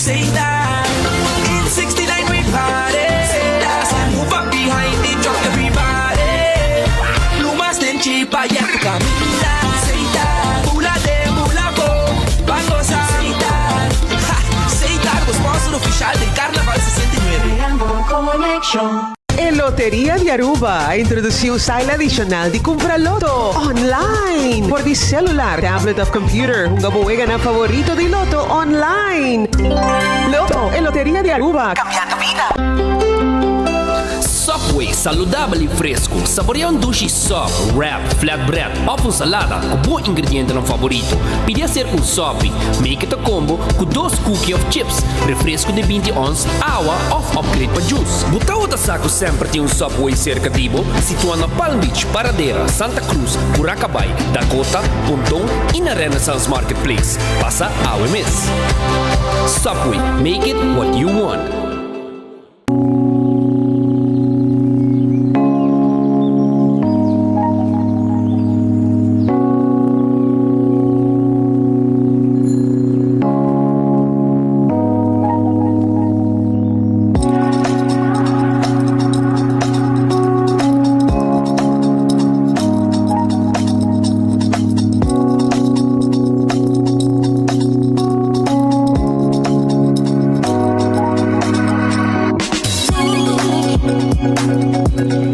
Setar. In 69 we party. Move up behind the truck, everybody. Lumas den chipa, yeah, camina. Setar. Bula den, bula bo, ban goza. Setar. Ha, Setar, bo sponsor oficial den Carnaval 69. Creando conexion. E Loteria di Aruba a introduci un style adicional di cumpra loto online for di celular, tablet of computer. Hunga bo weganan favorito di loto online. Loto, e Loteria di Aruba, cambiando bida. Subway, saludabel y fresco. Saborea un dushi sub, wrap, flatbread of un salada cu bo ingredientenan favorito. Pidi acerca un sopi. Make it a combo cu dos cookie of chips, refresco di 20 ons, awa of upgrade pa juice. Bo tabata sa cu semper tin un Subway cerca di bo? Situa na Palm Beach, Paradera, Santa Cruz, Curacabai, Dakota, Ponton y na Renaissance Marketplace. Pasa awe mes. Subway, make it what you want.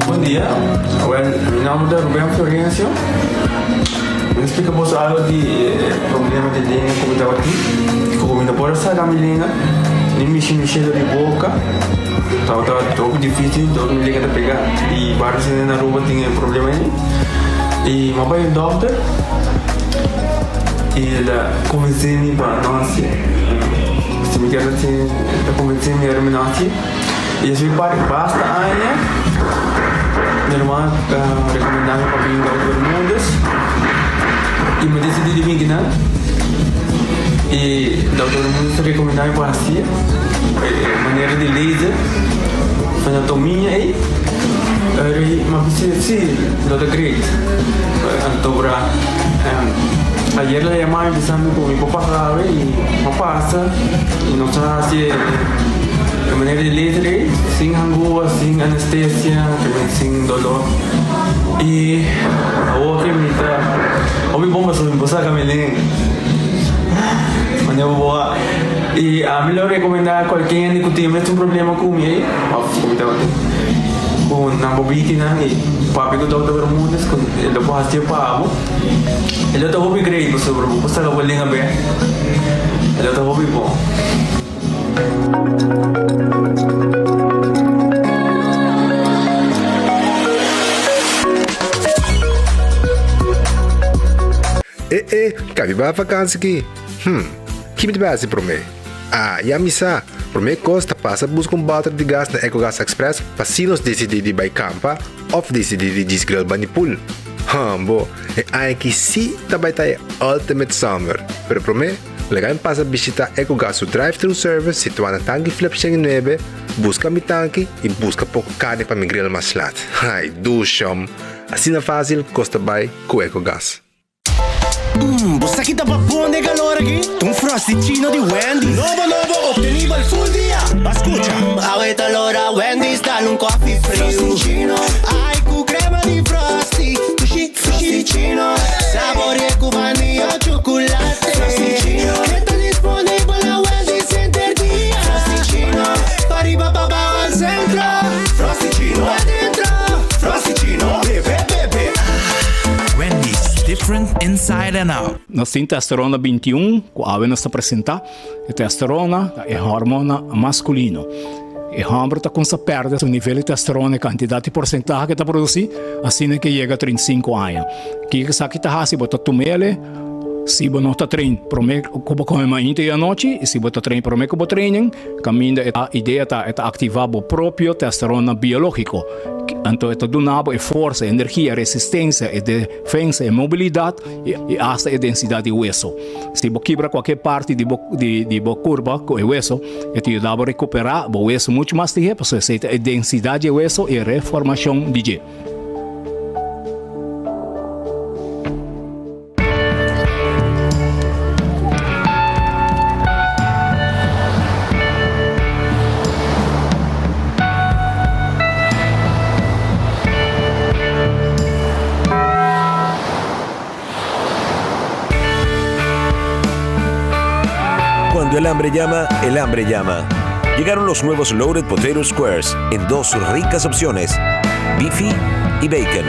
Bon dia, awel mi nomber ta Ruben Florencio. Mi ta splika boso algo di e problema di lenga ku mi tabatin. Ku mi no por a saka mi lenga, ni mishi mishi dor di boka. Tabata hopi dificil, dor mi lenga ta pega. I varios hende na Aruba tin e problema ei. I mi a bai un dokter i el a konvensé mi pa no hasié. Si mi kier hasié, el a konvensé mi ora mi no hasié. I esei par basta aña mi hermano a rekomendá mi pa bin Dokter Bermudez i mi a disidí di bin kinan. I Dokter Bermudez a rekomendá mi pa hasié e manera di laser anatomia ei. Ora mi a bisa si lo ta great. Anto bra ayer el a yama mi bisa mi ku mi por pasa awe i mi a pasa i nos a hasi e manera di laser ei sin hangua, sin anestesia, sin dolor i awor ke mi ta hopi bon pasobra mi por saka mi lenga manera bo a i ami lo rekomenda kualke hende ku tin mes un problema ku mi ei òf ku mi tabatin ku nan bo bitinan i papia ku Dòkter Bermudez ku e lo por hasié pa bo e lo ta hopi great pasobra bo por saka bo lenga bèk e lo ta hopi bon. E e, kabi bai vakansi ki? Hm, ki mi ta bai hasi promé? Ah, ya mi sa! Promé kos ta pasa buska un bòter di gas na Ecogas Express pa si nos disidí di bai kampa òf disidí di djis grill bani pool. Hòmbo, e aña aki sí ta bai ta e ultimate summer! Pero promé, laga mi pasa bishitá Ecogas su drive-thru service situá na Tanki Flip 109, buska mi tanki i buska poko karni pa mi grill mas lat. Ai, dushòm! Asina fásil kos ta bai ku Ecogas. Mmm, bo sa ki ta pa bon den calor aki? Ta un Frosty-chino di Wendy's. Nobo nobo, obtenibel full dia. Ba scucha. Mmm, awe ta lora Wendy's dal un coffee friu. Frosty-chino. Ai, cu crema di Frosty. Dushi, Frosty-chino. Saborea cu vanilla o chocolate. Frosty-chino. E ta disponibel na Wendy's henter dia. Frosty-chino. Pa riba, pa bao al centro. Frosty-chino. Pa dentro. Frosty-chino. Bebe, bebe. Wendy's, different inside and out. Nos tin testosterona 21 ku awe nos ta presentá. E testosterona ta e hormona maskulino. E hòmber ta kumsa pèrdè su nivel di testosterona, e kantidat i porsentahe ku e ta produsí, asina ku e yega 35 aña. Kiko esaki ta hasi? Bo ta tum'el si bo no ta train promé ku bo kome mainta i anochi, i si bo ta train promé ku bo training, kaminda e idea ta e ta aktivá bo propio testosterona biológiko. Anto e ta duna bo e forsa, e energia, e resistensia, e defensa, e mobilidat i asta e densidat di weso. Si bo kibra kualke parti di bo di bo kurpa ku e weso, e ta yuda bo rekuperá bo weso muchu mas lihé pasobra esei ta e densidat di e weso i e reformashon di dje. hambre llama, el hambre llama. Llegaron los nuevos Loaded Potato Squares en dos ricas opciones, beefy y bacon.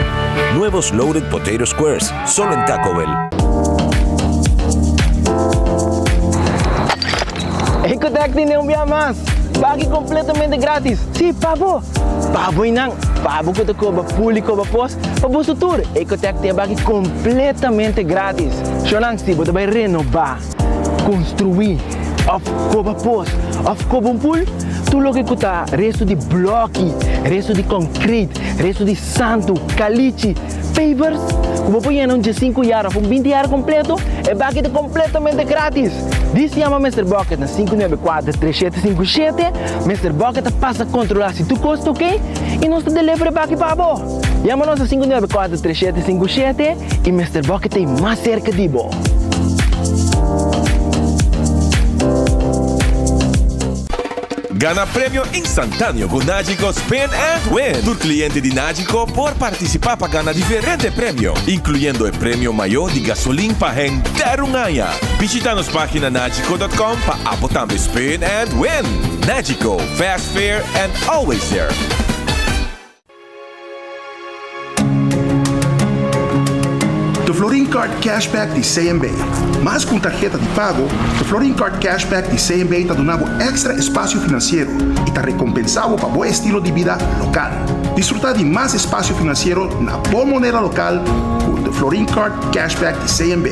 Nuevos Loaded Potato Squares, solo en Taco Bell. Ecotec tin un bia mas! Baki completamente gratis! Si, pa bo! Pa bo y nan! Pa bo cu ta coba pool y coba pos, pa boso tur! Ecotec tin e baki completamente gratis! Shonan, si bo ta bay renoba, construi, of coba pos, of coba un pool, tur loke cu ta resto di bloki, resto di concrete, resto di santo, calichi, pavers, cu bo por yena un diescinco yard of un binti yard completo, e baki ta completamente gratis! Dis yama Mister Bucket na 594 3757, Mister Bucket ta pasa controla si tur cos ta ok y nos ta deliver e baki pa bo. Yama nos na 594 3757 y Mister Bucket ta ey mas cerca di bo. Gana premio instantáneo ku Nagico Spin and Win! Tur kliente di Nagico por partisipá pa gana diferente premio, inkluyendo e premio mayó di gasolin pa henter un aña. Bishita nos página nagico.com pa abo tambe spin and win! Nagico, fast, fair and always there! The Florin Card Cashback di CMB. Mas ku un tarheta di pago, The Florin Card Cashback di CMB ta duna bo èkstra espasio finansiero i ta rekompensá bo pa bo estilo di bida lokal. Disfrutá di mas espasio finansiero na bo moneda lokal ku The Florin Card Cashback di CMB.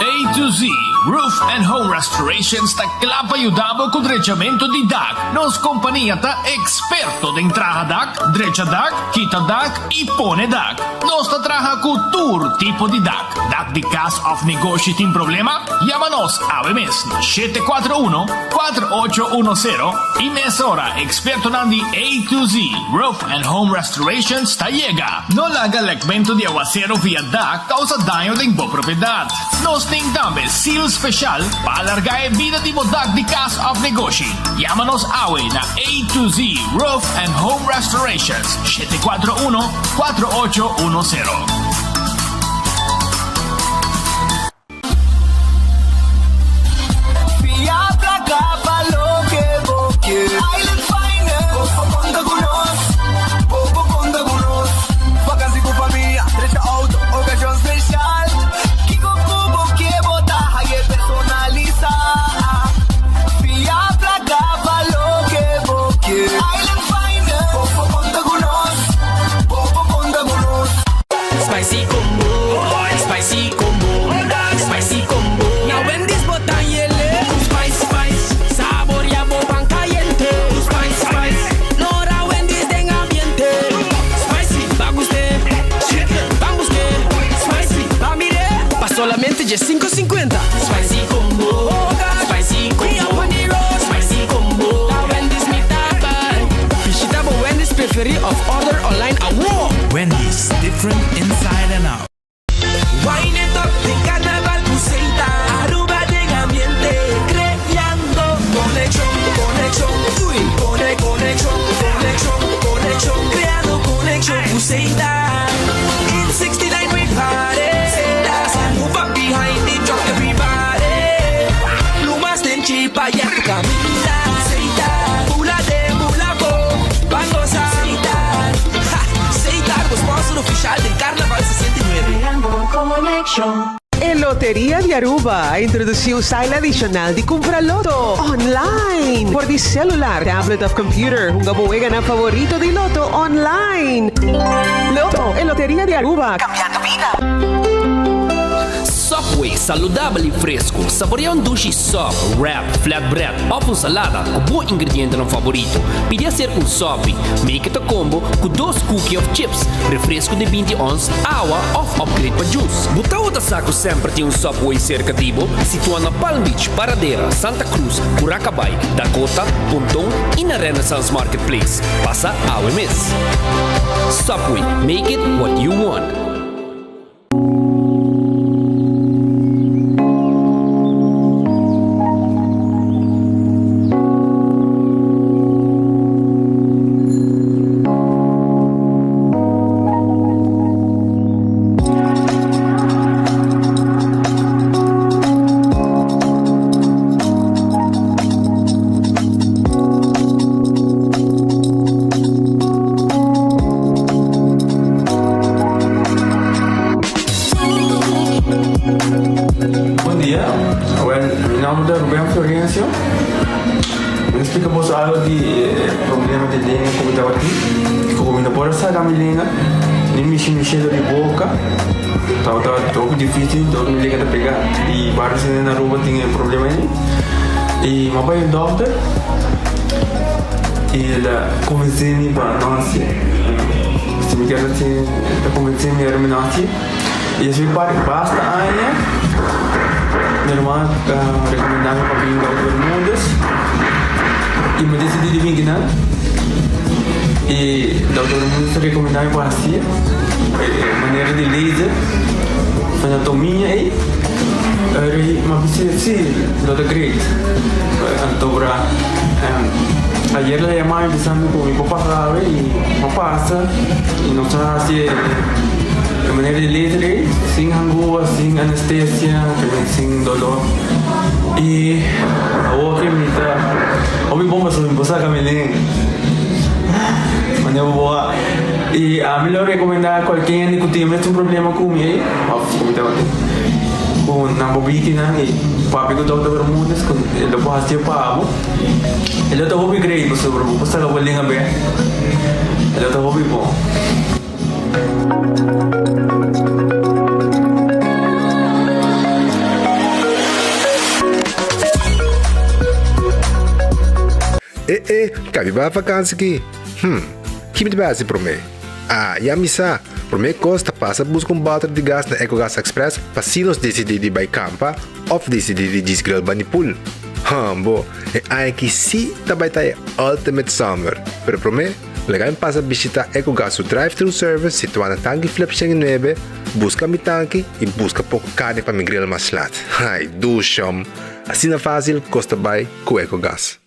A to Z Roof and Home Restorations ta kla pa yuda bo ku drechamentu di dak. Nos kompania ta eksperto den traha dak, drecha dak, kita dak i pone dak. Nos ta traha ku tur tipo di dak. Dak di kas òf negoshi tin problema? Yama nos awe mes na 741 4810 i mesora ekspertonan di A to Z Roof and Home Restorations ta yega. No laga lekmentu di awasero via dak kousa daño den bo propiedat. Nos tin tambe seal speshal pa alargá e bida di bo dak di kas òf negoshi. Yama nos awe na A to Z Roof and Home Restorations, 741 4810. Fia placa pa loke bo kier. Island Finance. Bo por conta cu nos. Bo por conta cu nos. Vakantie cu famia, drecha auto, ocasion special. Kico cu bo kier bo ta haye personalisa. Fia placa pa loke bo kier. Island Finance. Bo por conta cu nos. Bo por conta cu nos. Spicy combo, spicy combo, spicy combo. Na Wendy's bo ta yele. Spice, spice, saboria bo pan cayente. Spice, spice, lora Wendy's den ambiente. Spicy, ba guste, chicken, ban buske. Spicy, ba mire, pa solamente dje 5.50. Spicy combo, spicy combo, spicy combo. Na Wendy's mi ta bay. Bishita bo Wendy's preferi of order online awo. Wendy's, different inside and out. Wine it up den carnaval cu Seita Aruba den ambiente Creando conexion, conexion Uy, cone, conexion, conexion, conexion Creando conexion cu Seita In 69 we party Seita Move up behind the truck everybody Lumas den chipa ya cu caminda Seita Bula den bula bo Ban goza Seita Ha! Seita bo sponsor oficial den Carnaval 69. Creando conexion. E Loteria di Aruba a introduci un style adicional di cumpra loto online for di celular, tablet of computer. Hunga bo weganan favorito di loto online. Loto, e Loteria di Aruba, cambiando bida. Subway, saludabel y fresco. Saborea un dushi sub, wrap, flatbread of un salada cu bo ingredientenan favorito. Pidi hacer un sopi. Make it a combo cu dos cookie of chips, refresco di 20 ons, awa of upgrade pa juice. Bo tabata sa cu semper tin un Subway cerca di bo? Situa na Palm Beach, Paradera, Santa Cruz, Curacabai, Dakota, Ponton y na Renaissance Marketplace. Pasa awe mes. Subway, make it what you want. Ni mishi mishi di boca. Tabata hopi dificil, dor mi lega ta pega. Y varios hende na Aruba tin e problema ei. Y mi a bai un dokter y el a convence mi pa no hacié. Si mi kier hacié, el a convence mi mi no hacié. Y esei par basta aña mi hermano a recomenda mi pa bin Dokter Bermudez y mi decidi di bin kinan. Y Dokter Bermudez a recomenda mi pa hacié e manera di laser anatomia ei. Mi a bisa si lo ta great. Anto bra ayer el a yama mi bisa mi ku mi por pasa awe y mi a pasa y nos a haci e manera di laser ei sin hangua, sin anestesia, sin dolor y awor ke mi ta hopi bon pasobra mi por saca mi lenga manera bo a y ami lo recomenda cualkier hende ku tin e mesun problema ku mi ei of ku mi tabatin ku nan por biki nan y papia ku dokter Bermudez ku e lo por haci pa bo e lo ta hopi great pasobra bo por saca bo lenga bek e lo ta hopi bon. E e, kabi ba vakansi ki? Hm, ki mi ta bai hasi promé? Ah, ya mi sa! Promé kos ta pasa buska un bòter di gas na Ecogas Express pa si nos disidí di bai kampa òf disidí di djis grill bani pool. Hambo, e aña aki sí ta bai ta e ultimate summer! Pero promé, laga mi pasa bishitá Ecogas su drive-thru service situá na Tanki Flip 109, buska mi tanki i buska poko karni pa mi grill mas lat. Ai, dushom! Asina fásil kos ta bai ku Ecogas.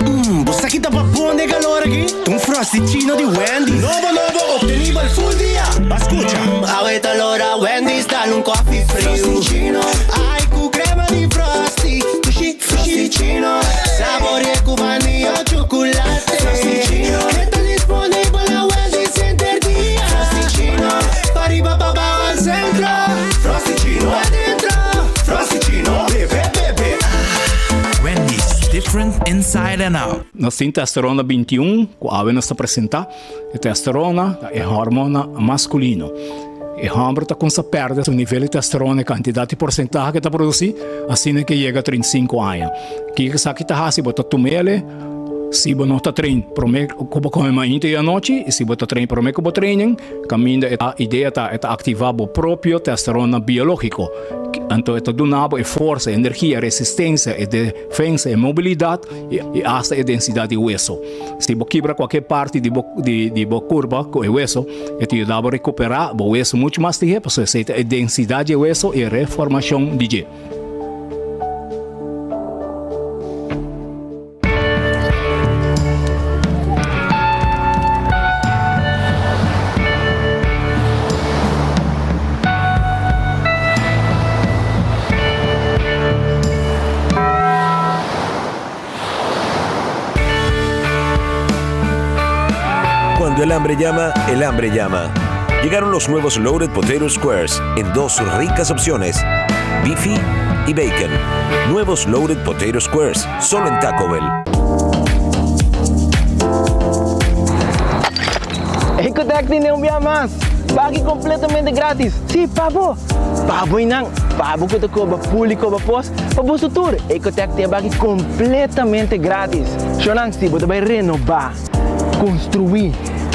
Mmm, bo sa ki ta babon den calor aki? Ta un Frosty-chino di Wendy's. Nobo nobo, obtenibel full dia. Ba scucha. Mmm, awe ta lora Wendy's dal un coffee friu. Frosty-chino, ai cu crema di Frosty. Dushi, Frosty-chino, saborea cu vanilla o chocolate. Frosty-chino, e ta disponibel na Wendy's henter dia. Frosty-chino, pa riba pa bao al centro. Frosty-chino, adentro. Frosty-chino, bebe, bebe, ah. Wendy's, different inside and out. Nos tin testosterona 21 ku awe nos ta presentá. E testosterona ta e hormona maskulino. E hòmber ta kumsa pèrdè su nivel di testosterona, e kantidat i porsentahe ke ta produsí, asina ke yega 35 aña. Kiko esaki ta hasi? Bo ta tum'el si bo no ta train promé ku bo kome mainta i anochi, i si bo ta train promé ku bo training, kaminda e idea ta e ta aktivá bo propio testosterona biológiko. Anto e ta duna bo e forsa, e energia, e resistensia, e defensa, e mobilidat i asta e densidat di weso. Si bo kibra kualke parti di bo di bo kurpa ku e weso, e ta yuda bo rekuperá bo weso muchu mas lihé pasobra esei ta e densidat di e weso i e reformashon di dje. Cuando el hambre llama, el hambre llama. Llegaron los nuevos Loaded Potato Squares en dos ricas opciones, beefy y bacon. Nuevos Loaded Potato Squares, solo en Taco Bell. Ecotec tene un bia mas! Baki completamente gratis! Si, pa bo! Pa bo y nan! Pa bo cu ta coba pul y coba pos, pa boso tur! Ecotec tin e baki completamente gratis! Shonan, si bo ta bay renoba, construi,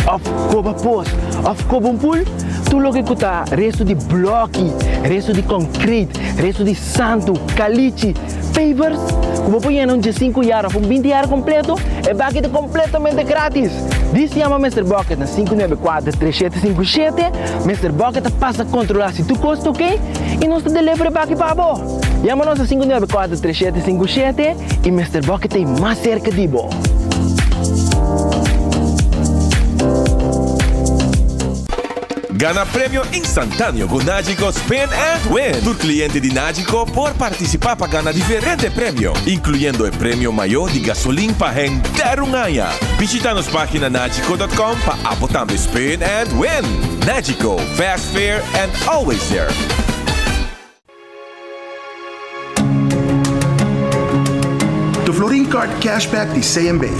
of coba pos, of coba un pul, tur loke cu ta resto di bloki, resto di concrete, resto di santu, kalichi, pavers, ku bo por yena un diesinku yar òf un binti yar kompleto, e baki ta kompletamente gratis! Dis yama Mister Bucket na 594 3757, Mister Bucket ta pasa kontrolá si tur kos ta oke i nos ta deliver e baki pa bo! Yama nos na 594 3757 i Mister Bucket ta ei mas serka di bo! Gana premio instantáneo ku Nagico Spin and Win! Tur kliente di Nagico por partisipá pa gana diferente premio, inkluyendo e premio mayó di gasolin pa henter un aña. Bishita nos página nagico dot com pa abo tambe spin and win! Nagico, fast, fair and always there! The Florin Card Cashback di CMB.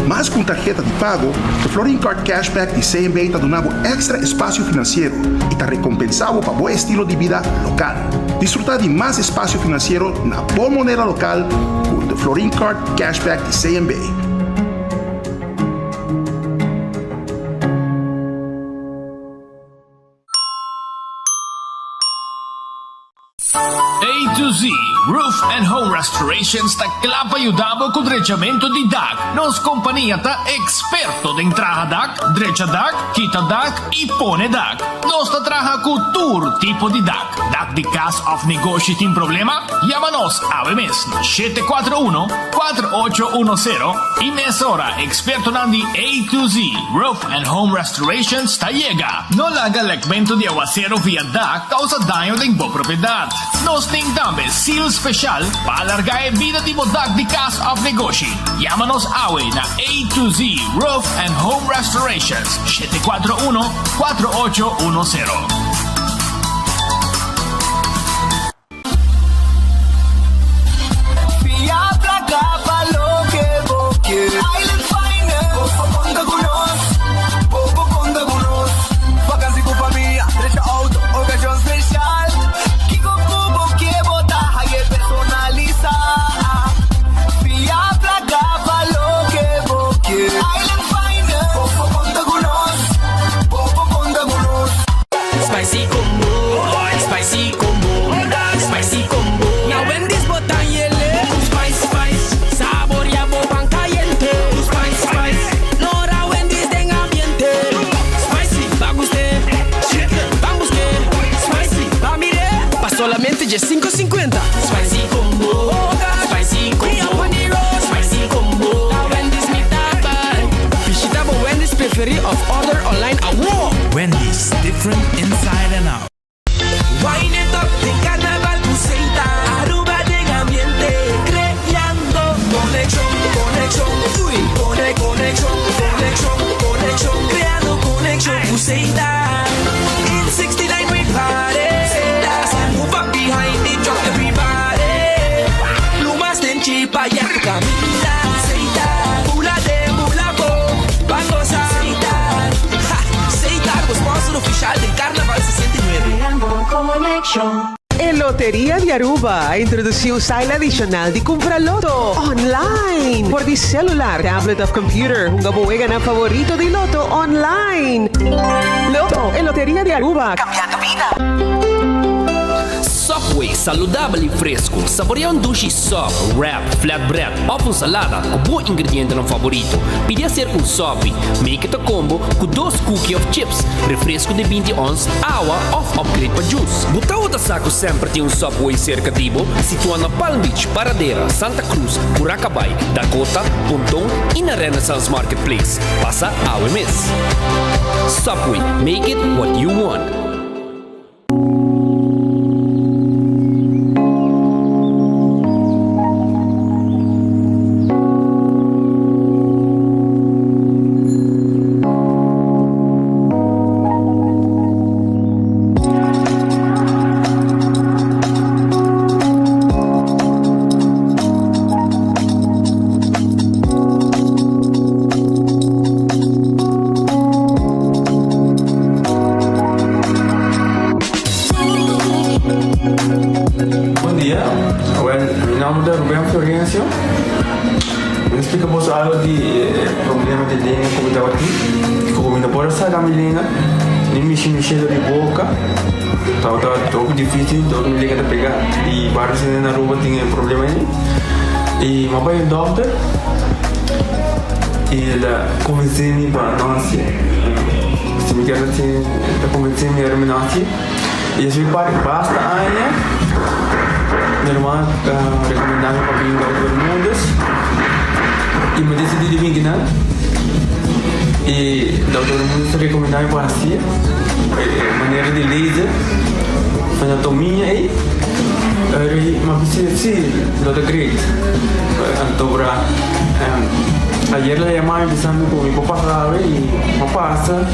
Mas ku un tarheta di pago, The Florin Card Cashback di CMB ta duna bo èkstra espasio finansiero i ta rekompensá bo pa bo estilo di bida lokal. Disfrutá di mas espasio finansiero na bo moneda lokal ku The Florin Card Cashback di CMB. A to Z Roof and Home Restorations ta kla pa yuda bo ku drechamentu di dak. Nos kompania ta eksperto den traha dak, drecha dak, kita dak i pone dak. Nos ta traha ku tur tipo di dak. Dak di kas òf negoshi tin problema? Yama nos awe mes na 741 4810 i mesora ekspertonan di A to Z Roof and Home Restorations ta yega. No laga lekmentu di awasero via dak kousa daño den bo propiedat. Nos tin tambe seal speshal pa alargá e bida di bo dak di kas òf negoshi. Yama nos awe na A to Z Roof and Home Restorations, 741 4810. Fia placa pa loke bo kier. Island Finance. Bo por conta cu nos. Bo por conta cu nos. Vakantie cu famia, drecha auto, ocasion special. Kico cu bo kier bo ta haye personalisa. Fia placa pa loke bo kier. Island Finance. Bo por conta cu nos. Bo por conta cu nos. Spicy combo, spicy combo, spicy combo. Na Wendy's bo ta yele. Spice, spice, saboria bo pan cayente. Spice, spice, lora Wendy's den ambiente. Spicy, pa guste, chicken, ban buske. Spicy, pa mire, pa solamente dje 5.50. Spicy combo, spicy combo, spicy combo. Na Wendy's mi ta bay. Bishita bo Wendy's preferi of order online awo. Wendy's, different inside and out. Wine it up den carnaval cu Seita. Aruba den ambiente, creando conexion, conexion, uy, cone, conexion, conexion, conexion, creando conexion cu Seita. In 69 we party. Seita, move up behind the drop everybody. Lumas den chipa ya tu camina. Seita, bula de bula bo, bangosa. Seita, ha, Seita, sponsor oficial di Carnaval 69. Creando conexion. E Loteria di Aruba a introduci un style adicional di cumpra Lotto online. For di celular, tablet of computer, hunga bo weganan favorito di Lotto online. Lotto, e Loteria di Aruba, cambiando bida. Subway, saludabel y fresco. Saborea un dushi sub, wrap, flatbread of un salada cu bo ingredientenan favorito. Pidi hacer un sopi. Make it a combo cu dos cookie of chips, refresco di 20 ons, awa of upgrade pa juice. Bo tawata sa cu semper tin un Subway cerca di bo? Situa na Palm Beach, Paradera, Santa Cruz, Curacabai, Dakota, Ponton y na Renaissance Marketplace. Pasa awe mes. Subway, make it what you want. Bon dia, wel mi nomber ta Ruben Florencio. Mi ta splika boso algo di e problema di lenga ku mi tabatin. Ku mi no por a saka mi lenga, ni mishi mi shelo di boka. Tabata hopi dificil, dor mi lenga ta pega. I varios hende na Aruba tin e problema ei. I mi a bai un dokter i el a konvensé mi pa no hasié. Si mi kier hasié, el a konvensé mi ora mi no hasié. I esei par basta aña mi ruman a rekomendá mi pa bin Dokter Bermudez i mi desidí di bin kinan. I Dokter Bermudez a rekomendá mi pa hasié e manera di laser anatomia ei. Ora mi a bisa si lo ta great. Anto ora ayer el a yama mi bisa mi ku mi por pasa awe i mi a pasa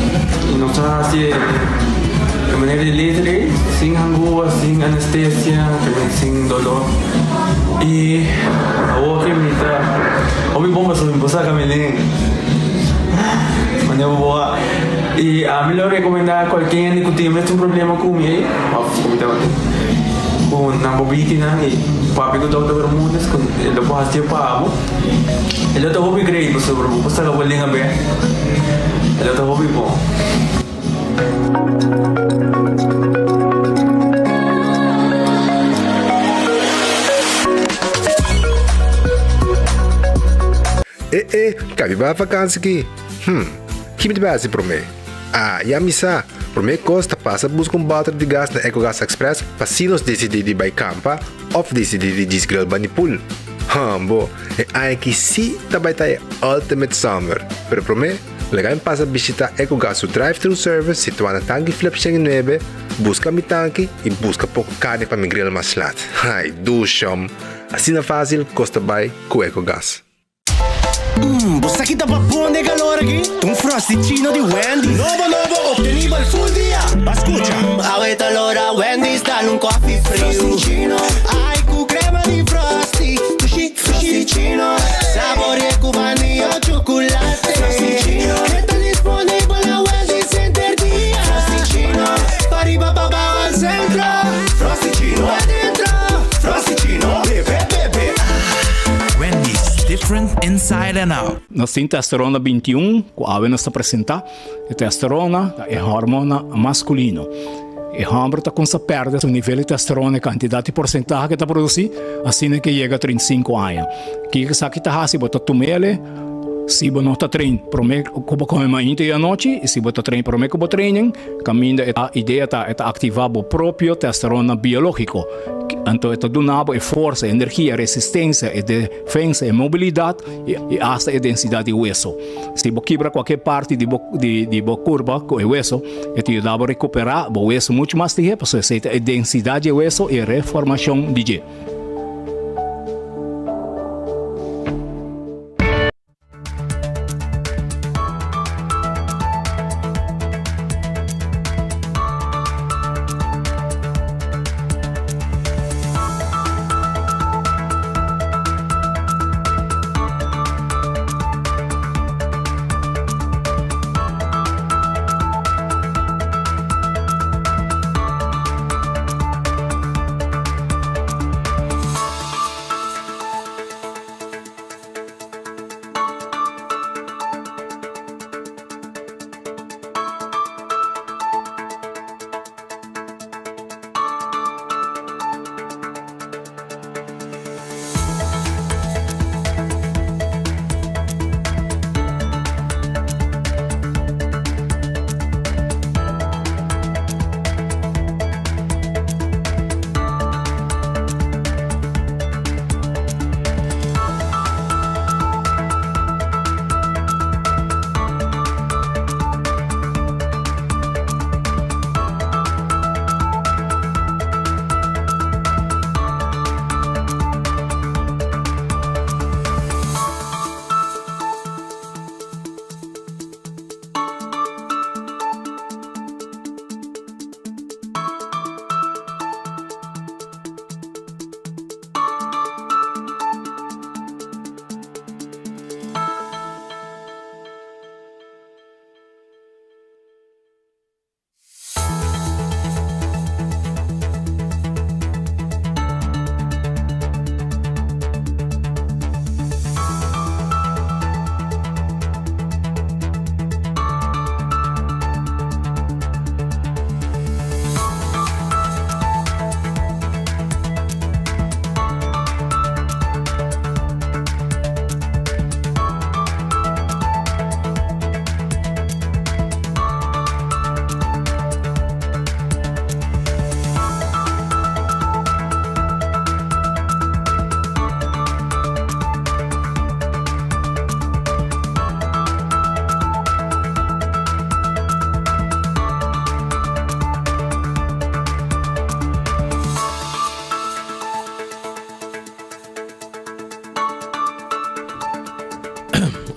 i nos a hasi e manera di laser ei sin hangua, sin anestesia, sin dolor. I awor ke mi ta hopi bon pasobra mi por saka mi den manera bo por a. I ami lo rekomendá kualke hende ku tin mes un problema ku mi ei òf ku mi tabatin ku nan por biti nan i papia ku Dòkter Bermudez ku e lo por hasié pa bo. E lo ta hopi great pasobra bo por saka bo lenga bèk. E lo ta hopi bon. E e, ka mi bai vakansi ki? Hm, ki mi ta bai hasi promé? Ah, ya mi sa! Promé kos ta pasa buska un bòter di gas na Ecogas Express pa si nos disidí di bai kampa òf disidí di djis grill bani pool. Hambo, e aña aki sí ta bai ta e ultimate summer! Pero promé, Laga mi pasa bishita Ecogas su drive-thru service situá na Tanki Flip 109, buska mi tanki i buska poko karni pa mi grill mas lat. Ai, dushom! Asina fásil kos ta bai ku Ecogas. Mmm, bo sa ki ta babon den calor aki? Ta un Frosty-chino di Wendy's. Nobo nobo, obtenibel full dia! Ba scucha! Mmm, awe ta lora Wendy's dal un coffee friu. Frosty-chino, ai cu crema di Frosty. Dushi, Frosty-chino, saborea cu vanilla o chocolate. Frosty-chino, e ta disponibel na Wendy's henter dia. Frosty-chino, pa riba pa bao al centro. Frosty-chino, adentro. Frosty-chino, bebe, bebe, ah. Wendy's, different inside and out. Nos tin testosterona 21 ku awe nos ta presentá. E testosterona ta e hormona maskulino. E hòmber ta kumsa pèrdè su nivel di testosterona, e kantidat di porsentahe ke ta produsí, asina ke yega 35 aña. Kiko esaki ta hasi? Bo ta tum'el si bo no ta train promé ku bo kome mainta i anochi, i si bo ta train promé ku bo training, kaminda e idea ta e ta aktivá bo propio testosterona biológiko. Anto e ta duna bo e forsa, e energia, e resistensia, e defensa, e mobilidat i asta e densidat di weso. Si bo kibra kualke parti di bo di bo kurpa ku e weso, e ta yuda bo rekuperá bo weso muchu mas lihé pasobra esei ta e densidat di e weso i e reformashon di dje.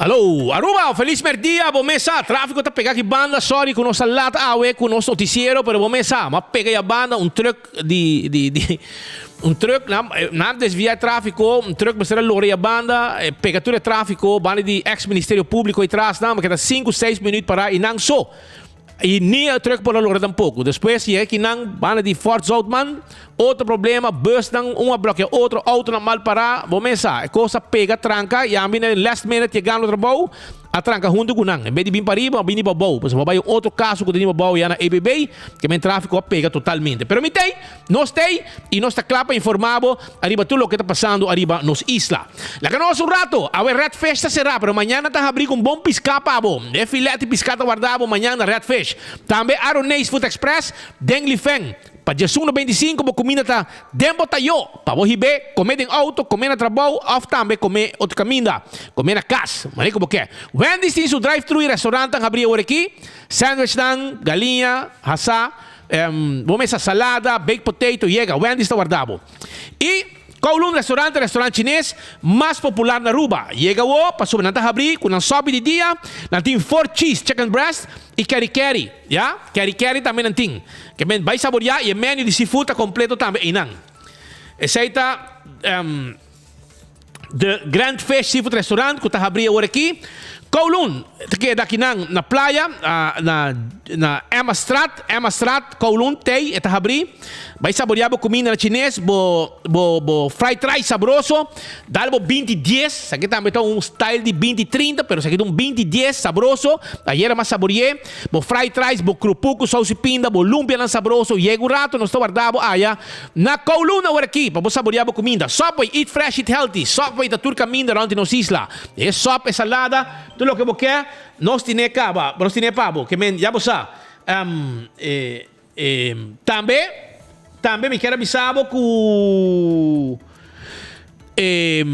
Hallo Aruba, feliz merdia, bo mes sa, trafico ta pega aki banda, sorry cu nos a laat awe cu nos noticiero, pero bo mes sa, m'a pega ya banda un truck di, di, di, un truck, nan, nan a desvia e trafico, un truck mester a lora ya banda, e pega tur e trafico, banda di ex Ministerio Publico y tras nan, m'a keda cinco, seis minuut para y nan so. Y ni e truck por a logra tampoco. Despues yega kinan banda di Fort Zoutman, otro problema, busnan un a blokea otro, autonan mal para, bo mes sa, e cos a pega tranca y ami na last minute yegando trabou a tranca hunto cu nan. En bes di bin pariba, a bini pabou, pasobra bo bay un otro caso cu ta bini pabou ya na EBB, ke men trafico a pega totalmente. Pero mi tey, nos tey y nos ta cla pa informa bo ariba tur loke ta pasando ariba nos isla. Laga nos un rato, awe Red Fish ta será, pero mañana ta habrí ku un bon piská pa bo. E filet di piská ta wardá bo mañana na Red Fish. Tambe Aroneis Food Express den Lifeng. Pa diesuno 25 bo kuminda ta den bo tayó pa bo hib'é, komé den outo, komé na trabou òf tambe komé otro kaminda, komé na kas, manera ku bo ke. Wendy's tin su drive-thru i restaurantnan habrí awor aki, sandwichnan, galiña, hasá, bo mesa salada, baked potato, yega, Wendy's ta wardá bo. I. Kowloon Restaurant ta restaurant chines mas popular na Aruba. Yega awo pasobra nan ta habri ku nan sopi di dia, nan tin four cheese chicken breast i keri keri, ya, keri keri tambe nan tin. Ke men bai saboria i e menu di seafood ta kompleto tambe einan. Esei ta The Grand Fish Seafood Restaurant ku ta habri awor aki. Kowloon ta keda akinan na playa na na Emma Straat, Emma Straat, Kowloon, tei e ta habri. Bai saborea bo cuminda na chines, bo bo bo fried rice sabroso, dal bo binti dies, esaki tambe ta un style di binti trinta, pero esaki ta un binti dies sabroso, ayera mas sabore'é, bo fried rice, bo krupu ku sausi pinda, bo lumpianan sabroso, yega un rato nos ta warda bo aya na Kowloon awor aki pa bo saborea bo cuminda. Subway, eat fresh, eat healthy, Subway ta tur caminda rond di nos isla, e sop, e salada, tur loke bo ke, nos tine caba, nos tine pa bo, ke men ya bo sa, e. E tambe, tambe mi kier a bisa bo ku e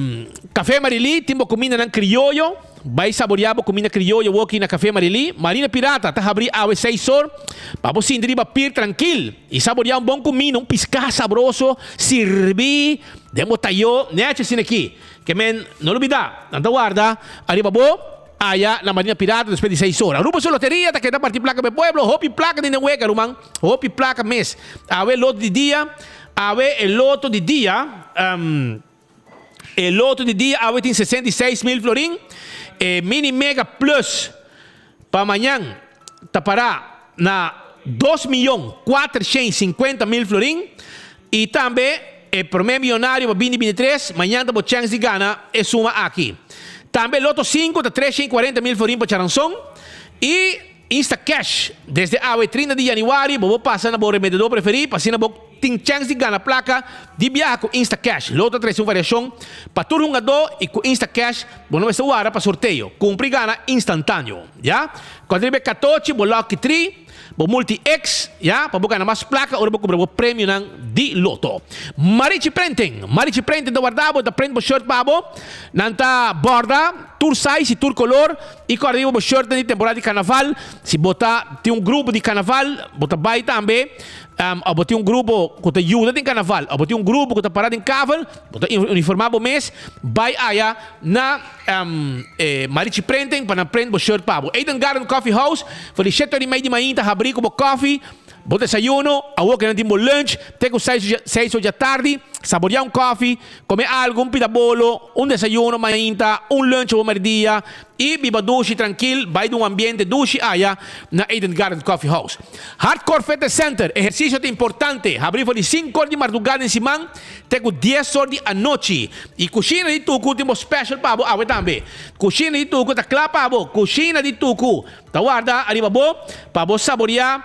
Café Marilí tin bo kumindanan krioyo. Bai saboreá bo kuminda krioyo woki na Café Marilí. Marina Pirata ta habrí awe seis or pa bo sinti riba pir trankil i saboreá un bon kuminda, un piská sabroso sirbí den bo tayó nèchi asina aki. Ke men no lubidá, nan ta warda ariba bo. Aya na Marina Pirata despues di seis ora. Aruba su loteria ta keda parti plaka pa e pueblo. Hopi plaka den den wega ruman. Hopi plaka mes. Awe loto di dia, awe e loto di dia, e loto di dia awe tin 66 mil florin. E mini mega plus pa mañan ta para na dos miyon 450 mil florin. I tambe e prome miyonario pa binti 23, mañan ta bo chèns di gana e suma aki. Tambe Loto sinku ta 340 mil florin pa Charanzon i Instacash. Desde awe 30 di yanüari bo por pasa na bo rebendedor preferí pa asina bo tin chèns di gana plaka di biaha ku Instacash. Loto ta trese un variashon pa tur hungadó i ku Instacash bo no mester wara pa sorteo. Kumpra i gana instantáneo. Ya. Kòrda riba e katochi bo lucky tri. Bo multi X, ya, pa bo gana mas plaka ora bo kumpra bo premionan di loto. Marichi Printing, Marichi Printing ta warda bo, ta print bo shirt pa bo. Nan ta borda tur size y tur color y kòrda riba bo shirtnan di temporada di carnaval. Si bo ta tin un grupo di carnaval, bo ta bai tambe, of bo tin un grupo ku ta yuda den carnaval, of bo tin un grupo ku ta para den kavel, bo ta uniforma bo mes, bai aya na. E Marichi Printing pa nan print bo shirt pa bo. Eden Garden Coffee House for di shete ora i mei di mainta habri ku bo kofi, bo desayuno, awor ke nan tin bo lunch te ku seis seis ora djatardi. Saborea un kofi, kome algu, un pida bolo, un desayuno mainta, un lunch bo merdia i biba dushi trankil bai di un ambiente dushi aya na Eden Garden Coffee House. Hardcore Fitness Center, ehersisio ta importante, habri for di sinku ora di mardugada den siman Te ku dies or di anochi. I kushina di Tuku tin bo special pa bo awe tambe. Kushina di Tuku ta kla pa bo. Kushina di Tuku ta warda ariba bo pa bo saboria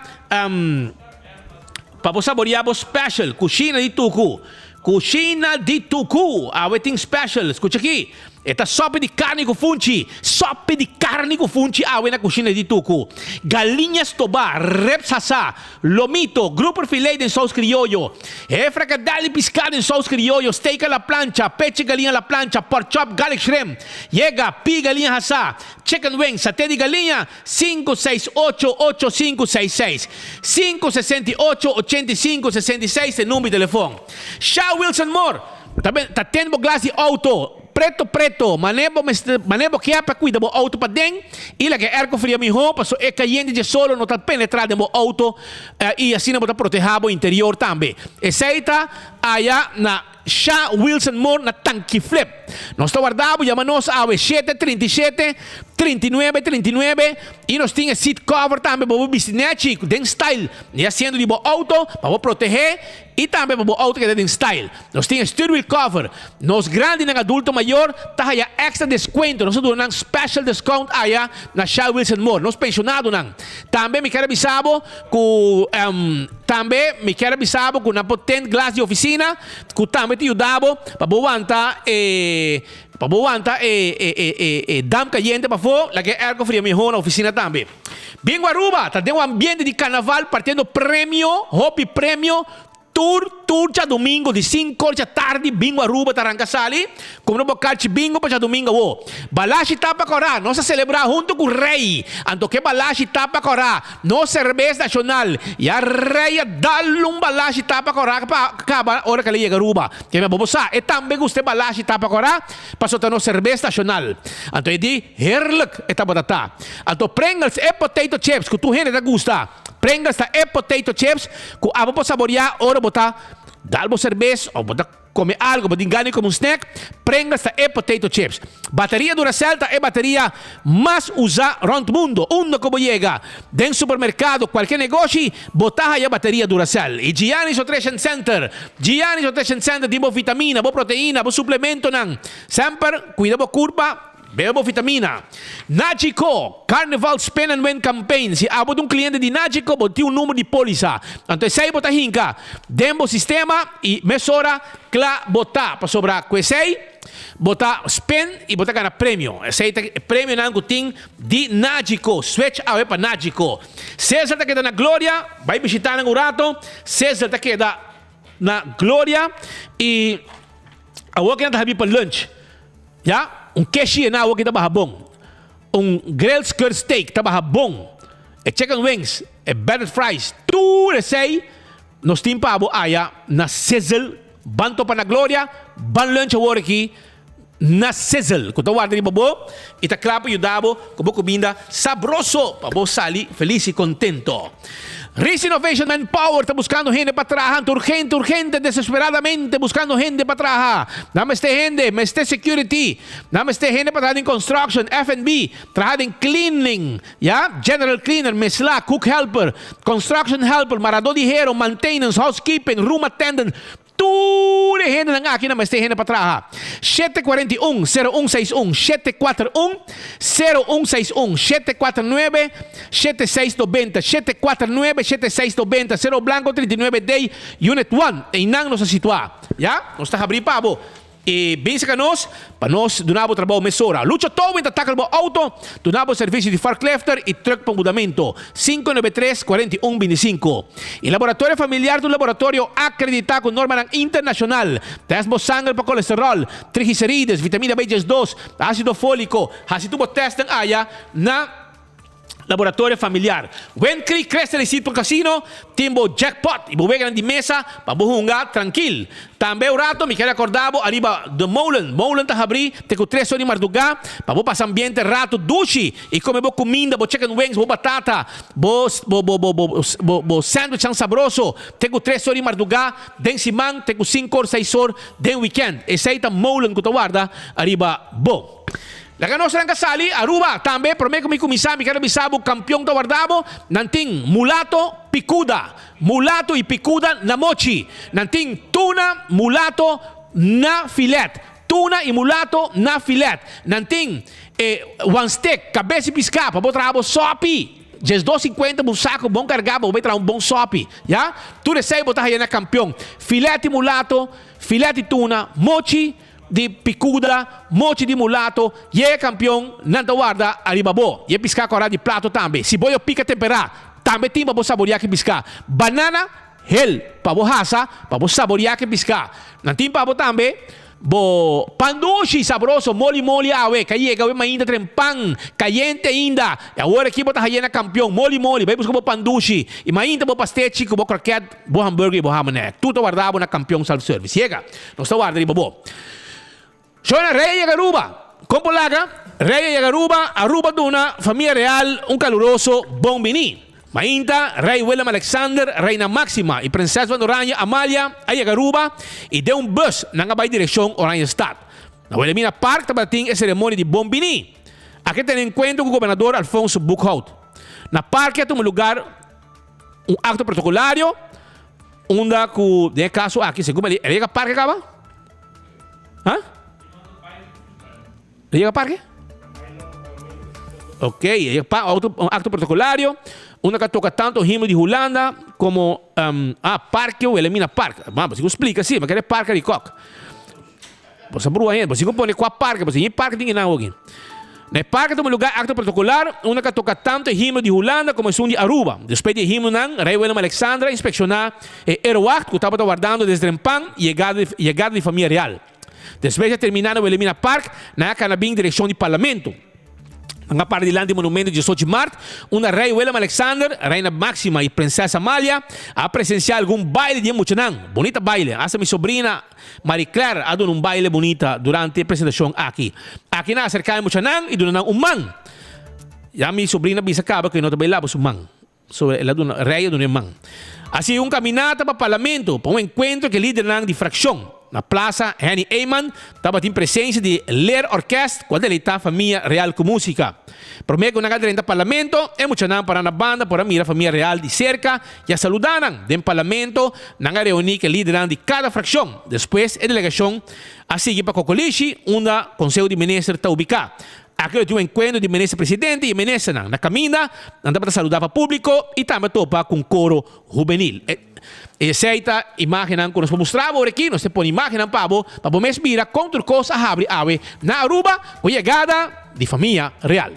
pa bo saboria bo special. Kushina di Tuku. Kushina di Tuku awe tin special. Skucha aki. E ta sopi di karni ku funchi. Sopi di karni ku funchi awe na kushina di Tuku. Galiña stobá, ribs hasá, lomito, grouper filet den sous krioyo, e frikadel di piská den sous krioyo, steak a la plancha, pechi galiña a la plancha, pork chop, garlic shrimp, yega, pi galiña hasá, chicken wings, saté di galiña, sinku seis ocho ocho sinku seis seis. 568 85 66 ta e number di telefon. Sha Wilson Moore ta ten bo glas di outo. Preto preto, mane bo mester, mane bo kier pa cuida bo auto paden y laga e airco fria miho paso e cayente dje solo no ta penetra den bo auto y asina bo ta proteha bo interior tambe. Esey ta aya na Sha Wilson Moore na Tanki Flip. Nos ta warda bo, yama nos awe 7 37 39 39 y nos tin e seat cover tambe bo por bisti nechi den style di asiento di bo auto pa bo protehe y tambe pa bo auto keda den style. Nos tin e stuurwiel cover. Nos grandinan adulto mayor ta haya extra descuento. Nos ta duna nan special discount aya na Shell Wilson Moore. Nos pensionadonan. Tambe mi kier a bisa bo cu tambe mi kier a bisa bo cu nan por tint glas di oficina cu tambe ta yuda bo pa bo wanta e pa bo wanta e e e e e damp cayente pafo laga e airco fria miho na oficina tambe. Bingo Aruba ta den un ambiente di carnaval partiendo premio, hopi premio. Tur tur djadumingo di sinkor djatardi Bingo Aruba ta ranka sali Kumpra bo karchi bingo pa djadumingo awo. Balashi tapa kòrá, nos a selebrá huntu ku Rei. Anto ke balashi tapa kòrá, nos serbes nashonal. Ya Rei a dal un balashi tapa kòrá pa kaba ora ku el a yega Aruba. Ke mi a bobo sa, e tambe gusta e balashi tapa kòrá pasobra ta nos serbes nashonal. Anto e di, Heerlijk e tabata ta. Anto Pringles e potato chips ku tur hende ta gusta. Pringles ta e potato chips ku abo por saboreá ora bo ta dal bo serbes òf bo ta kome algu, bo tin gana di kome un snack. Pringles ta e potato chips. Bateria Duracell ta e bateria mas usá rònt mundu. Unda ku bo yega, den supermerkado, kualke negoshi, bo ta haya bateria Duracell. I Gianni's Nutrition Center, Gianni's Nutrition Center tin bo vitamina, bo proteina, bo suplementonan. Semper kuida bo kurpa. Bebe bo vitamina. Nagico, Carnival Spin and Win Campaign. Si abo ta un cliente di Nagico, bo tin un number di polisa. Anto esey bo ta hinca den bo sistema y mesora cla bo ta. Pasobra cu esey bo ta spin y bo ta gana premio. Esey ta e premionan cu tin di Nagico. Switch awe pa Nagico. Cesar ta keda na Gloria. Bay bishita nan un rato. Cesar ta keda na Gloria y awor cu nan ta habi pa lunch. Ya, un keshi e na awo ki ta baha bon. Un grilled skirt steak ta baha bon. E chicken wings, e battered fries, tur esei nos tin pa bo aya na Sizzle. Ban topa na Gloria, ban lunch awor aki na Sizzle ku ta warda riba bo i ta kla pa yuda bo ku bo kuminda sabroso pa bo sali felis i kontento. Rice Innovation Manpower ta buscando hende pa traha, anto urgente, urgente, desesperadamente buscando hende pa traha. Nan mester hende, mester security, nan mester hende pa traha den construction, F&B, traha den cleaning, ya, general cleaner, mesla, cook helper, construction helper, maradó di hero, maintenance, housekeeping, room attendant, Tur e hendenan aki nan mester hende pa traha. 741, 0161, 741, 0161, 749, 7690, 749, 7690, Cerro Blanco 39 D, Unit 1. Einan nos a situá. Ya, nos ta habrí pa bo. I bin serka nos pa nos duna bo trabou mesora. Lucho Towing ta tackle bo auto, duna bo servicio di forklifter y truck pa mudamento. 593 41 25. E Laboratorio Familiar ta un laboratorio acredita cu normanan internacional. Test bo sanger pa colesterol, triglicerides, vitamina B12, acido folico. Haci tur bo testnan aya na Laboratorio Familiar. Wind Creek Crystal y Seaport Casino tin bo jackpot y bo weganan di mesa pa bo hunga trankil. Tambe un rato mi ker acorda bo ariba The Molen. Molen ta habri te cu tres or di marduga pa bo pasa ambiente rato dushi y come bo cuminda, bo chicken wings, bo batata, bo bo bo bo bo bo sandwichnan sabroso te cu tres or di marduga den siman te cu cinco or seis or den weekend. Esey ta Molen cu ta warda ariba bo. Laga nos ranka sali Aruba tambe prome ku mi kuminsá mi ker bisa bo kampion ta warda bo nan tin mulato pikuda mulato i pikuda na mochi nan tin tuna mulato na filet tuna i mulato na filet nan tin e wan stek kabes di piská pa bo traha bo sòpi 12.50 bo saku bon kargá pa bo bai traha un bon sòpi ya tur esei bo ta haya na kampion filet i mulato filet i tuna mochi Di picuda, mochi di mulato, yega campeon, nan ta warda ariba bo. Y e pisca cora di plato tambe. Si bo yo pica tempera, tambe tin pa bo saboria ki pisca. Banana, hel, pa bo hasa, pa bo saboria ki pisca. Nan tin pa bo tambe bo pan dushi, sabroso, moli moli awe, ka yega awe mainta tren pan cayente ainda. Y awor aki bo ta haye na campeon, moli moli, bay busca bo pan dushi. Y mainta bo pastechi cu bo kroket, bo hamburger y bo hamenek. Tur ta warda bo na campeon self service. Yega! Nos ta warda riba bo. Shona Rey a yega Aruba. Kon por laga? Rey a yega Aruba, Aruba a duna famia real un kaluroso bon biní. Mainta, Rey Willem Alexander, Reina Máxima i Prinses van Oranje Amalia a yega Aruba i den un bus nan a bai direkshon Oranjestad. Na Wilhelmina Park tabatin e seremonia di bon biní. Aki a tene enkuentro ku Gobernador Alfonso Boekhoudt. Na parke a tuma lugar un akto protokolario unda ku den e kaso aki segun mi a yega parke kaba? Ha? A yega parke? Ok, a yega pa auto, un acto protocolario, unda ka toca tanto himno di Hulanda como um, ah, Parque Wilhelmina Park. Ma, bo splica si, ma kere parke di kok. Bo sa brua hende, bo si pone kua parke, bo si ni parke tin inang oki. Na e parke tuma lugar acto protocolar, unda ka toca tanto e himno di Hulanda como esun di Aruba. Despues di e himnonan, Rey Willem Alexander a inspecciona E erwacht ku tabata wardando desde trempan yegada di yegada di famia real. Despues di a terminá na Wilhelmina Park, nan a kana bin direkshon di Parlamento. Nan a para dilanti monumento diesocho di mart, unda Rei Willem Alexander, Reina Máxima i Prinses Amalia a presensiá algun baile di e muchanan. Bunita baile! Asta mi sobrina Marie Claire a duna un baile bunita durante e presentashon aki. Aki nan a aserká e muchanan i duna nan un man. Ya mi sobrina bisa kaba ku e no ta bai laba su man. So el a duna, rei a duna e man. A sigui un caminata pa Parlamento pa un encuentro cu e lidernan di fraccion. Na Plaza Henny Eman tabatin presencia di Leer Orkest cu a deleita famia real cu musica. Prome cu nan a drenta Parlamento, e muchanan para na banda por a mira famia real di cerca y a saluda nan. Den Parlamento nan a reuni cu e lidernan di cada fraccion. Despues e delegacion a sigui pa Cocolishi unda Conseho di Minister ta ubica. Aki lo tin un enkuentro di minister presidente i e ministernan. Na kaminda, nan tabata saludá pa públiko i tambe topa ku un koro hubenil. Esei ta imágennan ku nos por mustra bo ora aki. Nos ta pone imágennan pa bo, pa bo mes mira kon tur kos a habri awe na Aruba ku e yegada di famia real.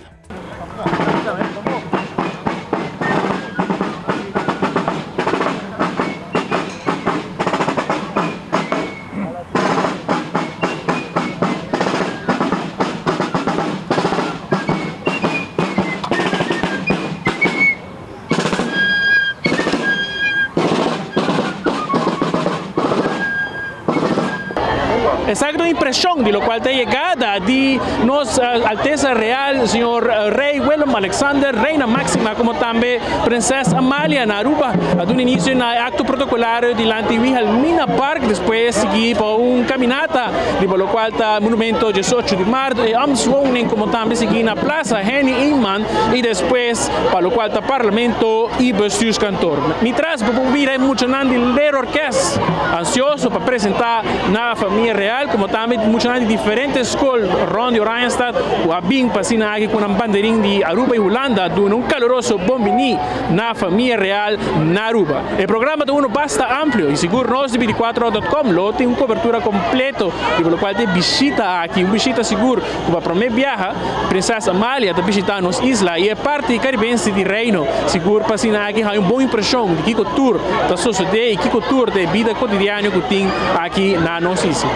Esaki ta un impresion di locual ta e yegada di nos Alteza Real Señor Rey Willem Alexander, Reina Maxima como tambe Prinses Amalia na Aruba. A duna inicio na e acto protocolario dilanti Wilhelmina Park, despues sigui pa un caminata riba locual ta Monumento diesocho di Maart, e Ambtswoning como tambe sigui na Plaza Henny Eman y despues pa locual ta Parlamento y Bestuurskantoor. Mi tras bo por mira e muchanan di Leerorkest ansioso pa presenta na famia real como tambe muchanan di diferente scol rond di Oranjestad cu a bin pa asina aki cu nan banderin di Aruba y Hulanda duna un caluroso bon bini na famia real na Aruba. E programa ta uno basta amplio y sigur nos di binticuatro dot com lo tin un cobertura completo riba locual ta e bishita aki, un bishita sigur cu pa prome biaha Prinses Amalia ta bishita nos isla y e parti caribense di Reino, sigur pa asina aki haña un bon impresion di kico tur ta sosode y kico tur ta e bida cotidiano cu tin aki na nos isla.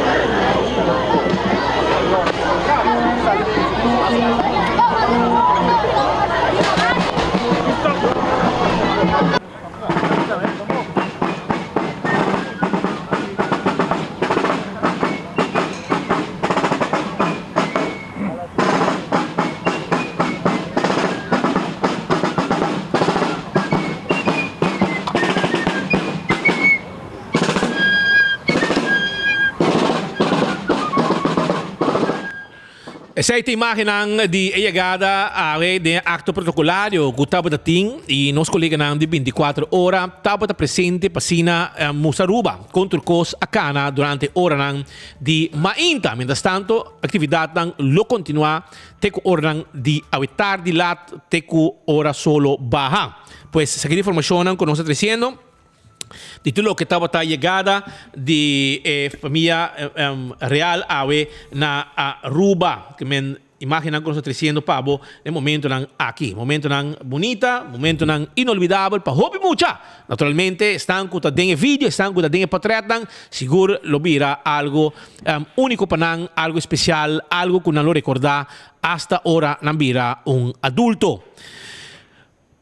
Esei ta imagennan di e yegada awe den e akto protokolario ku tabata tin i nos koleganan di bintikuater ora tabata presente pa asina mustra Aruba kon tur kos a kana durante oranan di mainta. Mientras tanto aktividatnan lo kontinuá te ku oranan di awe tardi lat te ku ora solo baha. Pues esaki ta informashonnan ku nos ta tresiendo. Di tur loke tabata yegada di e famia real awe na Aruba. Ke men imagennan ku nos ta tresiendo pa bo den momentonan aki. Momentonan bunita, momentonan inolvidabel pa hopi mucha. Naturalmente esnan ku ta den e video, esnan ku ta den e potretnan sigur lo bira algo uniko pa nan, algo espesial, algo ku nan lo rekorda asta ora nan bira un adulto.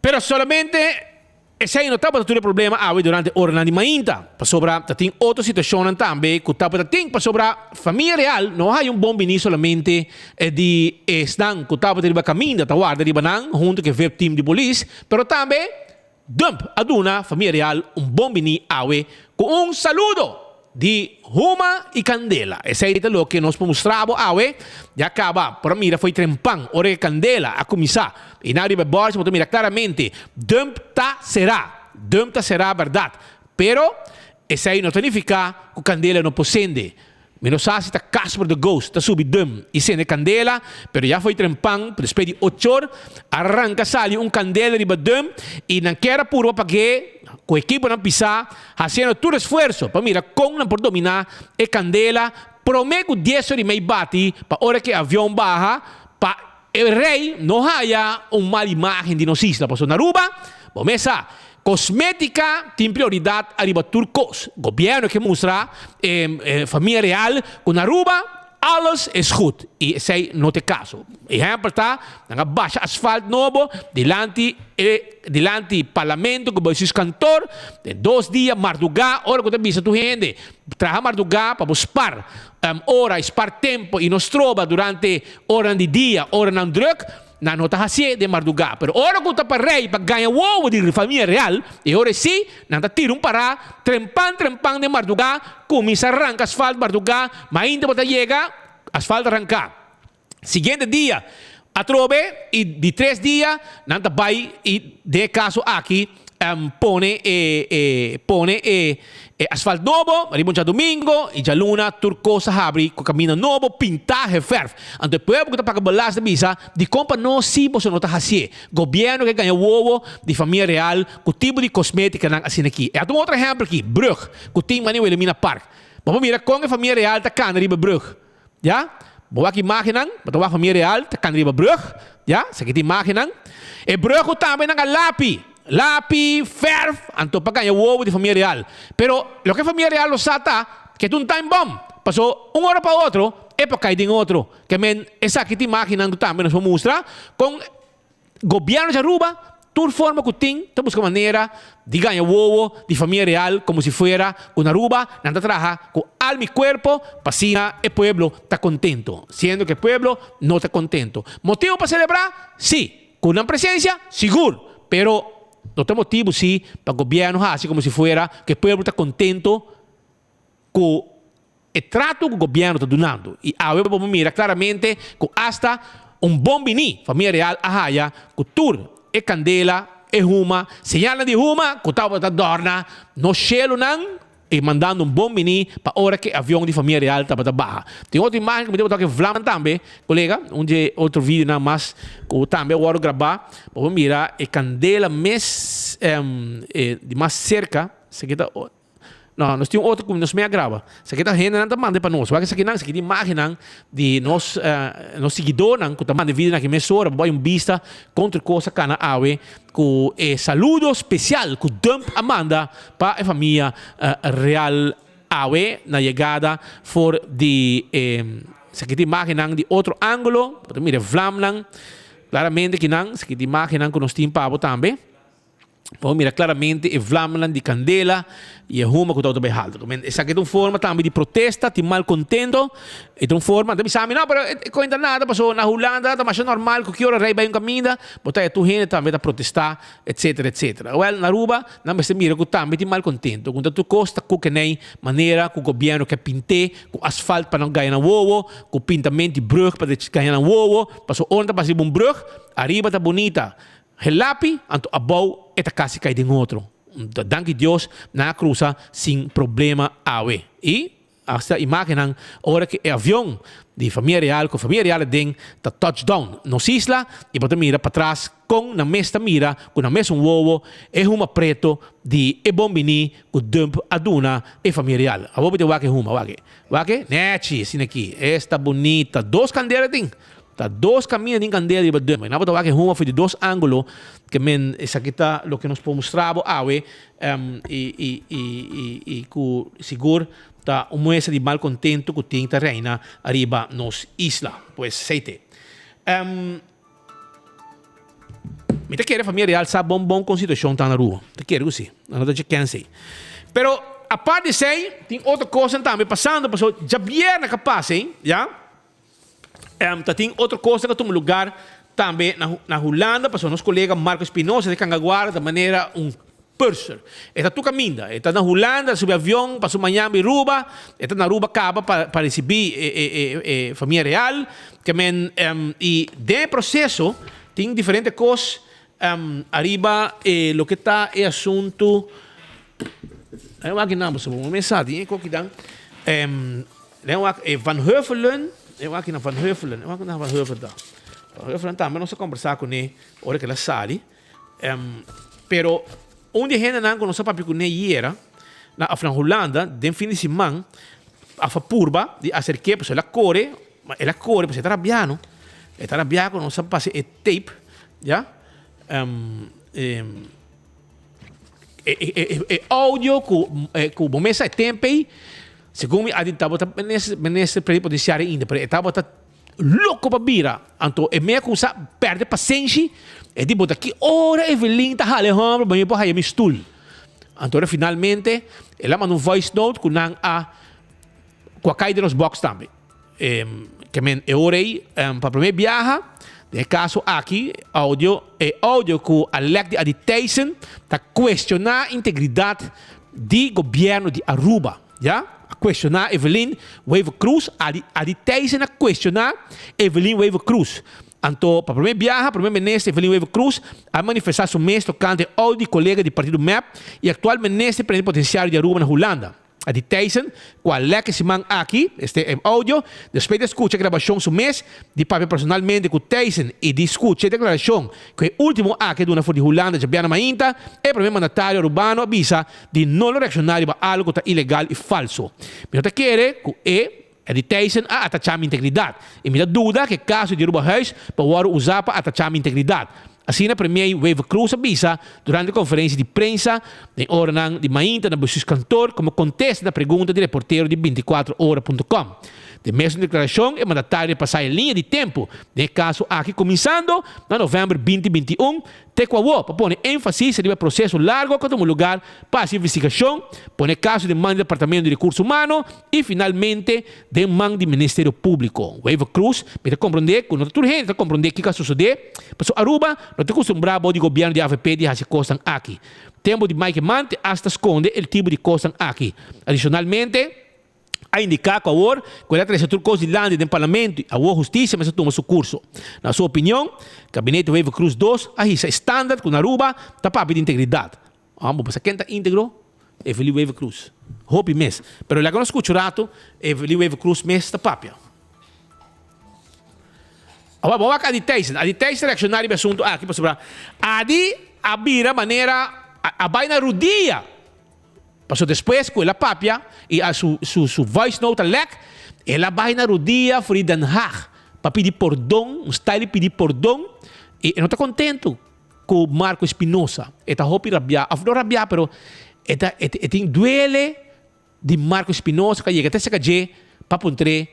Pero solamente. Esei no tabata tur e problema awe durante oranan di mainta, pasobra ta tin otro situacionnan tambe cu tabata tin pasobra famia real no a haya un bon bini solamente di esnan cu tabata riba caminda ta warda riba nan hunto cu e vip team di polis, pero tambe Dump a duna famia real un bon bini awe cu un saludo di huma y candela. Esei ta loke nos por mustra bo awe. Ya caba por a mira fo'i trempan ora e candela a cuminsa y nan riba e bòrchi bo ta mira claramente Dump ta cera. Dump ta cera berdad. Pero esei no ta nifica cu candela no por cende. Mi no sa si ta Casper the Ghost ta subi dum y cende candela, pero ya fo'i trempan, despues di ochor, a ranca sali un candela riba dum y nan kier a purba pag'é cu ekiponan pisá, haciendo tur esfuerzo pa mira con nan por dominá e candela promé cu dies or y mei bati pa ora cu e avion baha pa e rey no haya un mal imagen di nos isla, pasobra na Aruba bo mes sa Cosmetica tin prioridad ariba tur cos. Gobierno ke mustra e famia real cu na Aruba alles is goed y esey no ta e caso. Ehempel ta nan a basha asfalt nobo dilanti e dilanti parlamento cu bay sus kantoor den dos dia marduga ora cu ta bisa tur hende traha marduga pa bo spar ora y spar tempo y no stroba durante oranan di dia oranan druk. Nan no ta hasié den mardugá, pero ora ku ta pa rei pa gaña wowo di famia real, e ora esí nan ta tira un pará trempan trempan den mardugá, kuminsá ranka asfalt mardugá, mainta bo ta yega, asfalt a ranká. Siguiente dia atrobe i di tres dia nan ta bai i den e kaso aki pone e e pone e e asfalt nobo riba un djadumingo i djaluna tur kos a habri ku kaminda nobo pintá heverf. Anto e pueblo ku ta paga belasting ta bisa, Dikon pa nos si boso no ta hasié? Gobièrnu ke gaña wowo di famia real ku tipo di kosmétikanan asina aki. E ata un otro ehèmpel aki, brùg ku tin manera Wilhelmina Park. Bo por mira kon e famia real ta kana riba e brùg. Ya, bo wak imágennan, bo ta wak famia real ta kana riba brug, ya, esaki ta imágennan. E brug ku tambe nan a lapi, lapi, fèrf, anto pa gaña wowo di famia real. Pero loke famia real lo sa ta ke ta un time bomb, paso un ora pa otro e por kai den otro. Ke men esaki ta imágennan ku tambe nos por mustra kon Gobierno di Aruba tur forma cu tin ta busca manera di gaña wowo di famia real como si fuera cu na Aruba nan ta traha cu alma y cuerpo pa asina e pueblo ta contento, siendo cu e pueblo no ta contento. Motibo pa celebra? Si. Cu nan presencia? Sigur. Pero no ta motibo si pa gobierno haci como si fuera cu e pueblo ta contento cu E trato ku gobièrnu ta dunando i awe bo por mira klaramente ku asta un bon biní famia real a haya ku tur e kandela, e huma, señalnan di huma ku tabata dòrna nos shelunan i mandando un bon biní pa ora ku e avion di famia real tabata baha. Tin otro imágen ku mi tabata toka e vlamnan tambe, kolega, un dje otro videonan mas ku tambe a wòrdu grabá, bo por mira e kandela mes di mas serka, esaki ta. No, nos tin un otro ku nos mei a graba. Esaki ta hendenan ta manda pa nos. Wak esakinan, esaki ta imagennan di nos nos siguidornan ku ta manda e videonan aki mesora pa bo hay un bista kon tur kos a kana awe ku e saludo spesial ku Dump a manda pa e famia real awe na yegada for di e esaki ta imagennan di otro angulo. Bo ta mira e vlamnan klaramente kinan. Esaki ta imagennan ku nos tin pa bo tambe. Bo mira claramente e vlamnan di candela y e huma cu ta bai halto. Esaki ta un forma tambe di protesta, tin malcontento. E ta un forma, ta bisa mi, no, pero e cuenta nada, pasobra na Hulanda ta masha normal cu ki ora rey bai un caminda, bo ta tur hende tambe ta protesta, etcetera, etcetera. Wel, na Aruba nan mester mira cu tambe tin malcontento, cu ta tur cos ta cukeney manera cu gobierno ke pinte cu asfalt pa nan gaya nan wowo, cu pintamento di brug pa gaya nan wowo, pasobra ora nan ta pasa riba un brug, ariba ta bunita, He lapi, anto abou e ta kasi kai den otro. Danki Dios nan a krusa sin problema awe. I hasta imagennan ora ku e avion di famia real ku famia real aden ta touch down nos isla i bo ta mira patras kon nan mes ta mira ku nan mesun wowo e huma preto di e bon bini ku Dump a duna e famia real. Awor bo ta wak e huma, wak e, wak e, nechi asina aki, esta bunita, dos kandela tin. Ta dos kaminda tin kandela riba dum. Nan bo ta wak e huma for di dos angulo ke men esaki ta loke nos por mustra bo awe i i i i i ku sigur ta un muestra di malkontento ku tin ta reina ariba nos isla. Pues esei te. Mi ta kere famia real sa bon bon kon situashon ta na Aruba. Ta kere ku si. Nan no ta dje kens ei. Pero apart di esei tin otro kosnan tambe pasando pasobra djabièrnè ka pasa ei, ya, ta tin otro kosnan ka tuma lugar tambe na na Hulanda pasobra nos kolega Marco Espinosa di Kangaguara ta manera un purser. E ta tur kaminda. E ta na Hulanda, a subi avion pa su Miami Aruba, e ta na Aruba kaba pa pa risibí e e e e famia real. Ke men i den e proseso tin diferente kos ariba e loke ta e asuntu. Nan wak e nan pasobra bo mes sa tin e koki dan. Nan wak e Van Heuvelen, nan wak na Van Heuvelen, nan wak na Van Heuvelen ta. Van Heuvelen tambe nos a kombersá kuné ora ku el a sali. Pero un di e hendenan ku nos a papia kuné yera na of na Hulanda den fin di siman a fa purba di aserk'é pasobra el a kore, el a kore pasobra e ta rabiá no. E ta rabiá ku nos a pasa e tape ya. E audio ku bo mes a e tempu ei segun mi a di tabata minister plenipotenciario ainda pero e tabata Loko pa bira. Anto e mea kumsa perde pasenshi, e di bo ta ki ora Evelyn ta hala e homber pa mi por haya mi stul. Anto ora finalmente el a manda un voice note ku nan a ku a kai den nos box tambe. Ke men e ora ei pa prome biaha den e kaso aki audio e audio ku a lek di Adi Thijssen ta kuestioná integridat di gobierno di Aruba. Ya, a cuestiona Evelyn Wever-Croes, Adi, Adi Thijssen a cuestiona Evelyn Wever-Croes. Anto, pa primer biaha, Primer Minister Evelyn Wever-Croes a manifesta su mes tocante e audio di colega di partido mep y actual Minister Plenipotenciario di Aruba na Hulanda. Adi Thijssen, cu a lek e siman aki, este e audio, despues di a scucha e grabacion su mes, di papia personalmente cu Thijssen y di scucha e declaracion cu e ultimo aki a duna for di Hulanda djabiana mainta, e primer mandatario Arubano a bisa di no lo reakshoná riba algu ku ta ilegal i falso. Mi no ta kere ku e, Eddie Thijssen, a atachá mi integridat i mi ta duda ku e kaso di Aruba Huis por wòrdu usá pa atachá mi integridat. Asina Premier Wever-Croes a bisa durante konferensia di prensa den oranan di mainta na Bestuurskantoor komo kontesta na pregunta di reportero di 24 ora punto com. Den mesun deklarashon e mandatario a pasa e liña di tempu den e kaso aki kuminsando na novèmber 2021 Te ku awor, pa pone énfasis riba e proseso largo ku a tuma lugar pa hasi investigashon, pone e kaso den man di Departamento di Rekurso Humano i finalmente den man di Ministerio Públiko. Wever Croes, Mi ta komprondé ku no ta tur hende ta komprondé kiko a sosodé, pasobra Aruba no ta kustumbrá bou di gobièrnu di avp di hasi e kosnan aki. Tempu di Mike Eman te asta skonde el tipo di kosnan aki. Adishonalmente, a indiká ku awor ku el a trese tur kos dilanti den parlamento i awor hustisia mester tuma su kurso. Na su opinion, Gabinete Wever-Croes dos a hisa e standard ku na Aruba ta papia di integridat. Bo pensa ken ta íntegro? Evelyn Wever-Croes. Hopi mes. Pero laga nos skucha un ratu Evelyn Wever-Croes mes ta papia. Awor bo wak Adi Thijssen. Adi Thijssen reakshoná riba e asuntu aki pasobra Adi a bira manera a bai na rudia. Pasobra despues ku el a papia i a su su su voice note a lek, el a bai na rudia for di Den Haag pa pidi pordon, un style di pidi pordon, i e no ta kontentu ku Marco Espinosa. E ta hopi rabiá, òf no rabiá pero e ta e e tin duele di Marco Espinosa ku a yega te seka dje pa puntr'é,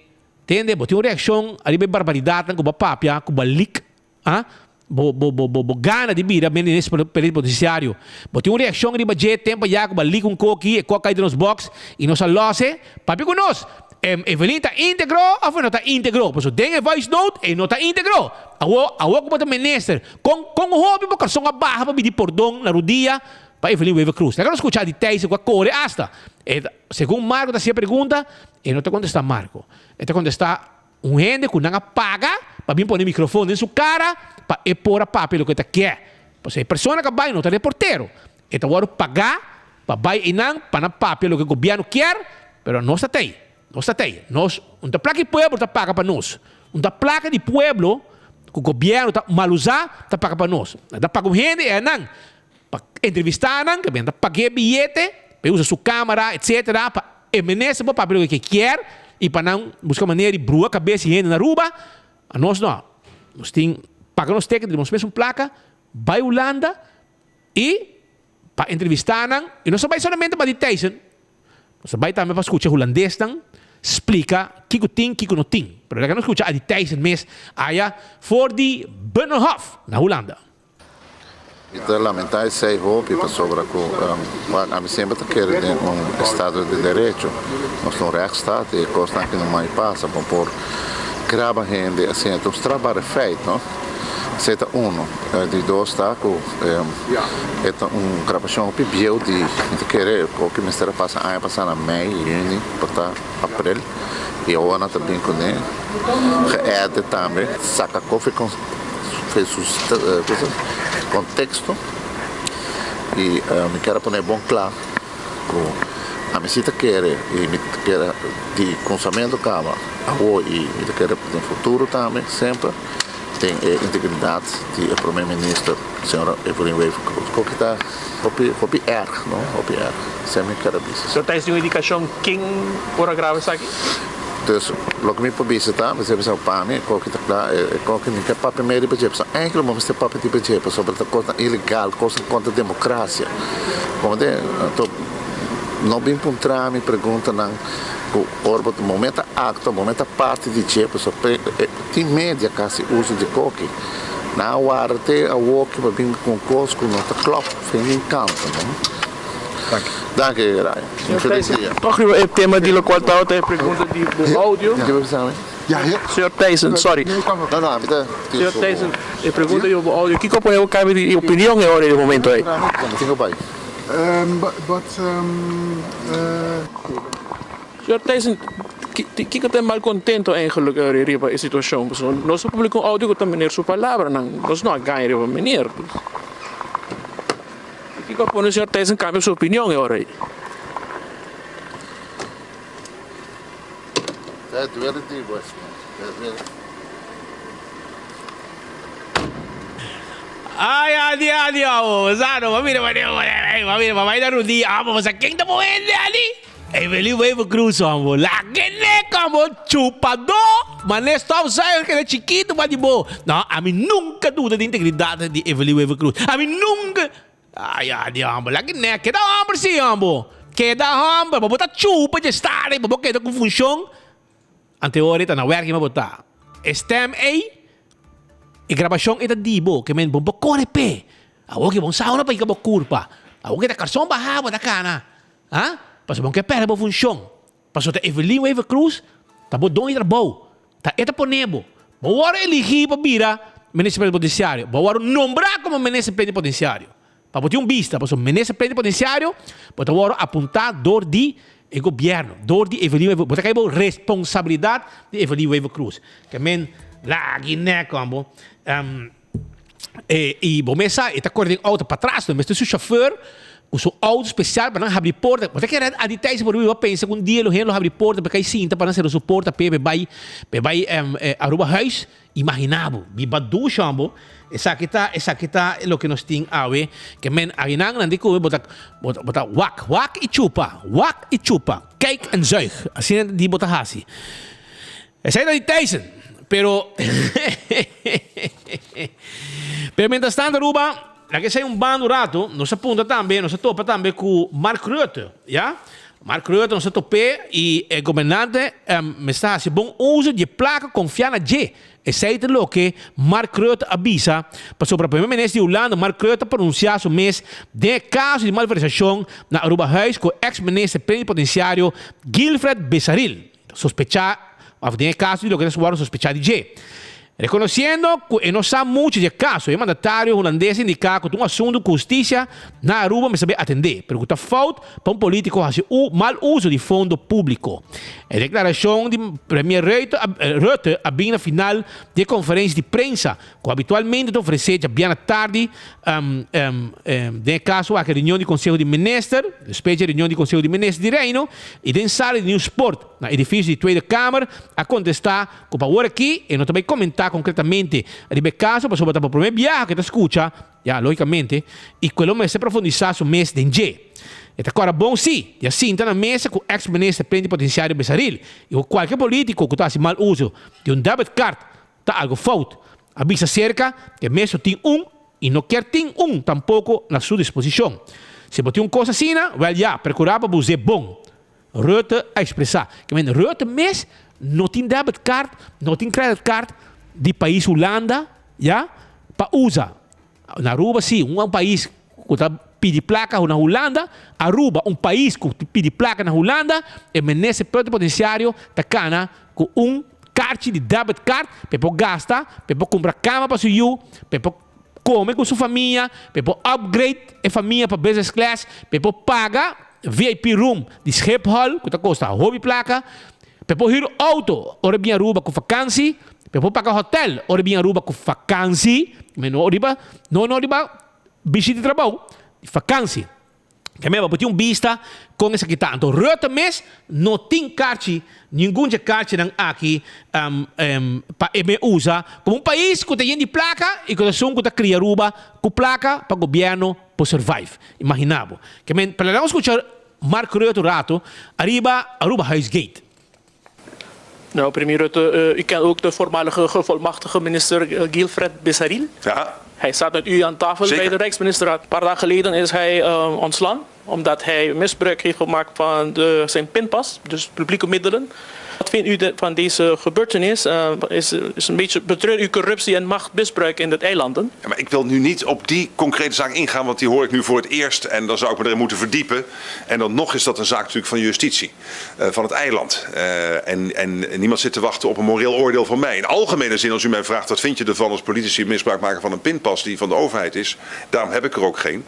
Tende, bo tin un reakshon ariba e barbaridatnan ku bo a papia, ku bo a lik Ah, bo, bo, bo, bo, bo gana di bira minister plenipotenciario. Bo tin un reaccion riba dje tempo ya cu bo a lik un koki, e kok cay den nos box y nos a lose. Papia cu nos. Em, Evelyn ta integro of e no ta integro? Pasobra den e voice note e no ta integro. Awo, awo cu bo ta minister, con, con hopi bo carson a baha pa pidi pordon na rudia pa Evelyn Wever-Croes? Laga nos scucha di Thijs cu a core hasta. E ta, segun Marco ta hacia pregunta, e no ta contesta Marco. E ta contesta Un hende ku nan a paga pa bin pone mikrofon den su kara pa e por a papia loke e ta ke. Pasobra e persona ku a bai no ta reportero. E ta wòrdu pagá pa bai einan pa nan papia loke gobièrnu kier, pero nos ta tei. Nos ta tei. Nos, un ta plaka di pueblo ta paga pa nos. Un ta plaka di pueblo ku gobièrnu ta malusá ta paga pa nos. Nan ta paga un hende einan pa entrevistá nan, ke nan ta pag'é biyete pa e usa su kamera etsetera pa e minister por papia loke ke kier i pa nan buska manera di brua kabes di hende na Aruba. Anos no. Nos tin paga nos ticket di nos mesun plaka bai Hulanda i pa entrevistá nan i nos a bai solamente pa di Thijssen. Nos a bai tambe pa skucha hulandesnan splika kiko tin kiko no tin. Pero laga nos skucha Adi Thijssen mes aya for di Binnenhof na Hulanda. Mi ta lamentá esei hopi pasobra ku wak ami semper ta kere den un estado di derecho. Nos ta un rechtsstaat i e kosnan aki no mai pasa. Bo por graba hende asina, ta un strafbare feit, no? Esei ta uno. Di dos ta ku e ta un grabashon hopi bieu di mi ta kere ku mester a pasa aña pasá na mei, yüni, por ta aprel i awor nan ta bin kuné geëdit tambe. Saka kofi su contexto y mi kier a pone bon cla cu ami si ta kere y mi ta kere di cunsamento caba awo y mi ta kere den futuro tambe semper den e integridad di e prome minister señora Evelyn Wever Croes cu ki ta hopi hopi erg no hopi erg esey mi kier a bisa. So ta un indicacion ken por a graba esaki? Dus, loke mi por bisa ta, mester bisa pa mi, e koki ta kla, e koki mi ke papia medio riba dje, pasobra enkele bo mester papia riba dje, pasobra ta kosnan ilegal, kosnan kontra demokrasia. Komo te, anto no bin puntra mi preguntanan ku ora bo ta momento a aktua, momento a parti di dje, pasobra tin media ku hasi uso di koki. Nan a warda te awoki pa bin ku un kos ku no ta klòp, fin di kanta, no. Danki, Ryan. Un felis dia. Toch riba e tema di locual tabata e pregunta di bo audio. Señor Thijssen, sorry. Señor Thijssen, e pregunta di bo audio, kico pone bo cambio di opinion e ora di momento ey? Señor Thijssen, kico ta e malcontento eigenlijk e ora riba e situacion? Pasobra nos a publica un audio cu ta meneer su palabranan, nos no a gaña riba meneer. Kiko a pone señor Thijssen kambia su opinion e ora ei? Ay, adi, adi, amo, sa no, mira, mira, mira, mira, mira, rudia, amo, sa ken ta moende, adi? Evelyn Wever Croes, amo, la que neka, amo, chupadó, mané stofzuiger, que era chiquito, pa di bo. No, ami nunca duda di integridad di Evelyn Wever Croes. Ami nunca, ay, adi, amo, la que neka, keda homber si, amo, keda homber, bo ta chupa dje stad, bo keda ku funcion. Anteori ta na werking bo ta. E stem ei, e grabacion ei ta di bo, ke men bo por kore p'e. Awor ke bo sauna pa hinka bo kurpa. Awor ke ta karson baha bo ta kana. Ha? Pasobra bo no ke pèrdè bo funshon. Pasobra ta Evelyn Wever Croes ta bo don di trabou. Ta e ta pone bo. Bo wòrdu eligí pa bira Minister Plenipotenciario. Bo wòrdu nombrá komo Minister Plenipotenciario. Pa bo tin un bista, pasobra Minister Plenipotenciario bo ta wòrdu apuntá dor di e gobièrnu, dor di Evelyn Wever, bo ta kai bo responsabilidat di Evelyn Wever Croes. Ke men lagi nèk bo. E, i bo mes sa, e ta kore den outo patras, no mester su chauffeur ku su outo spesial pa nan habri porta. Bo ta kere a di Thijs por biba pensa ku un dia lo hende lo habri porta pa kai sinta pa nan sera su porta p'e p'e bai p'e bai Aruba Huis. Imagina bo, biba dusha bo. Esaki ta, esaki ta loke nos tin awe. Ke men aginan nan di ku bo ta bo ta bo ta wak, wak i chupa, wak i chupa, kijk en zuig. Asina di bo ta hasi. Esei ta di Tyson, pero pero mientras tanto Aruba, laga esei un banda un rato, nos a punta tambe, nos a topa tambe cu Mark Rutte, ya. Mark Rutte nos a top'é y e gobernante mester haci bon uso di e placa confia na dje. Esei ta loke Mark Rutte a bisa pasobra Primer Minister di Hulanda Mark Rutte a pronuncia su mes den e caso di malversacion na Aruba Huis cu ex minister plenipotenciario Guilfred Besaril. Sospechá, òf den e kaso di loke ta wòrdu sospechá di dje. Rekonosiendo ku e no sa muchu di e kaso, e mandatario hulandes a indiká ku ta un asuntu ku hustisia na Aruba mester bai atendé, pero ku ta fout pa un polítiko hasi mal uso di fondo públiko. E deklarashon di Premier Rutte a bin na final di e konferensia di prensa ku habitualmente ta ofresé djabièrnè tardi den e kaso aki reunion di Konseho di Minister, despues dje reunion di Konseho di Minister di Reino i den sala di Nieuwspoort na edifisio di Tweede Kamer a kontestá ku pa awor aki e no ta bai komentá konkretamente riba e kaso pasobra ta pa promé biaha ku e ta skucha, ya lógikamente, i ku e lo mester profundisá su mes den dje. E ta kòrda bon si di a sinta na mesa ku eks minister plenipotensiario Besaril i ku kualke polítiko ku ta hasi mal uso di un debitkaart Ta algo fout. A bisa cerca e mes no tin un y no kier tin un tampoco na su disposicion. Si bo tin un cos asina, wel ya, percura pa bo us'é bon. Rutte a expresa. Ke men Rutte mes no tin debit card, no tin credit card di pais Hulanda, ya, pa usa. Na Aruba si, un pais ku ta pidi plaka na Hulanda, Aruba un pais ku ta pidi plaka na Hulanda, e minister plenipotenciario ta kana ku un karchi di debit card pa e por gasta, pa e por kumpra kama pa su yu, pa e por kome ku su famia, pa e por upgrade e famia pa business class, pa e por paga VIP room di Schiphol ku ta kosta hopi plaka, pa e por hür outo ora e bin Aruba ku fakansi, pa e por paga hotel ora e bin Aruba ku fakansi, no riba no no riba bishita di trabou, di fakansi. Kemeba bo tin un bista kon esaki ta. Anto Rutte mes no tin karchi, ningun dje karchinan aki pa e me usa komo un pais ku ta yen di plaka i ku ta esun ku ta kria Aruba ku plaka pa gobièrnu por survive. Imagina bo. Kemen, pero laga nos skucha Mark Rutte un ratu ariba Aruba Huisgate. Nou, premier Rutte, u kent ook de voormalige gevolmachtige minister Guilfred Besaril. Ja. Hij zat met u aan tafel bij de Rijksministerraad. Een paar dagen geleden is hij ontslaan, omdat hij misbruik heeft gemaakt van de, zijn pinpas, dus publieke middelen. Wat vindt u de, van deze gebeurtenis? Is, is een beetje betreur u corruptie en machtmisbruik in de eilanden? Ja, maar ik wil nu niet op die concrete zaak ingaan, want die hoor ik nu voor het eerst en dan zou ik me erin moeten verdiepen. En dan nog is dat een zaak natuurlijk van justitie, van het eiland. En, en niemand zit te wachten op een moreel oordeel van mij. In algemene zin, als u mij vraagt wat vind je ervan als politici misbruik maken van een pinpas die van de overheid is, daarom heb ik er ook geen.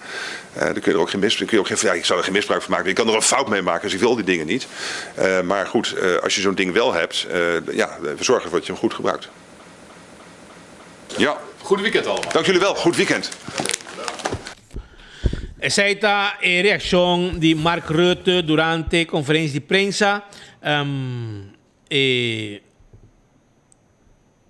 Dan kun je er ook geen misbruik, kun je ook geen, ja, ik zou er geen misbruik van maken. Je kan er een fout mee maken, dus ik wil die dingen niet. Maar goed, als je zo'n ding wel hebt, ja, zorg ervoor dat je hem goed gebruikt. Ja. Goed weekend allemaal. Dank jullie wel. Goed weekend. Esei ta e reakshon di Mark Rutte durante konferensia di prensa e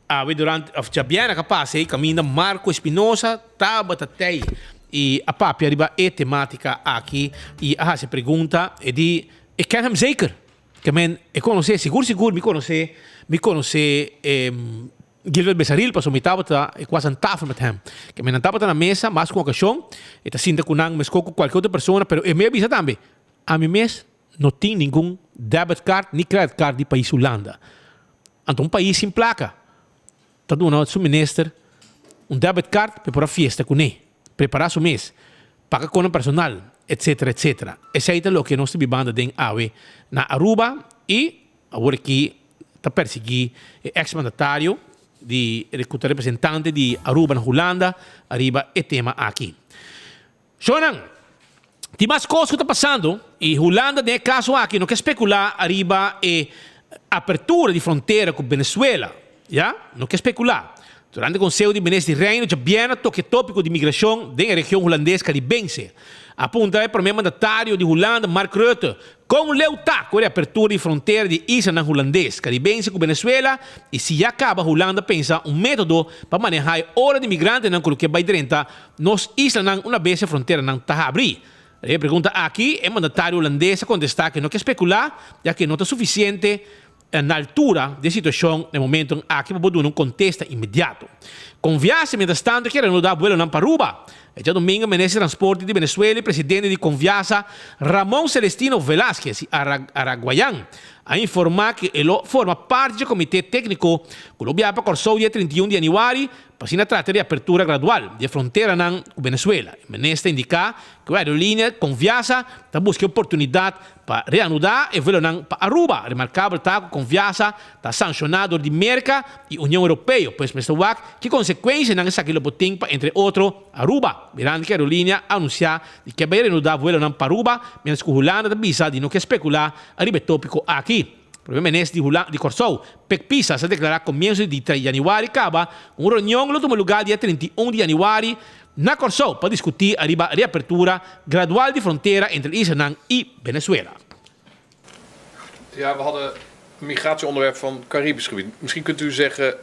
awe durante òf djabièrnè ku a pasa ei kaminda Marco Espinosa tabata tei i a papia riba e tematika aki i a hasi pregunta e di ik ken hem zeker. Ke men e konosé sigur sigur mi konosé mi konosé Gilbert Besaril pasobra mi tabata ik was aan tafel met hem. Ke men nan tabata na mesa mas ku un okashon e ta sinta ku nan meskos ku kualke otro persona pero e mi a bisa tambe ami mes no tin ningun debit card ni credit card di pais Hulanda. Anto un pais sin plaka ta duna su minister un debit card pa e por a fiesta kuné, prepara su mes, paga konan personal etcetera etcetera. Esei ta loke nos ta bibando den awe na Aruba y Awor aki ta persiguí e ex mandatario di ku ta representante di Aruba na Hulanda ariba e tema aki. Shownan, tin mas kos ku ta pasando i Hulanda den e kaso aki no ke spekulá ariba e apertura di frontera ku Venezuela. Ya, no ke spekulá. Durante Konseho di Minister di Reino djabièrnè toka e tópiko di migrashon den e region hulandes karibense. A puntra e promé mandatario di Hulanda, Mark Rutte, kon leu ta ku e reapertura di frontera di e islanan hulandes karibense ku Venezuela i si ya kaba Hulanda pensa un método pa manehá e ora di migrantenan ku lo ke bai drenta nos islanan una bes e fronteranan ta habrí. Riba e pregunta aki e mandatario hulandes a kontestá ku e no ke spekulá ya ku e no ta sufisiente Na altura di e situacion na e momentonan aki pa bo duna un contesta inmediato. Conviasa mientrastanto kier reanuda vuelonan pa Aruba. E djadomingo Minister di Transporte di Venezuela y presidente di Conviasa, Ramon Celestino Velásquez y Araguayan a informa cu e lo forma parti dje comite tecnico cu lo biaha pa Corsou dia 31 di januari pa asina trata di apertura gradual di e fronteranan cu Venezuela. E minister a indica cu e aerolinea Conviasa ta busca e oportunidad Pa reanudá e vuelonan pa Aruba, remarkabel ta ku Conviasa ta sanshoná dor di Merka i Union Europeo, pues mester wak ki konsekuensianan esaki lo por tin pa entre otro Aruba. Mirando ku e aerolínea a anunsiá di ke bai reanudá vuelonan pa Aruba, miéntras ku Hulanda ta bisa di no ke spekulá ariba e tópiko aki. Prome Minister di Hulanda di Kòrsou, Pek Pisas a deklará komienso di di yanüari kaba ku un reunion lo tuma lugá dia 31 di yanüari na Kòrsou pa diskutí ariba reapertura gradual di frontera entre e islanan i Venezuela. Ja, we hadden een migratieonderwerp van Caribisch gebied. Misschien kunt u zeggen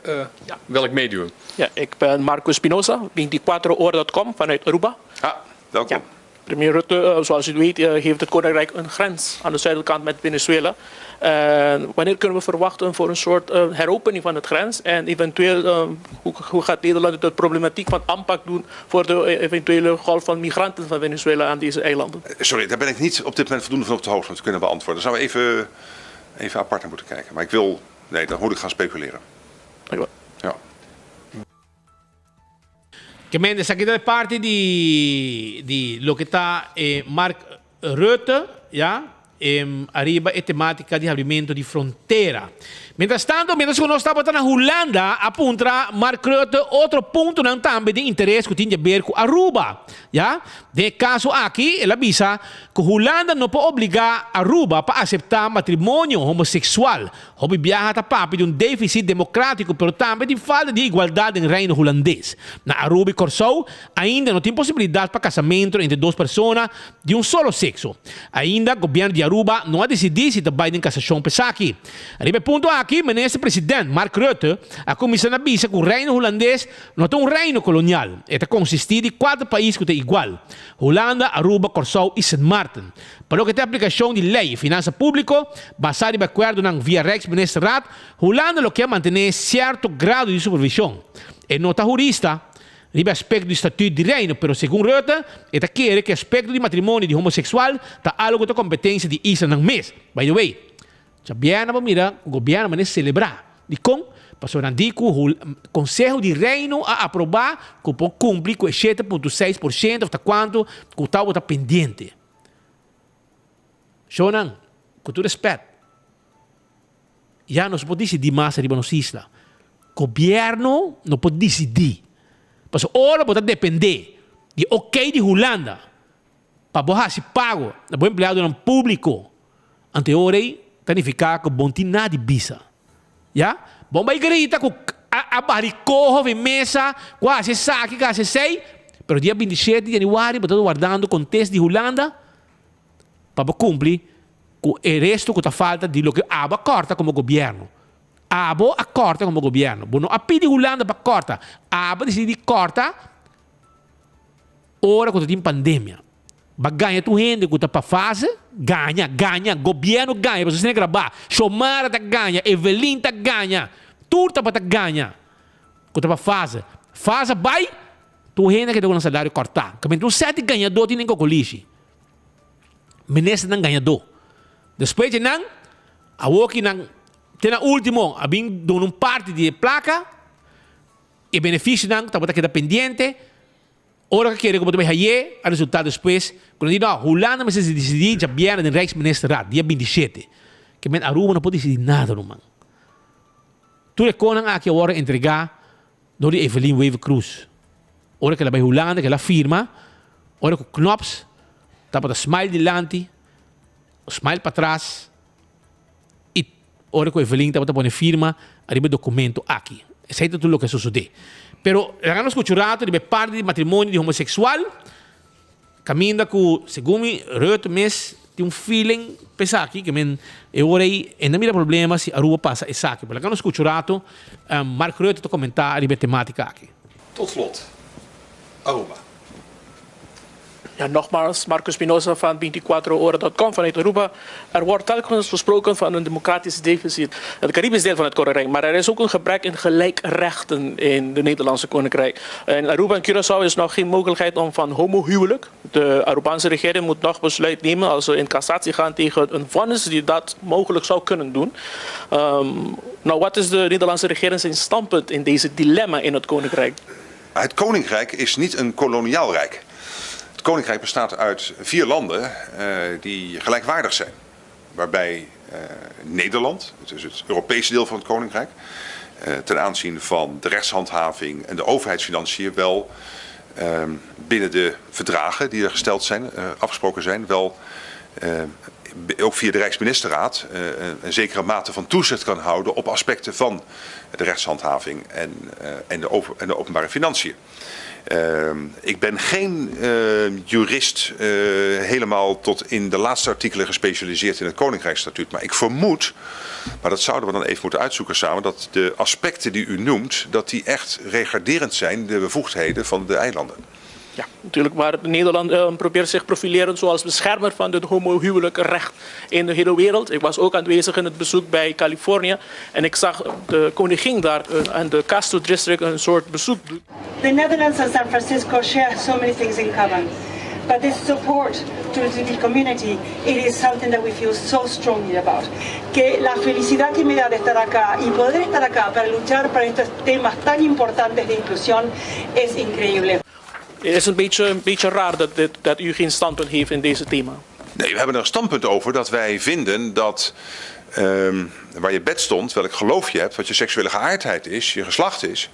welk medium. Ja, ik ben Marco Espinosa, 24oor.com vanuit Aruba. Ah, welkom. Ja. Premier Rutte, zoals u weet, heeft het Koninkrijk een grens aan de zuidelijke kant met Venezuela. Wanneer kunnen we verwachten voor een soort heropening van het grens? En eventueel, hoe gaat Nederland de problematiek van aanpak doen voor de eventuele golf van migranten van Venezuela aan deze eilanden? Sorry, daar ben ik niet op dit moment voldoende van op de hoogte om te kunnen beantwoorden. Daar zouden we even apart naar moeten kijken. Maar ik wil, nee, dan moet ik gaan speculeren. Dank u wel. Ja. Ke men esaki ta e parti di di loke ta e Mark Rutte, ya, ariba e tematica di habrimento di frontera. Mientras tanto, mientras cu nos tabata na Hulanda, a puntra Mark Rutte otro puntonan tambe di interes cu tin di haber cu Aruba. Ya, den e caso aki, el a bisa cu Hulanda no por obliga Aruba pa acepta matrimonio homosexual. Hopi biaha ta papia di un deficit democratico, pero tambe di falta di igualdad den Reino Hulandes. Na Aruba y Corsou, ainda no tin posibilidad pa casamento entre dos persona di un solo sexo. Ainda gobierno di Aruba no a dicidi si ta bay den casacion pa esaki. Riba e punto aki, Minister President Mark Rutte a cuminsa na bisa cu Reino Hulandes no ta un reino colonial. E ta consisti di cuater pais cu ta igual, Hulanda, Aruba, Corsou y Sint Maarten. Pa loke ta e aplicacion di ley y finansa publico, basa riba acuerdonan via Rijksministerraad, Hulanda lo kier mantene cierto grado di supervision. E no ta hurista, Riba e aspekto di statuut di Reino, pero segun Rutte e ta kere ku e aspekto di matrimonio di homoseksual ta algu ku ta kompetensia di islanan mes. By the way, djabièrnè bo mira ku gobièrnu manera selebrá. Dikon? Pasobra nan di ku Konseho di Reino a aprobá ku por kumpli ku e 7.6% òf ta kuantu ku tabata pendiente. Shownan, ku tur respèt, Ya nos por disidí mas riba nos isla. Gobièrnu no por disidí. Pasobra ora bo ta dependé di okey di Hulanda pa bo hasi pago na bo empleadonan públiko, anto e ora ei ta nifiká ku bo no tin nada di bisa. Ya? Bo bai grita ku a baha di koho of e mesa ku a hasi esaki, ku a hasi esei, pero dia 27 di yanüari bo ta wardando kontest di Hulanda pa bo kumpli Ku e resto ku ta falta di loke abo a kòrta komo gobièrnu. Abo a kòrta komo gobièrnu. Bo no a pidi Hulanda pa kòrta. Abo a disidí di kòrta ora ku ta tin pandemia. Ba gaña tur hende ku ta pa fase, gaña, gaña, gobièrnu gaña, pasobra esei na grabá. Xiomara ta gaña, Evelyn ta gaña, tur tabata gaña ku ta pa fase. Fase bai, tur hende a keda ku nan salario kòrtá. Kaminda un sèt di gañadó tin den kokolishi. Ministernan gañadó. Despues di nan, awoki nan te na último a bin duna un parti di e plaka, e benefisionan tabata keda pendiente, ora ku a kere ku bo ta bai haye, a resultá despues ku nan di no, Hulanda mester disidí djabièrnè den Rijksministerraad, dia 27. Ke men Aruba no por disidí nada ruman. Tur e konan aki a wòrdu entregá dor di Evelyn Wever-Croes. Ora ku el a bai Hulanda, ku el a firma, ora ku Knops tabata smile dilanti, smile patras, i ora ku Evelyn tabata pone firma ariba e dokumento aki. Esei ta tur loke a sosodé. Pero laga nos skucha un ratu riba e parti di matrimonio di homoseksual. Caminda cu segun mi Rutte mes tin un feeling pa esaki ke men e ora ey e no mira problema si Aruba pasa esaki. Pero laga nos scucha un rato Mark Rutte ta comenta riba e tematica aki. Tot slot, Aruba. Ja, nogmaals, Marco Spinoza van 24ora.com vanuit Aruba. Er wordt telkens gesproken van een democratisch deficit. Het Caribisch deel van het Koninkrijk. Maar er is ook een gebrek in gelijk rechten in de Nederlandse Koninkrijk. In Aruba en Curaçao is nog geen mogelijkheid om van homohuwelijk. De Arubaanse regering moet nog besluit nemen als ze in cassatie gaan tegen een vonnis die dat mogelijk zou kunnen doen. Um, nou, wat is de Nederlandse regering zijn standpunt in deze dilemma in het Koninkrijk? Het Koninkrijk is niet een koloniaal rijk. Het Koninkrijk bestaat uit vier landen uh, die gelijkwaardig zijn. Waarbij uh, Nederland, dus het Europese deel van het Koninkrijk, uh, ten aanzien van de rechtshandhaving en de overheidsfinanciën wel binnen de verdragen die er gesteld zijn, afgesproken zijn, wel ook via de Rijksministerraad een zekere mate van toezicht kan houden op aspecten van de rechtshandhaving en, en, de, over, en de openbare financiën. Uh, ik ben geen uh, jurist uh, helemaal tot in de laatste artikelen gespecialiseerd in het Koninkrijksstatuut. Maar ik vermoed, maar dat zouden we dan even moeten uitzoeken samen, dat de aspecten die u noemt, dat die echt regarderend zijn de bevoegdheden van de eilanden. Ja, natuurlijk. Maar Nederland uh, probeert zich profileren zoals beschermer van het homohuwelijk recht in de hele wereld. Ik was ook aanwezig in het bezoek bij Californië. En ik zag de koningin daar uh, aan de Castro District een soort bezoek doen. The Netherlands and San Francisco share so many things in common. But this support to the LGBT community, it is something that we feel so strongly about. Que la felicidad que me da de estar acá y poder estar acá para luchar para estos temas tan importantes de inclusión es increíble. Het is een beetje, een beetje raar dat, dit, dat u geen standpunt heeft in deze thema. Nee, we hebben er een standpunt over dat wij vinden dat waar je bed stond, welk geloof je hebt, wat je seksuele geaardheid is, je geslacht is,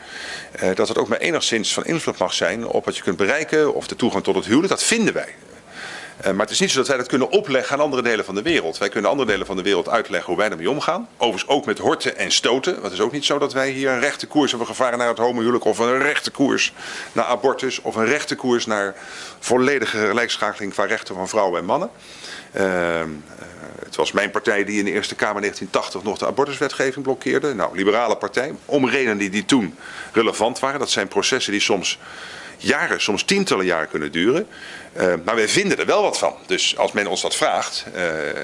dat dat ook maar enigszins van invloed mag zijn op wat je kunt bereiken of de toegang tot het huwelijk. Dat vinden wij. Maar het is niet zo dat wij dat kunnen opleggen aan andere delen van de wereld. Wij kunnen andere delen van de wereld uitleggen hoe wij ermee omgaan. Overigens ook met horten en stoten. Want het is ook niet zo dat wij hier een rechte koers hebben gevaren naar het homohuwelijk of een rechte koers naar abortus of een rechte koers naar volledige gelijkschakeling qua rechten van vrouwen en mannen. Het was mijn partij die in de Eerste Kamer in 1980 nog de abortuswetgeving blokkeerde. Liberale partij, om redenen die toen relevant waren. Dat zijn processen die soms jaren, soms tientallen jaren kunnen duren. Maar wij vinden er wel wat van. Dus als men ons dat vraagt,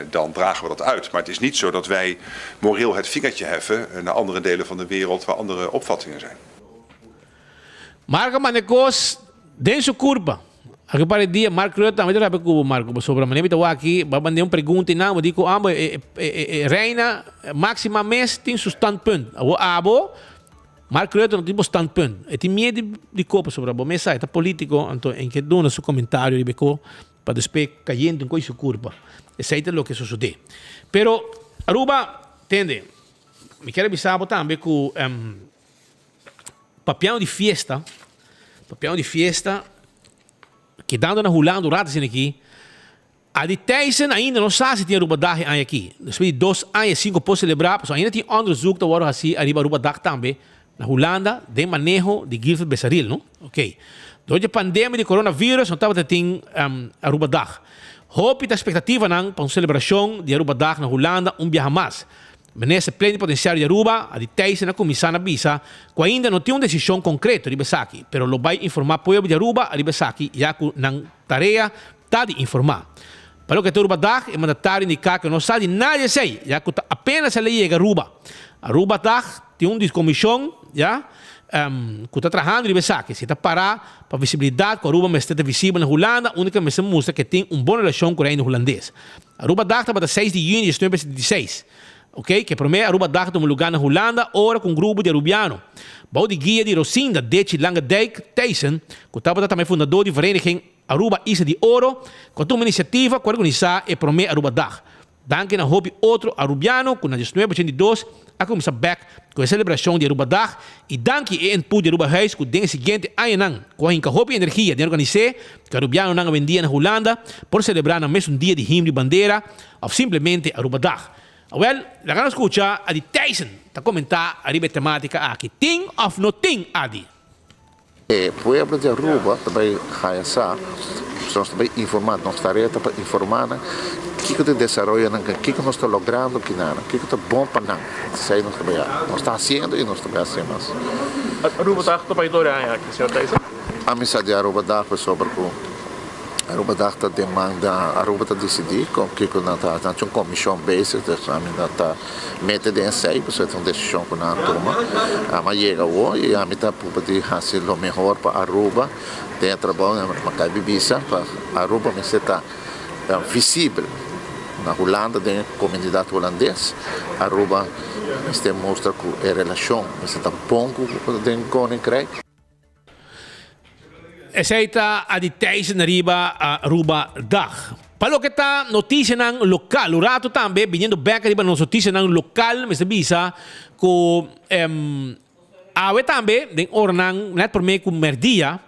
dan dragen we dat uit. Maar het is niet zo dat wij moreel het vingertje heffen naar andere delen van de wereld waar andere opvattingen zijn. Marco Manecos, den su curpa. Aki par di dia Mark Rutte tambe ta rabia cu bo Marco pasobra manera mi ta wak aki bo a manda un pregunta y nan bo di cu amo e e reina Maxima mes tin su standpunt. Awor abo Mark Rutte no tin bo standpunt. E tin miedo di ko pasobra bo mes sa e ta politico anto en ke duna su comentario riba e ko pa despues cayente un ko y su curpa. Esey ta loke sosode. Pero Aruba tende mi kier a bisa bo tambe cu Papiando di fiesta, papiando di fiesta, kedando na Hulanda un rato asina aki, Adi Thijssen ainda no sa si tin Arubadag e aña aki. Despues di dos aña e sin ku por selebrá, pasobra ainda tin onderzoek ta wòrdu hasí ariba Arubadag tambe na Hulanda den maneho di Guilford Besaril, no? Oké. Dor di e pandemia di coronavirus no tabata tin Arubadag. Hopi ta espektativanan pa un selebrashon di Arubadag na Hulanda un biaha mas. Minister Plenipotenciario di Aruba, Adi Thijssen a cuminsa na bisa cu ainda no tin un decision concreto riba esaki, pero lo bay informa pueblo di Aruba riba esaki ya cu nan tarea ta di informa. Pa loke ta Arubadag, e mandatario indica cu no sa di nada di esey, ya cu ta apenas el a yega Aruba. Arubadag tin un comision ya cu ta trahando riba esaki. Si ta para pa visibilidad cu Aruba mester ta visibel na Hulanda, unda cu mester mustra cu e tin un bon relacion cu Reino Hulandes. Aruba Dag tabata seis di juni 1976, ok, ke prome Aruba Dag tuma luga na Hulanda ora ku un grupo di Arubiano, bou di guia di Rosinda Dechi Langendijk Thijssen, ku tabata tambe fundador di Vereniging Aruba Isla di Oro, ku a tuma inisiativa ku a organisa e prome Aruba Dag. Danki na hopi otro Arubiano ku na 1982 a kuminsá bèk ku e selebrashon di Aruba Dag i danki e input di Arubahuis ku den e siguiente añanan ku a hinka hopi energia den organis'é ku Arubianonan awendia na Hulanda por selebrá nan mesun dia di himno i bandera òf simplemente Aruba Dag. Awèl, laga nos skucha Adi Thijssen ta komentá ariba e temátika aki, Tin òf no tin, Adi? E pueblo di Aruba ta bay haya sa, nos ta bay informa, nos tarea ta pa informa nan kico ta e desaroyonan, kico nos ta logrando kinanan, kico ta bon pa nan, esey nos ta bay nos ta haciendo y nos ta bay haci mas. Aruba Dag ta bay dor e aña aki, señor Thijssen? Ami sa di Aruba Dag pasobra cu Aruba Dag ta den man di Aruba ta dicidi con kico nan ta haci, nan tin un comision bezig, dus ami no ta mete den esey pasobra ta un decision cu nan a tuma. Ami a yega awor y ami ta purba di haci lo mehor pa Aruba den e trabou. Mi a cay bibisa pa Aruba mester ta visibel na Hulanda den e comunidad Hulandes. Aruba mester mustra cu e relacion mester ta bon cu den Koninkrijk. Esei ta Adi Thijssen riba Aruba Dag. Pa loke ta noticianan local, un rato tambe biniendo bek riba nos noticianan local mester bisa cu awe tambe den oranan net prome cu merdia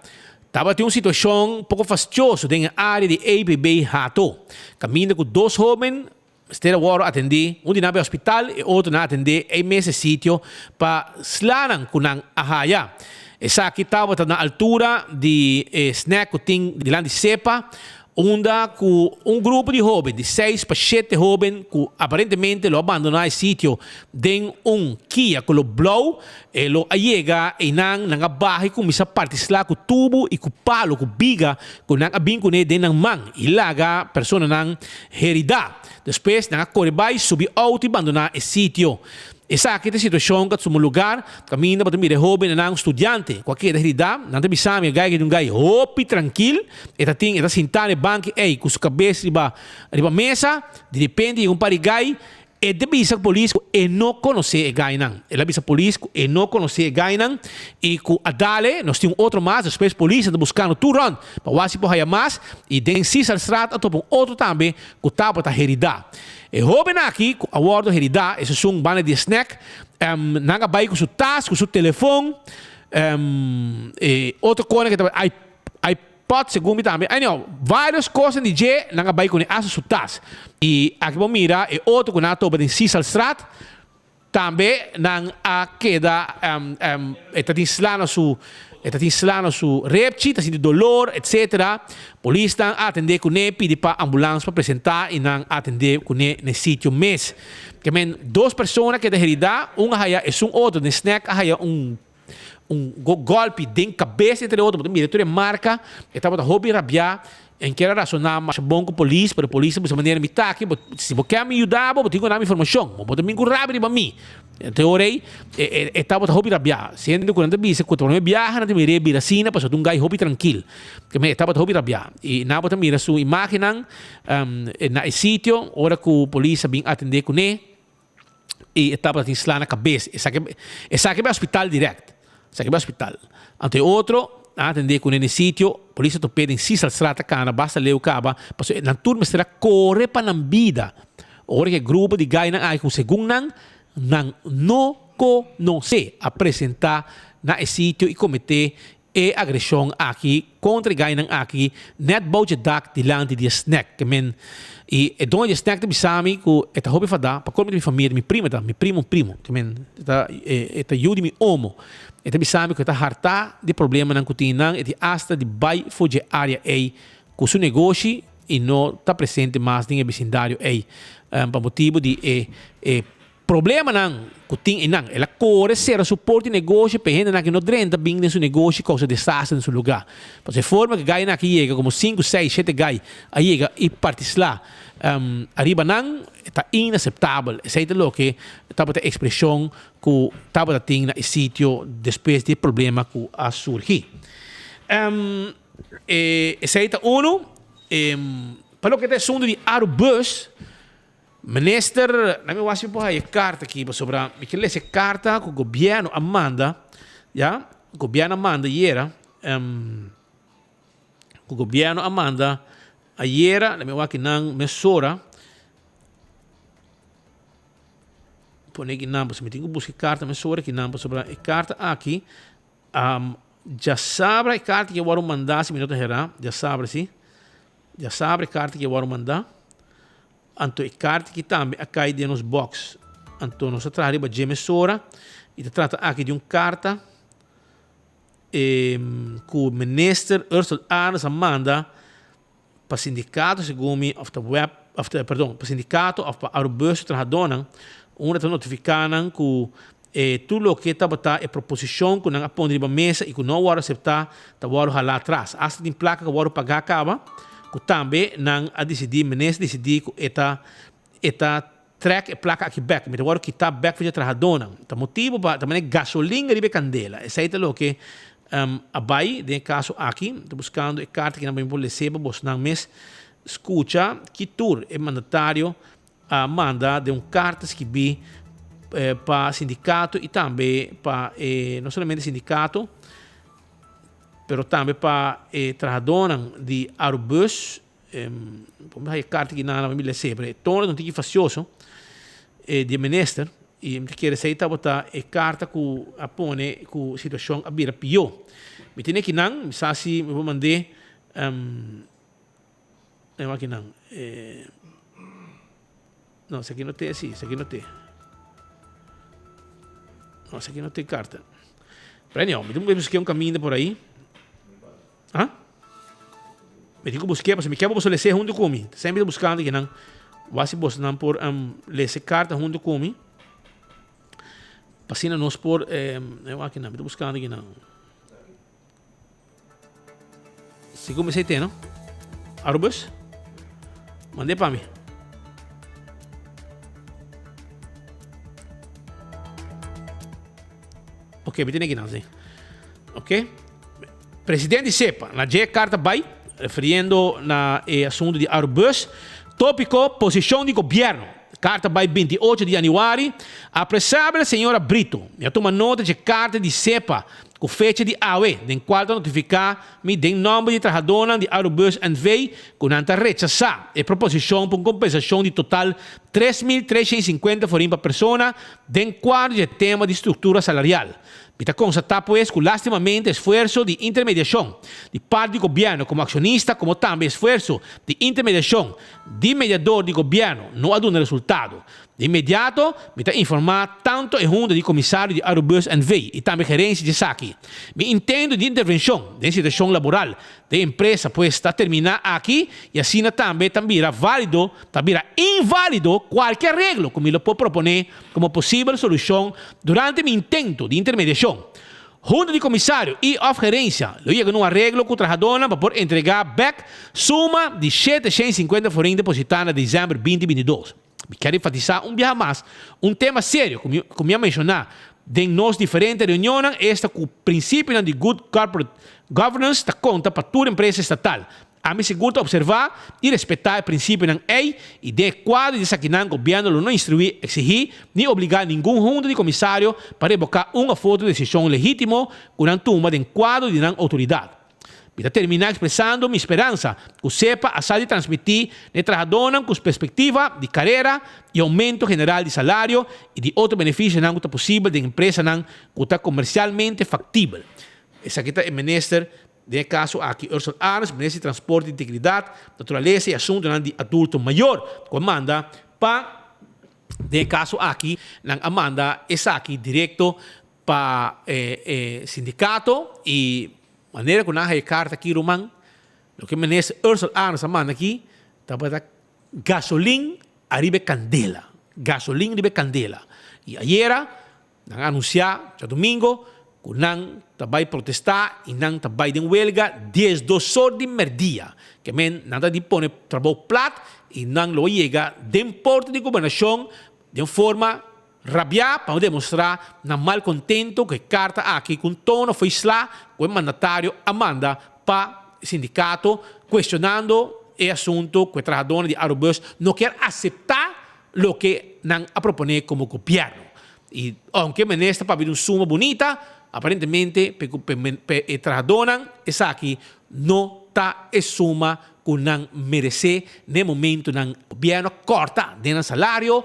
tabatin un situacion poco fastioso den e area di EPB Hato caminda cu dos hoben Mester a wòrdu atendí, un di nan bai hospital, e otro nan a atendé ei mes e sitio pa slanan ku nan a haya. Esaki tabata na altura di e snack ku tin dilanti Sepa, unda ku un grupo di hóben, di seis pa shete hóben ku aparentemente lo a bandoná e sitio den un Kia koló blou, e lo a yega einan, nan a baha i kuminsá parti sla ku tubu i ku palu, ku biga ku nan a bin kuné den nan man i laga personanan heridá. Despues nan a kore bai subi outo i bandoná e sitio. Esaki ta e situashon ku a tuma lugar kaminda bo ta mira e hóbennan studiante ku a keda heridá. Nan ta bisa mi e gai ke ta un gai hopi trankil. E ta tin e ta sintá na e banki ei ku su kabes riba riba mesa. Di repente yega un par di gai. E ta bisa ku polis ku e no konosé e gainan. El a bisa polis ku e no konosé e gainan i ku a dale nos tin un otro mas. Despues polis a ta buskando tur rònt pa wak si por haya mas i den Cesarstraat a topa un otro tambe ku tabata heridá. E hóben aki ku a wòrdu heridá es esun banda di e snèk. Nan a bai ku su tas, ku su telefon, e otro kosnan ku e tabata Pot segun mi tambe. Anyhow, varios cosnan di dje nan a bay cune hasta su tas. Y aki bo mira e otro cu nan a topa den Siesalstraat, tambe nan a keda e ta tin sla na su e ta tin sla na su repchi, ta sinti dolor etc. Polisnan a atende cune, pidi pa ambulans pa presenta y nan a atende cune n'e sitio mes. Ke men dos persona keda herida, un a haya esun otro den snack a haya un. Un golpi den kabes entre otro, bo ta mira tur e marka, e tabata hopi rabiá, en kier a rasoná masha bon ku polis, pero polis a bisa manera mi ta aki, si bo kier mi yuda bo, bo tin ku dami informashon, bo bo ta bin ku rabia riba mi. Te ora ei, e tabata hopi rabiá, siendo ku nan ta bisa ku ta promé biaha nan ta mir'é bira asina, pasobra ta un gai hopi trankil. E tabata hopi rabiá, i nan bo ta mira su imágennan na e sitio ora ku polis a bin atendé kuné. y e tabata tin sla na cabes. Esaki, esaki bai hospital direct. Esaki bai hospital. Anto e otro, nan atende cu ne sitio, polis a top'é den Siesalstraat a cana basta leu caba, pasobra nan tur mester a core pa nan bida. Ora cu e grupo di gainan aki cu segun nan, nan no conoce, a presenta na e sitio y comete E agreshon aki kontra e gainan aki nèt bou dje dak dilanti di e snèk. Ke men i e doño di e snèk ta bisa mi ku e ta hopi fadá pa kolmo di mi famia, di mi primo e ta, mi primo primo. Ke men e ta e ta yu di mi omo. E ta bisa mi ku e ta hartá di problemanan ku tin nan, e tin asta di bai for dje área ei ku su negoshi i no ta presente mas den e bisindario ei pa motibu di e e Problemanan ku tin einan. El a kore sera su porta di negoshi pa e hendenan ki no drenta bin den su negoshi kousa desaster den su lugá. Pasobra e forma ku e gainan aki yega, komo sinku, seis, shete gai a yega i parti sla ariba nan, ta inaseptabel. Esei ta loke tabata e ekspreshon ku tabata tin na e sitio despues di e problema ku a surgi. Esei ta unu. Pa loke ta e asuntu di Arubus. Minister, na mi wak si mi por haya e karta aki pasobra mi ke lesa e karta ku gobièrnu a manda, ya, gobièrnu a manda ayera, ku gobièrnu a manda ayera, na mi wak kinan mesora, pone kinan pasobra mi tin ku buska e karta mesora kinan pasobra e karta aki djasabra e karta ke wòrdu manda si mi no ta hera, djasabra si. Djasabra e karta ki a wòrdu mandá, anto e karta ki tambe a kai den nos bòks. Anto nos a traha riba dje mesora i ta trata aki di un karta ku Minister Ursel Arends a manda pa sindikato segun mi òf ta web òf ta perdon pa sindikato òf pa Arubus su trahadónan unda ta notifiká nan ku E tur loke tabata e proposishon ku nan a pone riba mesa i ku no a wòrdu aseptá ta wòrdu halá atras. Asta tin plaka ku a wòrdu pagá kaba ku tambe nan a disidí, minister a disidí ku e ta e ta trèk e plaka aki bèk. Mi ta wòrdu kitá bèk for dje trahadónan. Ta motibu pa ta manera gasolin riba e kandela. Esei ta loke a bai den e kaso aki. Mi ta buskando e karta kinan pa mi por les'é pa bosnan mes skucha ki tur e mandatario a manda den un karta skibí pa sindikato i tambe pa e no solamente sindikato pero tambe pa e trahadónan di Arubus. Por mi haña e karta aki nan mi les'é pero e tono ta un tiki fasioso di e minister i mi ta kere esei tabata e karta ku a pone ku situashon a bira pió. Mi tene akinan mi sa si mi por mand'é. E makinan e No, esaki no te si, esaki no te. No, esaki no te carta. Pero anyhow, mi tin ku busqué un caminda por ahí. Ah? Mi tin ku busqué, pasobra mi kier pa boso les'é hunto ku mi. Semper mi ta buscando kinan wak si bosonan por lesa e carta hunto ku mi. Pa asina nos por, e wak kinan, mi ta buscando kinan. Si ku mi te no? Arubus? Mand'é pa mi. Ok, mi tene kinan, sí. Ok. Presidente di SEPA, na dje karta bai, referiendo na e asunto di Arubus. Tópiko, posishon di gobièrnu. Karta bai 28 di yanüari. Apresabel señora Brito, mi a tuma nota dje karta di SEPA ku fecha di awe, den kual ta notifiká mi den nòmber di trahadónan di Arubus NV ku nan ta rechasá e proposishon pa un kompensashon di total 3350 forin pa persona den kuadro dje tema di struktura salarial. Mi ta konstatá pues ku lastimamente esfuerso di intermediashon di parti di gobièrnu komo akshonista komo tambe esfuerso di intermediashon di mediador di gobièrnu no a duna resultado. Di inmediato mi ta informá tantu e hunta di komisario di Arubus NV i tambe gerensia di esaki. Mi intento di intervenshon den situashon laboral den empresa pues ta terminá aki i asina tambe ta bira válido ta bira inválido kualke areglo ku mi lo por proponé komo posibel solushon durante mi intento di intermediashon. Hunta di komisario i òf gerensia lo yega na un areglo ku trahadónan pa por entregá bèk suma di 750 florin depositá na desèmber 2022. Mi kier enfatisá un biaha mas un tema serio ku mi ku mi a menshoná den nos diferente reunionnan, esta ku prinsipionan di Good Corporate Governance ta konta pa tur empresa estatal. Ami sigur ta observá i respetá e prinsipionan ei i den e kuadro di esakinan gobièrnu lo no instruí, eksigí ni obligá ningun hunta di komisario pa reboká un òf otro desishon legítimo ku nan tuma den kuadro di nan outoridat. Mi ta terminá ekspresando mi speransa ku sepa a sa di transmití na e trahadónan ku perspektiva di karera i oumento general di salario i di otro benefisionan ku ta posibel den empresanan ku ta komersialmente faktibel. Esaki ta e minister, den e kaso aki Ursell Arends, minister di Transporte, Integridat, Naturalesa i Asuntunan di Adulto Mayor, ku a manda pa, den e kaso aki, nan a manda esaki direkto Pa e sindikato i manera ku nan haya e karta aki ruman, loke minister Ursell Arends a manda aki tabata gasolin ariba e kandela, gasolin riba e kandela. I ayera nan a anunsiá djadumingo ku nan ta bai protestá i nan ta bai den welga diesdos or di mèrdia. Ke men nan ta di pone trabou plat i nan lo yega den porta di gobernashon den forma Rabiá pa no demostrá nan malkontento ku e karta aki ku un tono foi sla ku e mandatario a manda pa sindikato kuestionando e asunto ku e trahadónan di Arubus no kier aseptá loke nan a proponé komo gobièrnu. I ounke minister papia di un suma bunita, aparentemente pa e trahadónan esaki no ta e suma ku nan meresé n'e momentonan. Gobièrnu a kòrta den nan salario.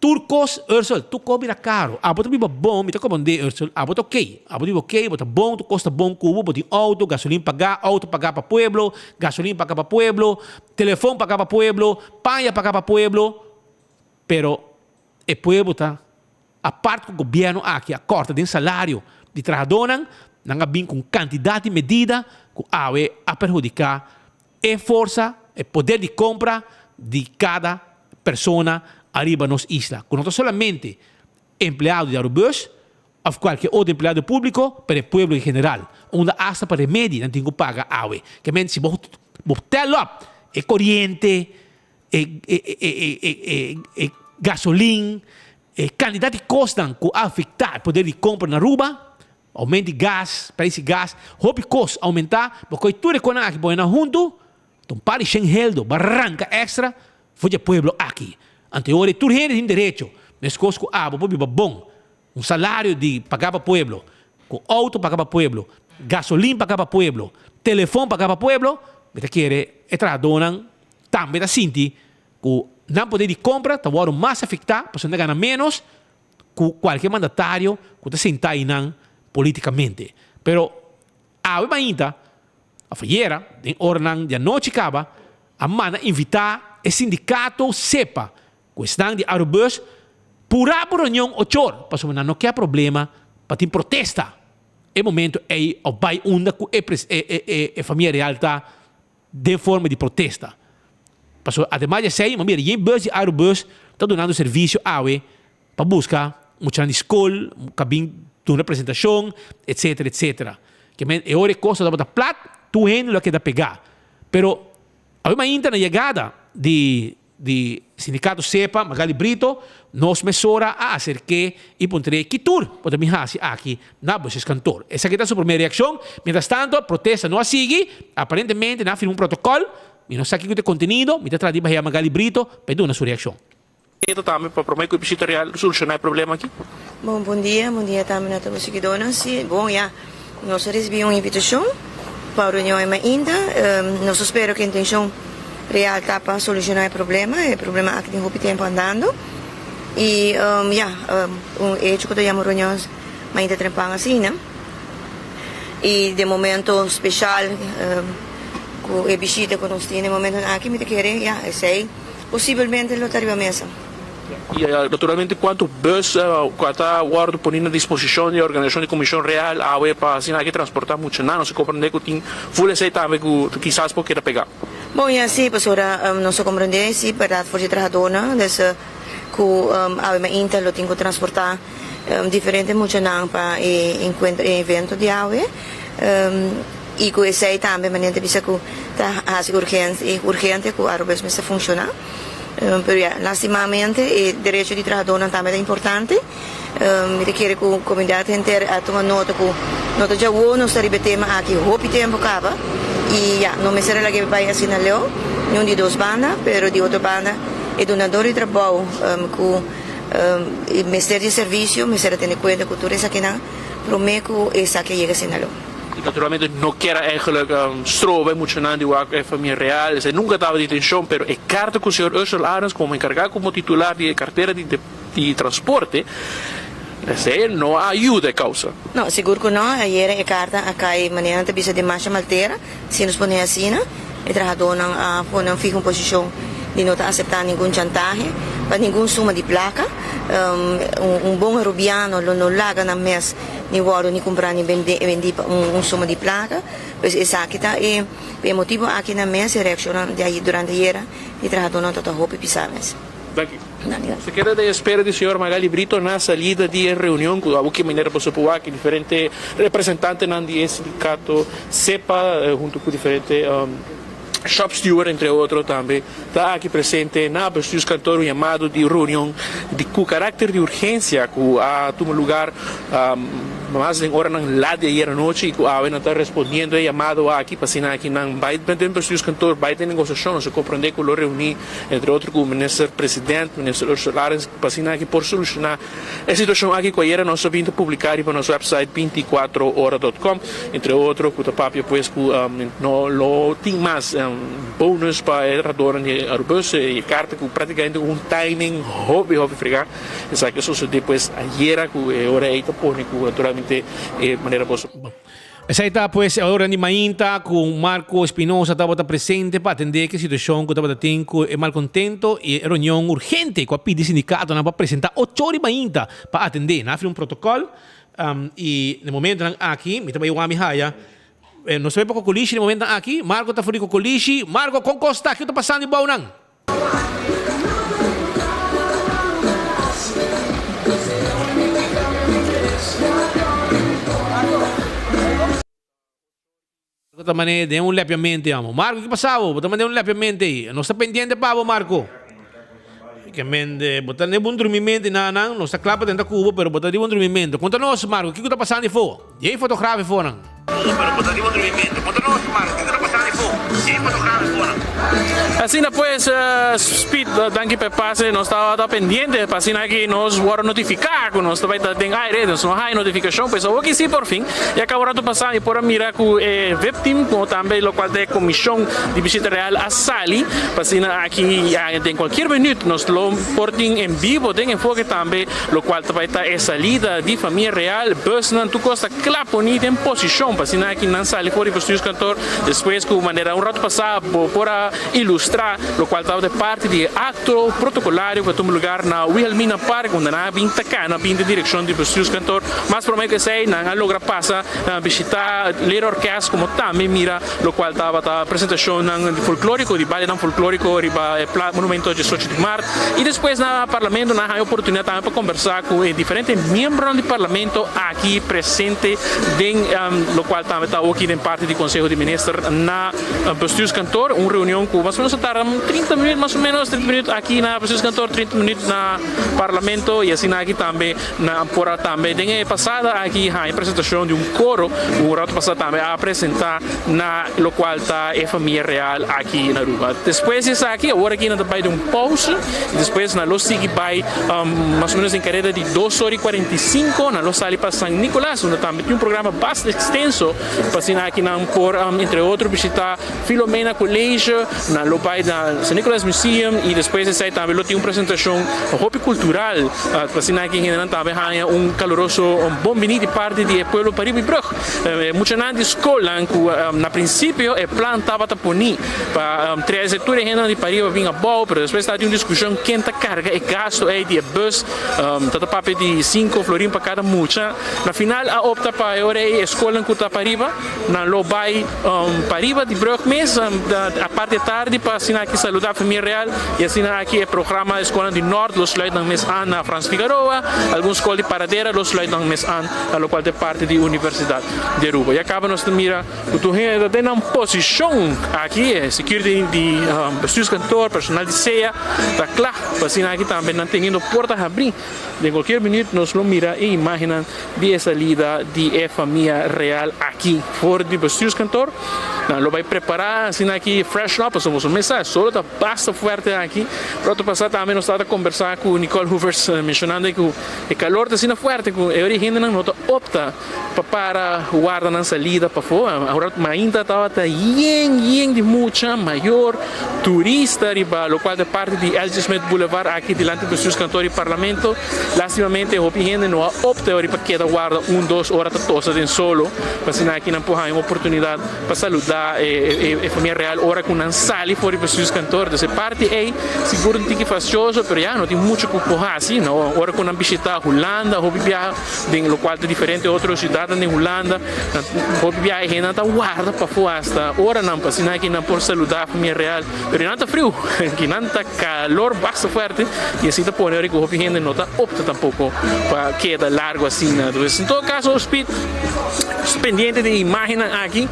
Tur kos, Ursel, tur kos bira karo. Abo ta biba bon, mi ta komand'é, Ursel, abo ta okey. Abo ta biba okey, bo ta bon, tur kos ta bon ku bo, bo tin outo, gasolin pagá, outo pagá pa pueblo, gasolin pagá pa pueblo, telefon pagá pa pueblo, paña pagá pa pueblo. Pero e pueblo ta, apart ku gobièrnu aki a kòrta den salario di trahadónan, nan a bin ku un kantidat di medida ku awe a perhudiká E forsa, e poder di compra di cada persona ariba nos isla, cu no ta solamente empleado di Arubus of cualkier otro empleado publico, pero e pueblo en general, unda hasta pa remedi nan tin cu paga awe. Ke men si bo bo tel op e coriente, e e e e e e gasolin, e cantidad di cosnan cu a afecta e poder di compra na Aruba, Aumento di gas, prijs di gas, hopi kos a oumentá, bo koe tur e konan aki pone nan huntu, ta un par di shen heldo bo a ranka extra for di e pueblo aki. Anto e ora ei tur hende tin derecho, meskos ku abo por biba bon, un salario di paga pa pueblo, ku outo paga pa pueblo, gasolin paga pa pueblo, telefon paga pa pueblo, mi ta kere e trahadónan tambe ta sinti ku nan poder di kompra ta wòrdu mas afektá pasobra nan ta gana ménos, ku kualke mandatario ku ta sentá einan politikamente. Pero awe mainta, òf ayera, den oranan di anochi kaba, a manda invitá e sindikato sepa ku esnan di Arubus purá bo reunion ochor pasobra nan no ke problema pa tin protesta e momento ei òf bai unda ku e e famia real ta den forma di protesta. Pasobra ademas di esei, bo mira yen bus di Arubus ta dunando servisio awe pa buska muchanan di skol ku a bin duna presentashon, etsetera, etsetera. Ke men e ora e kos tabata plat, tur hende lo a keda pegá. Pero awe mainta na yegada di. di Sindikato SEPA, Magali Brito, nos mesora a aserk'é i puntr'é ki tur bo ta bin hasi aki na Buseskantoor. Esaki ta su promé reakshon. Mientras tanto, protesta no a sigui. Aparentemente nan a firma un protokòl. Mi no sa kiko ta e kontenido. Mi ta trata di bahia Magali Brito pa e duna su reakshon. Eto tambe pa promé ku e bishita real solushoná e problema aki. Bon, bon dia, bon dia tambe na tur bo siguidónan. Sí, bon ya, nos a risibí un invitashon pa un reunion e mainta. Nos ta spera ku e intenshon real ta pa solushoná e problema. E problema aki tin hopi tempu andando. I ya, un echo ku ta yama reunion mainta trempan asina. I den momento speshal ku e bishita ku nos tin den momentonan aki mi ta kere ya esei. Posibelmente lo ta riba mesa. I naturalmente kuantu bus ku a ta wòrdu poni na disposishon di e organisashon di Komishon Real awe pa asina aki transportá muchanan. Nos a komprendé ku tin ful esei tambe ku kisas por keda pegá. Bon, ya si, pasobra nos a komprendé si bèrdat for di trahadónan, des ku awe mainta lo tin ku transportá diferente muchanan pa e enkuentro, e evento di awe. I ku esei tambe manera ta bisa ku ta hasi urgente ku Arubus mester funshoná. Pero ya, lastimamente e derecho di trahadónan tambe ta importante. Mi ta kere ku komunidat henter a tuma nota ku no ta djawo nos ta riba e tema aki hopi tempu kaba i ya, no mester a lag'é bai asina leu, niun di dos banda, pero di otro banda e dunador di trabou ku mester di servisio mester a tene kuenta ku tur esakinan promé ku esaki a yega asina leu. Y naturalmente no kier a eigenlijk stroba e muchanan di wak e famia real, esei nunca tabata di intencion, pero e carta cu señor Ursel Arends como encarga como titular di e cartera di di transporte, esei no a ayuda e causa. No, sigur cu no, ayera e carta a cay manera nan ta bisa den masha maltera, si nos pone asina, e trahadornan a pone un fiha un posicion di no ta acepta ningun chantahe pa ningun suma di placa, un bon Arubiano lo no laga nan mes Ni wòrdu ni kumprá ni bendí pa un suma di plaka. Pues esaki ta e e motibu aki nan mes e reakshonnan di ayer durante ayera di trahadónan ta ta hopi pisá mes. Danki. Danki. Se keda den espera di señor Magali Brito na salida di e reunion ku awo ki manera boso por wak diferente representantenan di e sindikato sepa huntu ku diferente shop steward entre otro tambe ta aki presente na bestuurskantoor un yamado di reunion di ku karakter di urgensia ku a tuma lugar mas den oranan lat di ayer anochi i ku awe nan ta respondiendo e yamado aki pa asina aki nan bai den bestuurskantoor bai den negosiashon nos a komprende ku lo reuni entre otro ku minister president minister Ursula Arends pa asina aki por solushona E situashon aki ku ayera nos a bin ta publiká riba nos wèpsait bintikuatro ora dòt kòm, entre otro ku ta papia pues ku no lo tin mas bonus pa e trahadornan di Arubus, e karta ku práktikamente un timing hopi hopi fregá. Esaki a sosodé pues ayera ku e ora ei ta pone ku naturalmente e manera boso. Esei ta pues e ora di mainta ku Marco Espinosa tabata presente pa atendé ku e situashon ku tabata tin ku e malkontento i e reunion urgente ku a pidi sindikatonan pa presentá ocho di mainta pa atendé. Nan a firma un protokòl i na e momentonan aki mi ta bai wami haya nos ta bai pa Kokolishi na e momentonan aki. Marco ta for di Kokolishi. Marco kon kos ta? Kiko ta pasando di bounan? Marco ta mane den un lepiamente amo. Marco, ki pasa bo? Bo ta mane un lepiamente ei. Nos ta pendiente pa bo, Marco. Ke mende, bo ta ne bon drumimento na nan, nos ta kla pa tenta ku bo, pero bo ta riba un drumimento. Konta nos, Marco, kiko ta pasando afó? Djei fotograaf afó nan. Pero bo ta riba un drumimento. Konta nos, Marco, kiko ta pasando afó? Djei fotograaf afó nan. Asina pues, Speed, danki pa e pase. Nos tabata pendiente pa asina aki nos wòrdu notifiká ku nos ta bai ta den aire. Nos no haña notifikashon, pues awoki si por fin. Ya kaba un ratu pasá mi por a mira ku e vip team komo tambe lokual ta e komishon di bishita real a sali pa asina aki ya den kualkier minüt nos lo por tin en bibo den enfoke tambe lokual ta bai ta e salida di famia real. Busnan tur kos ta kla poni den posishon pa asina aki nan sali for di bestuurskantoor despues ku manera un ratu pasá bo por a ilustrá lokual tabata e parti di e akto protokolario ku a tuma lugar na Wilhelmina Park unda nan a bin ta kana bin den direkshon di bestuurskantoor. Mas promé ku esei nan a logra pasa bishitá Leerorkest komo tambe mira lokual tabata presentashonnan folklóriko di bailenan folklóriko riba e Monumento diesocho di mart i despues na Parlamento nan a haña oportunidat tambe pa kombersá ku e diferente miembronan di Parlamento aki presente den lokual tambe ta awoki den parti di Konseho di Minister na Bestuurskantoor un reunion ku mas o menos. tarda 30 minuut mas o menos, 30 minuut aki na Bestuurskantoor, 30 minuut na Parlamento y asina aki tambe nan por a tambe den e pasada aki haña presentacion di un coro cu un rato pasa tambe a presenta na locual ta e famia real aki na Aruba. Despues di esaki awor aki nan ta bay den un pauze y despues nan lo sigui bay mas o menos den careda di dos ora y 45 nan lo sali pa San Nicolas unda tambe tin un programa basta extenso pa asina aki nan por entre otro bishita Filomena College, nan lo bai na San Nicolas Museum y despues di esei tambe lo tin un presentacion hopi cultural pa asina aki hendenan tambe haña un caluroso bon bini di parti di e pueblo pariba y brug. E muchanan di scolnan cu na principio e plan tabata poni pa trece tur e hendenan di pariba bin abao pero despues tabatin un discusion ken ta carga e gasto ei di e bus ta ta papia di cinco florin pa cada mucha. Na final a opta pa e ora ei e scolnan cu ta pariba nan lo bai Pariba di brug mes aparte tardi pa asina aki saluda famia real y asina aki e programa escolan di Noord lo sluit nan mes an na Frans Figaroa, algun scol di Paradera lo sluit nan mes an na locual ta e parti di Universidad di Aruba. Ya caba nos ta mira cu tur hende ta den nan posicion aki, e security di bestuurskantoor, personal di sea ta cla pa asina aki tambe nan teniendo porta habri. Den cualkier minuut nos lo mira e imagennan di e salida di e famia real aki for di bestuurskantoor. Nan lo bay prepara asina aki fresh up pasobra boso mes sa e solo ta basta fuerte aki. Rato pasa tambe nos tabata combersa cu Nicole Hoevers mencionando cu e calor ta asina fuerte cu e ora e hendenan no ta opta pa para warda nan salida pafó. Ahora mainta tabata yen yen di mucha mayor turista riba locual ta parti di LG Smith Boulevard aki dilanti Bestuurskantoor di Parlamento. Lastimamente hopi hende no a opta ora pa keda warda un dos ora ta tosa den solo pa asina aki nan por haña un oportunidad pa saluda e famia real ora cu nan sali for di Bestuurskantoor. Entonces e parti ey sigur un tiki fastioso pero ya no tin mucho cu por haci no. Ora cu nan bishita Hulanda hopi biaha Den lokual ta diferente otro siudatnan den Hulanda, nan hopi biaha e hendenan ta warda pafó asta oranan pa asina ki nan por saludá famia real. Pero nan ta friu, ki nan ta kalor basta fuerte i asina ta pone ora ku hopi hende no ta opta tampoko pa keda largu asina. Entonces, en todo kaso, Speed pendiente di e imagennan aki.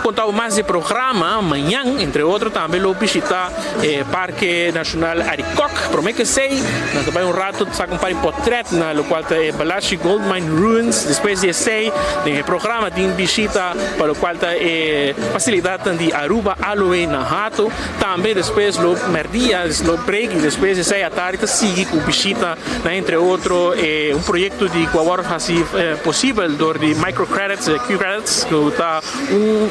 Konta bo mas di e programa mañan, entre otro tambe lo bishita e Parke Nashonal Arikok. Prome ku esei nan ta bai un rato saka un par di potret na lokual ta e Balashi Gold Mine Ruins. Despues di esei den e programa tin bishita pa lokual ta e fasilidatnan di Aruba Aloe na Hato. Tambe despues lo merdia lo break y despues di esei atardi ta sigui ku bishita na entre otro e un proyekto di ku a wòrdu hasi posibel dor di microcredits, Q-credits, ku ta un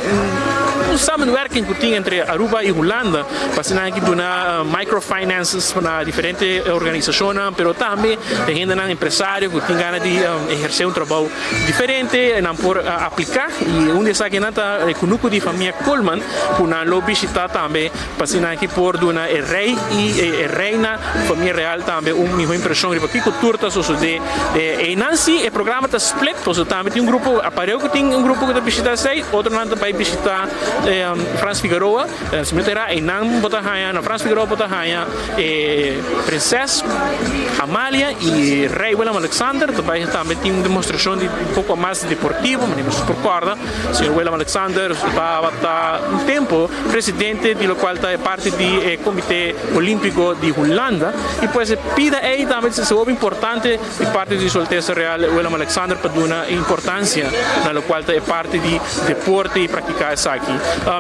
un samenwerking ku tin entre Aruba y Hulanda pa asina nan duna microfinances na diferente organisashonnan pero tambe e hendenan empresario ku tin gana di ehersé un trabou diferente nan por apliká y un di esakinan ta e kunuku di famia Koolman ku nan lo bishita tambe pa asina nan por duna e rei y e reina famia real tambe un miho impreshon riba kiko tur ta sosodé einan. Si e programa ta split pasobra tambe tin un grupo apareu ku tin un grupo ku ta bishita esei otronan ta bai bishita Frans Figaroa si mi no ta erá einan bo ta haña na Frans Figaroa bo ta haña e prinses Amalia y rei Willem Alexander ta bai tambe tin un demostrashon di un poko mas deportivo manera nos por kòrda señor Willem Alexander tabata un tempo presidente di lokual ta e parti di e komite Olimpico di Hulanda y pues e pida ey tambe ta hopi importante di parti di Su Alteza Real Willem Alexander pa duna importancia na locual ta e parti di deporte y practica esaki.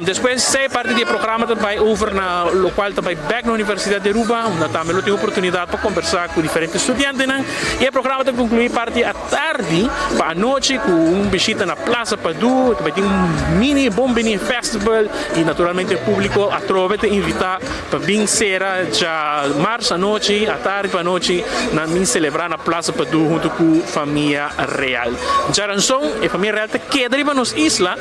Despues esey parti di e programa ta bay over na locual ta bay bek na Universidad di Aruba unda tambe lo tin oportunidad pa combersa cu diferente studiantenan y e programa ta conclui parti atardi pa anochi cu un bishita na Plaza Padu ta bay tin un mini Bon Bini Festival y naturalmente e publico atrobe ta invita Pa bin sera dja mars anochi, atardi pa anochi, nan bin selebrá na Plaza Padu huntu ku famia real. Djaranson e famia real ta keda riba nos isla,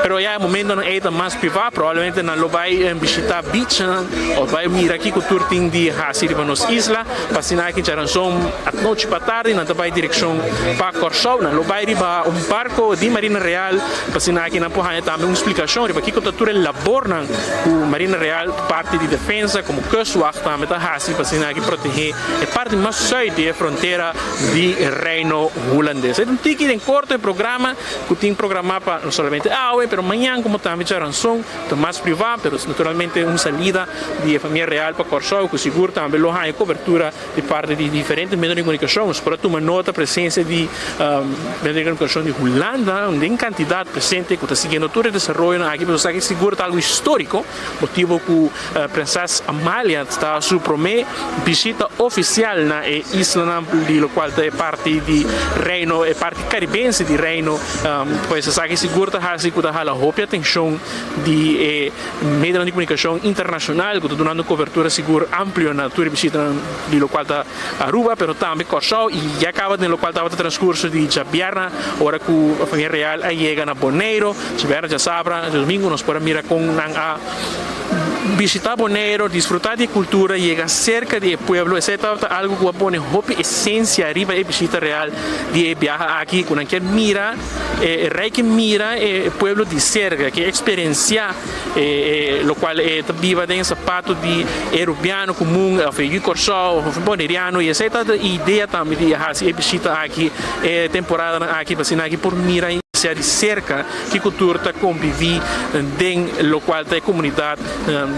pero ya e momentonan ei ta mas privá, probablemente nan lo bai bishitá beachnan òf bai mira kiko tur tin di hasi riba nos isla. Pa asina aki djaranson anochi pa tardi nan ta bai direkshon pa Kòrsou, nan lo bai riba un barko di Marina Real, pa asina aki nan por haña tambe un splikashon riba kiko ta tur e labornan Ku Marina Real parti di defensa komo kustwacht tambe ta hasi pa asina aki protehé e parti mas sùit di e frontera di Reino Hulandes. E ta un tiki den korto e programa ku tin programá pa no solamente awe pero mañan komo tambe djaranson ta mas privá pero naturalmente. naturalmente un salida di e famia real pa Kòrsou ku sigur tambe lo haña kobertura di parti di diferente medio di komunikashon. Nos por a tuma nota presensia di medio di komunikashon di Hulanda den kantidat presente ku ta siguiendo tur e desaroyonan aki pasobra esaki sigur ta algu históriko motibu ku Prinses Amalia ta su promé bishita ofisial na e islanan di lokual ta e parti di Reino e parti karibense di Reino. Pues esaki sigur ta hasi ku ta hala hopi atenshon di e medionan di komunikashon internashonal ku ta dunando kobertura sigur amplio na tur e bishitanan di lokual ta Aruba pero tambe Kòrsou i ya kaba den lokual tabata transkurso di djabièrna ora ku famia real a yega na Boneiru. Djabièrna, djasabra, djadumingu nos por a mira kon nan a bishita Boneiru, disfruta di e kultura, yega serka di e pueblo. Esei tabata algu ku a pone hopi esensia riba e bishita real di e biaha aki ku nan kier mira e rei ke mira e pueblo di serka, ke eksperensiá e lokual e ta biba den e sapato di e rubiano komun òf e yu Kòrsou òf e boneriano i esei ta e idea tambe di hasi e bishita aki e temporadanan aki pa asina aki por mira i siña di serka kiko tur ta kombiví den lokual ta e komunidat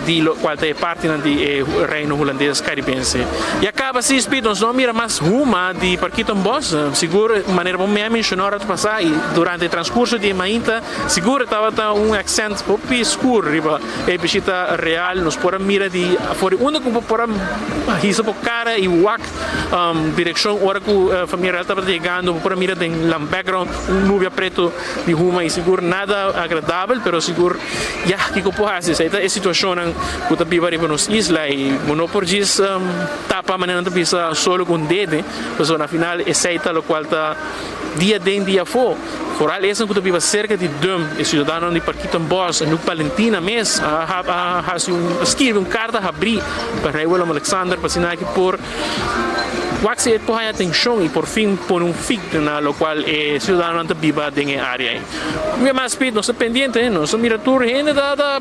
di lokual ta e partinan di e Reino Hulandes Karibense. Ya kaba si Speed nos no a mira mas huma di Parkietenbos, sigur manera bo mi a menshoná ora ta pasá i durante e transkurso di e mainta sigur e tabata un aksènt hopi skur riba e bishita real. Nos por a mira di for di unda ku bo por a hisa bo kara i wak direkshon ora ku famia real tabata yegando bo por a mira den nan background un nubia pretu di huma i sigur nada agradabel pero sigur ya kiko por hasi esei ta e situacionnan ku ta biba riba nos isla i bo no por djis tapa manera nan ta bisa solo ku un dede pasobra na final esei ta lokual ta dia den dia afó foral esnan ku ta biba serka di Dum e siudadanonan di Parkietenbos Anouk Balentina mes a hasi un a skirbi un karta habrí pa Rei Willem Alexander pa asina aki por Wak si e por haña atenshon i por fin pone un fik na lokual e siudadanonan ta biba den e área ei. Un bia mas Piet, nos ta pendiente, nos ta mira tur hende ta ta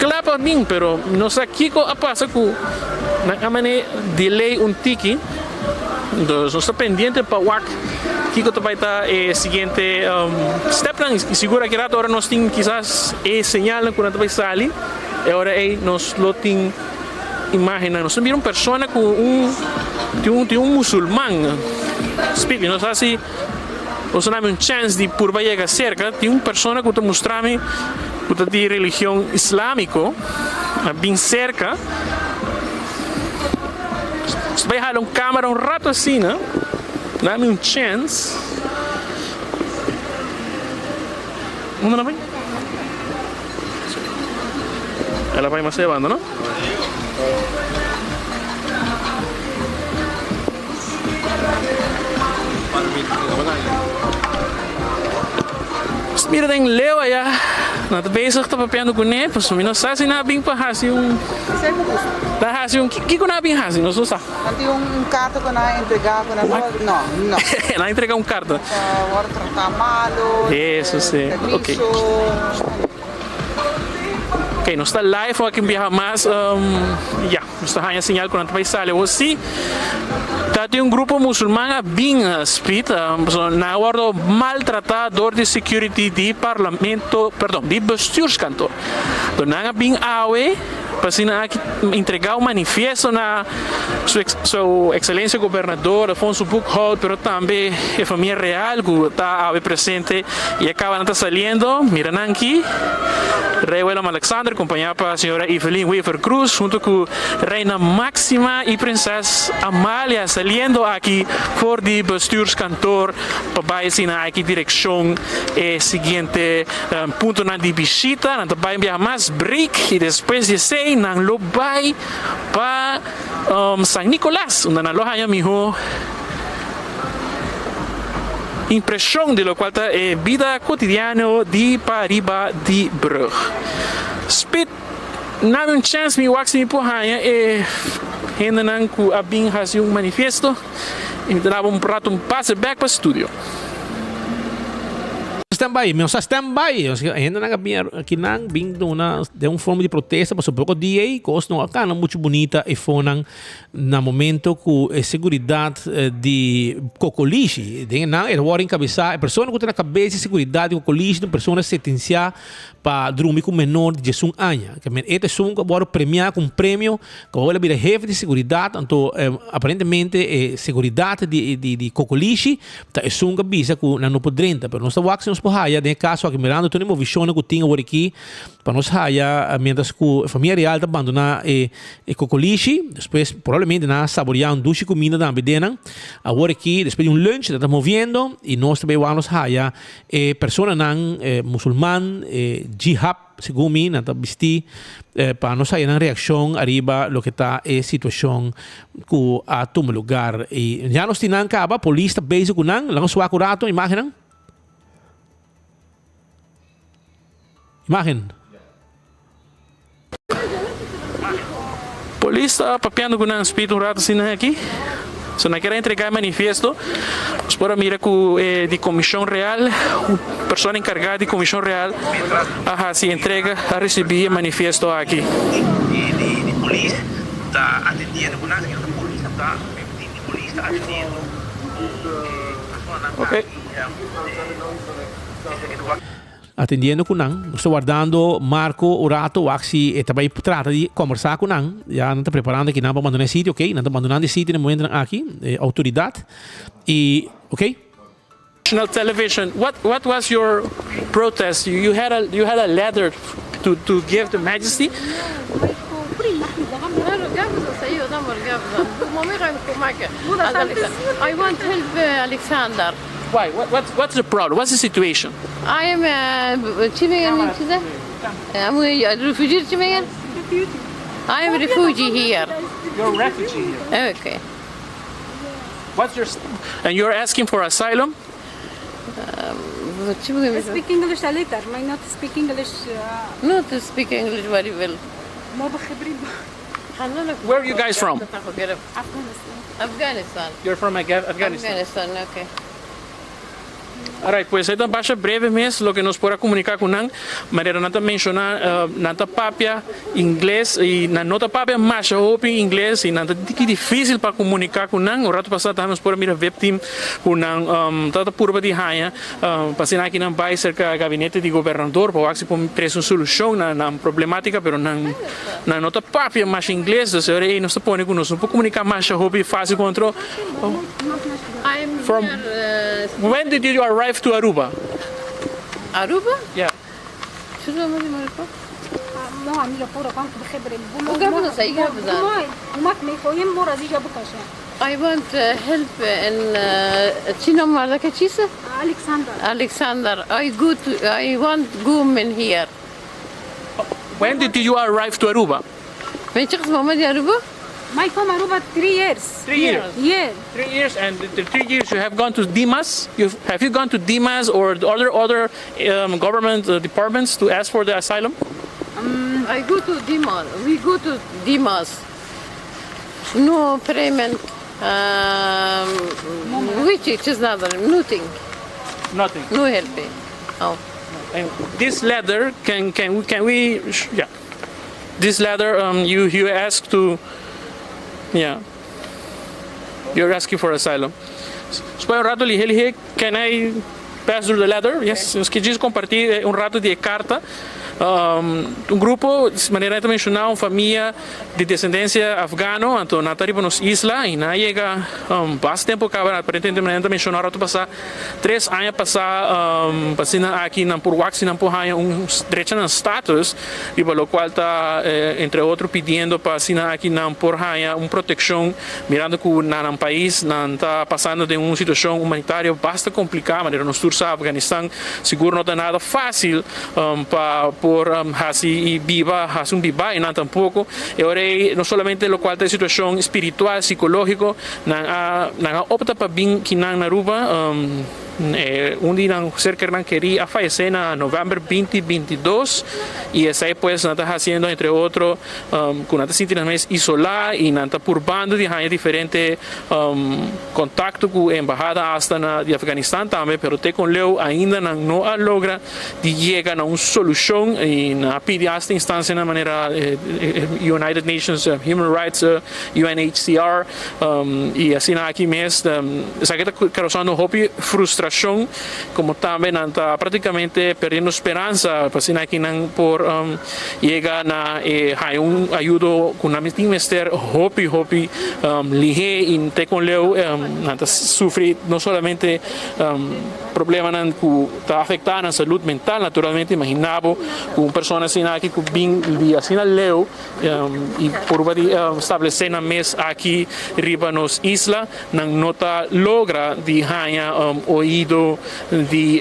kla pa bin, pero no sa kiko a pasa ku nan a manera delay un tiki. Entonces nos ta pendiente pa wak kiko ta bai ta e siguiente stepnan i sigur aki rato ora nos tin kisas e señalnan ku nan ta bai sali e ora ei nos lo tin Imagennan nos ta mira un persona ku un tin un tin un musulman speak nos hasi nos ta dami un chance di purba yega serka tin un persona ku ta mustra mi ku ta di religion islamiko a bin serka nos ta bai hala un kamera un rato asina dami un chance unda nan bai. El a bai mas e banda, no? Mira den leu allá. Na ta bezig ta papiando kuné, pasobra mi no sa si nan a bin pa hasi un. Ta hasi un kiko nan a bin hasi? Nos no sa. Nan tin un karta ku nan a entregá ku nan no no. Nan a entregá un karta. Pa wòrdu tratá malu. Eso si. Ok. Ok, nos ta live aki un biaha mas. Ya, nos ta haña señal ku nan ta bai sali awor. Si, ta tin un grupo musulman a bin Speed, pasobra nan a wòrdu maltratá dor di security di parlamento, perdon, di bestuurskantoor. Enton nan a bin awe pa asina aki entregá un manifiesto na su su Excelencia Gobernador Alfonso Boekhoudt, pero tambe e famia real ku ta awe presente i a kaba nan ta saliendo. Mira nan aki, Rey Willem Alexander kompañá pa señora Evelyn Wever Croes hunto ku Reina Máxima i Prinses Amalia saliendo aki for di Bestuurskantoor pa bai asina aki direkshon e siguiente puntonan di bishita. Nan ta bai un biaha mas break i despues di esei nan lo bai pa San Nicolas unda nan lo haña mihó impreshon di lokual ta e bida kotidiano di pariba di brug. Spit, nami un chèns mi wak si mi por haña e hendenan ku a bin hasi un manifiesto i mi ta daba un rato un pase bèk pa studio. stand by, mi no sa stand by. Hendenan a bin akinan bin duna den un forma di protesta pasobra poko dia ei kos no a kana muchu bunita efonan na momento ku e seguridat di Kokolishi den nan e ta wòrdu enkabesá e persona ku ta na kabes di seguridat di Kokolishi ta un persona sentensiá pa drumi ku menor di diesun aña. E ta esun ku a wòrdu premiá ku un premio ku awor el a bira hefe di seguridat anto aparentemente e seguridat di di Kokolishi ta esun ku a bisa ku nan no por drenta pero nos ta wak si nos por haya den e kaso aki mirando tur e movishonnan ku tin awor aki pa nos haya mientras ku e famia real ta bandoná e E kokolishi, despues probablemente nan a saboreá un dushi kuminda tambe den nan. Awor aki, despues di un lunch, nan ta moviendo i nos ta bay wak nos haya e personanan musulman, e jihab, segun mi, nan ta bistí pa nos haya nan reakshon ariba loke ta e situashon ku a tuma lugar. I ya nos tin nan kaba, polis ta bezig ku nan. Laga nos wak un rato imagennan. Imagen. Polis ta papiando ku nan spit un rato asina aki. So nan kier a entrega e manifiesto. Nos por a mira ku e di Komishon Real, un persona enkargá di Komishon Real a hasi entrega, a risibí e manifiesto aki. Atendiendo cu nan, nos ta wardando Marco un rato wak si e ta bay trata di combersa cu nan. Ya nan ta preparando aki nan pa bandona e sitio, ok. Nan ta bandonando e sitio na e momentonan aki, e autoridad. Y, ok. National television, what what was your protest? You had a you had a letter to to give the majesty? I want help Alexander. Why? What, what, what's the problem? What's the situation? I am a I'm a refugee. I am a refugee here. You're a refugee here. Okay. What's your and you're asking for asylum? Um, speak English a little, may not speak English. Uh, not to speak English very well. Where are you guys from? Afghanistan. Afghanistan. You're from Afghanistan. Afghanistan, okay. Alright, pues e ta basha breve mes loke nos por a comunica cu nan. Manera nan ta menciona, nan ta papia ingles y nan no ta papia masha hopi ingles y nan ta diki dificil pa comunica cu nan. Un rato pasa tambe nos por a mira vip team cu nan ta ta purba di haya pa asina aki nan bay cerca gabinete di gobernador pa wak si por trece un solucion na nan problematica, pero nan nan no ta papia masha ingles, dus e ora ey nos ta pone cu nos no por comunica masha hopi facil cu otro. I'm From here, when did you arrive to Aruba? Aruba? Yeah. I want help in Alexander. Alexander. I go to, I want go in here. When did you arrive to Aruba? Aruba? My come Aruba three years. Three years. Yeah. Three years, and the three years you have gone to Dimas. You have you gone to Dimas or the other other um, government uh, departments to ask for the asylum? Um, I go to Dimas. We go to Dimas. No payment. Um, which is not nothing. Nothing. No helping. Oh. And this letter can can can we yeah. This letter um, you you ask to yeah. You're asking for asylum. Despues un rato lihe lihe can I pass through the letter? Yes, nos ke djis comparti un rato di e carta. Um, un grupo, manera ta menciona, un famia di descendencia afgano, anto nan ta riba nos isla y nan a yega um, basta tempo caba, aparentemente manera ta menciona rato pasa Tres aña pasá pa asina aki nan por wak si nan por haña un drecha nan status, riba lokual ta entre otro pidiendo pa asina aki nan por haña un protekshon mirando ku na nan pais nan ta pasando den un situashon humanitario basta kompliká, manera nos tur sa Afganistan sigur no ta nada fásil pa por hasi i biba, hasi un bibá einan tampoko. E ora ei no solamente lokual ta e situashon spiritual, sikológiko, Nan a nan a opta pa bin kinan na Aruba. Un di nan serkernan kerí a fayesé na novèmber binti binti dos i esei pues nan ta hasiendo entre otro ku nan ta sinti nan mes isolá i nan ta purbando di haña diferente kontakto ku embahada asta na di Afganistan tambe pero te kon leu ainda nan no a logra di yega na un solushon i nan a pidi asta instansianan manera United Nations Human Rights UNHCR i asina aki mes esaki ta causando hopi frustracion como tambe nan ta practicamente perdiendo speransa pa asina aki nan por yega na e haya un ayudo cu nan tin mester hopi hopi lihe y te con leu nan ta sufri no solamente Problemanan ku ta afektá nan salud mental naturalmente. Imaginá bo ku un persona asina aki ku bin di asina leu i purba di stablesé nan mes aki riba nos isla, nan no ta logra di haña oido di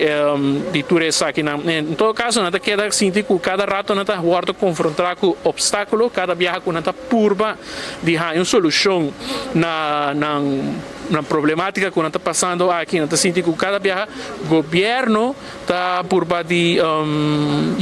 di tur esakinan. En todo kaso nan ta keda sinti ku kada rato nan ta wòrdu konfrontá ku opstákulo kada biaha ku nan ta purba di haña un solushon na nan. Nan problematica cu nan ta pasando aki, nan ta sinti cu cada biaha gobierno ta purba di nan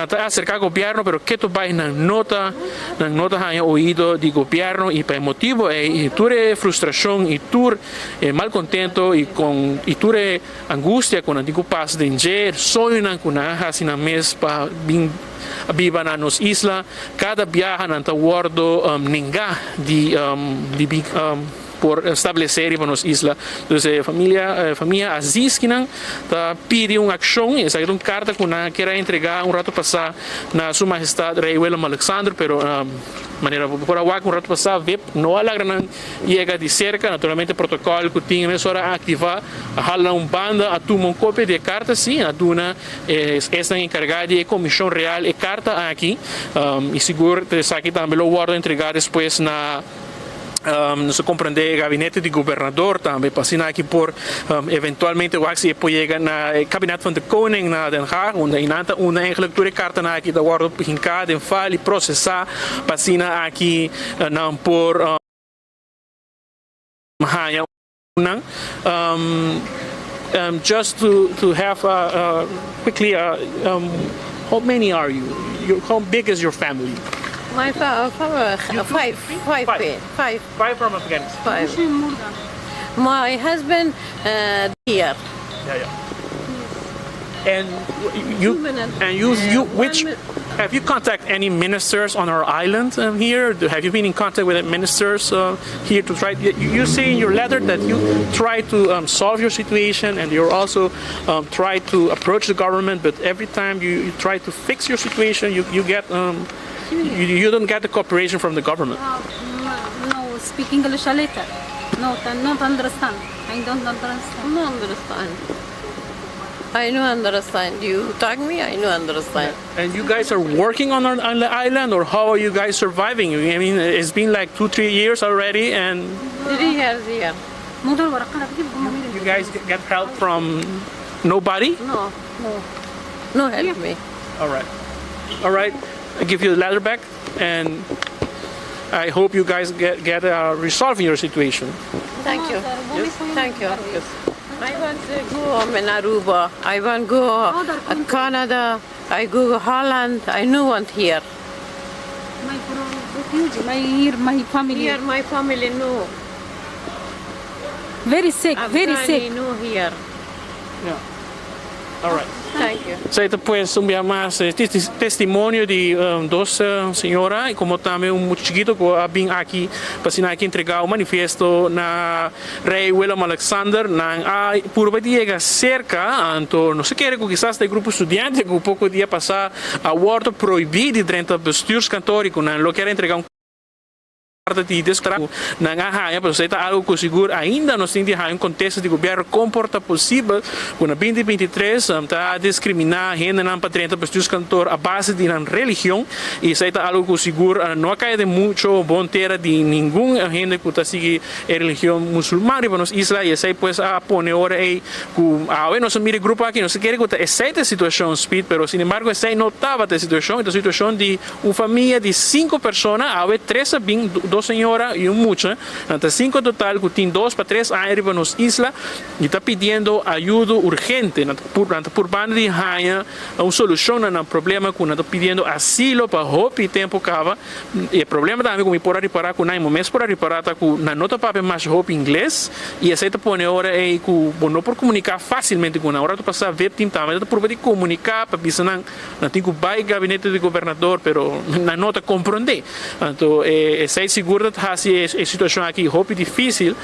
ta acerca gobierno pero keto bay nan no ta nan no ta haya oido di gobierno y pa e motibo ey y tur e frustracion y tur e malcontento y con y tur e angustia cu nan tin cu pasa den dje, soñonan cu nan a haci nan mes pa bin biba na nos isla, cada biaha nan ta wordo nenga di di bin. Por establesé riba nos isla. Dus e familia e famia Aziz kinan ta pidi un akshon i esaki ta un karta ku nan a kier a entregá un ratu pasá na Su Mahestad Rei Willem Alexander pero manera bo por a wak un ratu pasá vip no a lagra nan yega di serka. Naturalmente protokòl ku tin mesora a aktivá a hala nan un banda a tuma un kopia di e karta si a duna esnan enkargá di e komishon real e karta aki i sigur esaki tambe lo wòrdu entregá despues na Nos a comprende e gabinete di gobernador tambe pa asina aki por eventualmente wak si e por yega na e kabinet van de koning na Den Haag unda y nan ta unda eigenlijk tur e kartanan aki ta wordo hinká den file y prosesá pa asina aki nan por haña nan. Just to have quickly how many are you? How big is your family? My family five five five five from Afghanistan. Five. My husband here. Yeah, yeah. And you and you you which have you contact any ministers on our island um, here? Have you been in contact with ministers uh, here to try? You, you say in your letter that you try to um, solve your situation and you're also um, try to approach the government, but every time you, you try to fix your situation, you, you get um, you, you don't get the cooperation from the government. No, no speak English a little. No, not understand. I don't understand. No understand. I no understand. You talk me, I no understand. And you guys are working on, our, on the island, or how are you guys surviving? I mean, it's been like two, three years already, and three years here. You guys get help from nobody? No, no, no help me. All right, all right. I give you the letter back, and I hope you guys get get uh, resolve your situation. Thank you. Yes. Thank you. Yes. I want to go home in Aruba. I want to go to Canada. I go to Holland. I no want here. My refugee, my here, my family. Here, my family no. Very sick, very sick. No here. Yeah. All right. Thank you. Esei ta pues un bia mas e testimonio di dos señora y como tambe un mucha chikito cu a bin aki pa asina aki entrega un manifiesto na Rey Willem Alexander. Nan a purba di yega cerca, anto nos a kere cu kisas ta e grupo studiante cu poco dia pasa a wordo prohibi di drenta bestuurskantoor y cu nan lo kier entrega un Carta di destra cu nan a haña, pero esey ta algo cu sigur ainda nos tin di haña un contesta di gobierno con por ta posibel cu na binti binti tres ta discrimina hendenan pa drenta bestuurskantoor a base di nan religion y esey ta algo cu sigur no a caya den mucho bon tera di ningun hende cu ta sigui e religion musulman riba nos isla y esey pues a pone ora ey cu awe nos a mira e grupo aki nos a kere cu ta esey ta e situacion Speed pero sin embargo esey no tabata e situacion e ta situacion di Un famia di sinku persona, awe tres a bin, Dos señora y un mucha. Nan ta cinco total cu tin dos pa tres aña riba nos isla y ta pidiendo ayudo urgente. Nan ta purbando di haña un solucion na nan problema cu nan ta pidiendo asilo pa hopi tempo caba. E problema tambe cu mi por a ripara cu nan y mi mes por a ripara ta cu nan no ta papia masha hopi ingles y esey ta pone ora ey cu bo no por comunica facilmente cu nan. Ora ta pasa vip team tambe ta purba di comunica pa bisa nan nan tin cu bay gabinete di gobernador pero nan no ta comprende. Anto esey sigur ta haci e situacion aki hopi dificil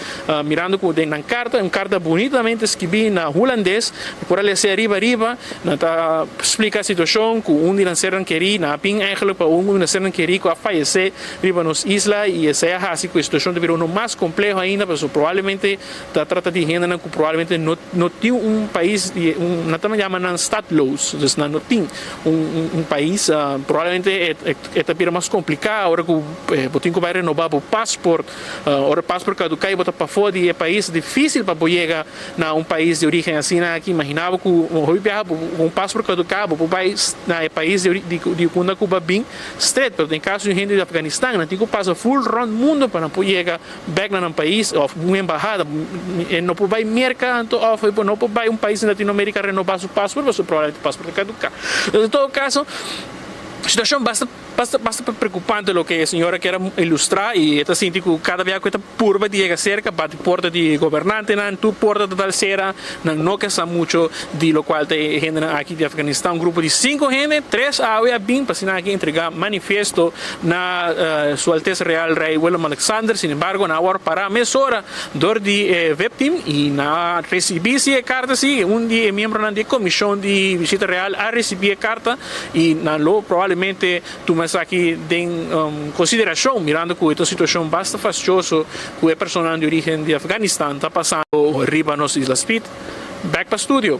mirando cu den nan carta, un carta bunitamente skibi na Hulandes, bo por a lesa ariba ariba. Nan ta splika situashon ku un di nan sernan kerí, nan a bin eigenlijk pa un di nan sernan kerí ku a fayesé riba nos isla i esei a hasi ku e situashon ta bira uno mas kompleho ainda pasobra probablemente ta trata di hendenan ku probablemente no no tin un pais di un nan ta yama nan stadloos, dus nan no tin un un pais probablemente e e ta bira mas kompliká ora ku bo tin ku bai renobá bo pasport, ora e pasport kaduká i bo ta pafó di e pais difísil pa bo yega Na un pais di origen asina aki, imagina bo ku un hopi biaha bo ku un pasport kaduká bo por bai na e pais di di unda ku bo a bin stret, pero den kaso di un hende di Afganistan nan tin ku pasa ful rònt mundu pa nan por yega bèk na nan pais òf un embahada. E no por bai Merka anto òf e no por bai un pais di Latinoamerika renobá su pasport pasobra probablemente e pasport ta kaduká. En todo kaso situashon basta. Basta basta preocupante loke e señora kier a ilustra y e ta sinti cu cada bia cu e ta purba di yega cerca bati porta di gobernantenan, tur porta ta tal cera, nan no ke sa mucho di locual ta e hendenan aki di Afganistan. Un grupo di cinco hende, tres awe a bin pa asina aki entrega manifiesto na Su Alteza Real Rey Willem Alexander, sin embargo nan a wor para mesora dor di e vip team y nan a ricibi si e carta si, un di e miembronan di e comision di visita real a ricibi e carta. I nan lo probablemente tuma esaki den konsiderashon mirando ku e ta un situashon basta fastioso ku e personanan di origen di Afganistan ta pasando riba nos isla. Speed, bek pa studio.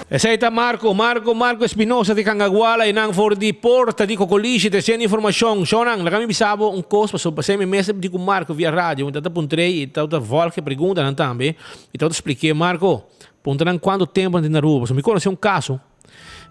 Esei ta Marco, Marco, Marco Espinosa di Cangaguala i nan for di Porta di Cocolishi tresiendo informashon. Shownan, laga mi bisa bo un kos pasobra pasei mi mes a di ku Marco via radio, mi ta ta puntr'ei i ta ta vòlg e preguntanan tambe i ta ta splik'é, Marco, Punta nan cuanto tempo nan tin na Aruba. Pasobra mi conoce un caso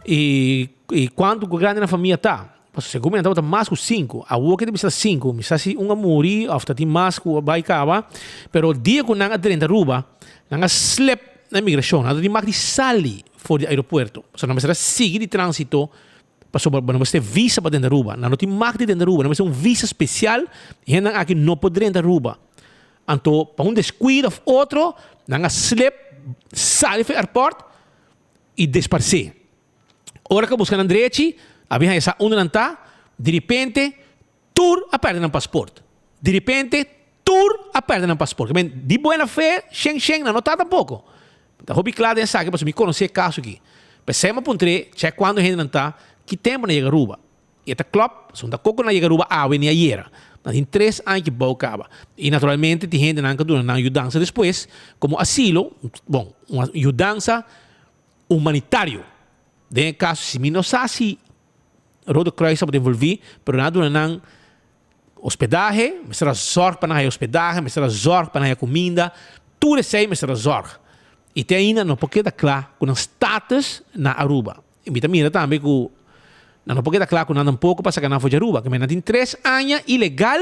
y y cuanto grandi nan famia ta. Pasobra segun mi nan tabata mas cu cinco. Awor ke ta bisa cinco, mi sa si un a muri of ta tin mas cu a bay caba. Pero dia cu nan a drenta Aruba, nan a slip na inmigracion. Nan a tin mag di sali for di aeropuerto. Pasobra nan mester a sigui di transito pasobra bo no mester visa pa drenta Aruba. Nan no tin mag di drenta Aruba. Nan mester un visa special y hendenan aki no por drenta Aruba. Anto pa un descuido of otro nan a slip sali for airport y desparce. Ora cu a busca nan drechi a bin haya sa unda nan ta, diripente tur a perde nan paspoort. Diripente tur a perde nan paspoort. Kimen di buena fe shen shen nan no ta tampoco. Ta hopi cla den esaki pasobra mi conoce e caso aki. P'esei mi a puntr'e check cuando hende nan ta, ki tempo nan yega Aruba. E ta klòp, pasobra ta koko nan yega Aruba awe ni ayera. Nan tin tres aña ki bou kaba. I naturalmente tin hendenan ku duna nan yudansa despues komo asilo, bon, un yudansa humanitario. Den e kaso si mi no sa si Rode Kruis tabata envolví, pero nan a duna nan hospedahe, mester a zòrg pa nan haya hospedahe, mester a zòrg pa nan haya kuminda, tur esei mester a zòrg. I te ainda no por keda kla ku nan status na Aruba. I mi ta mira tambe ku nan no por keda kla ku nan tampoko pa saka nan for di Aruba. Ke nan tin tres aña ilegal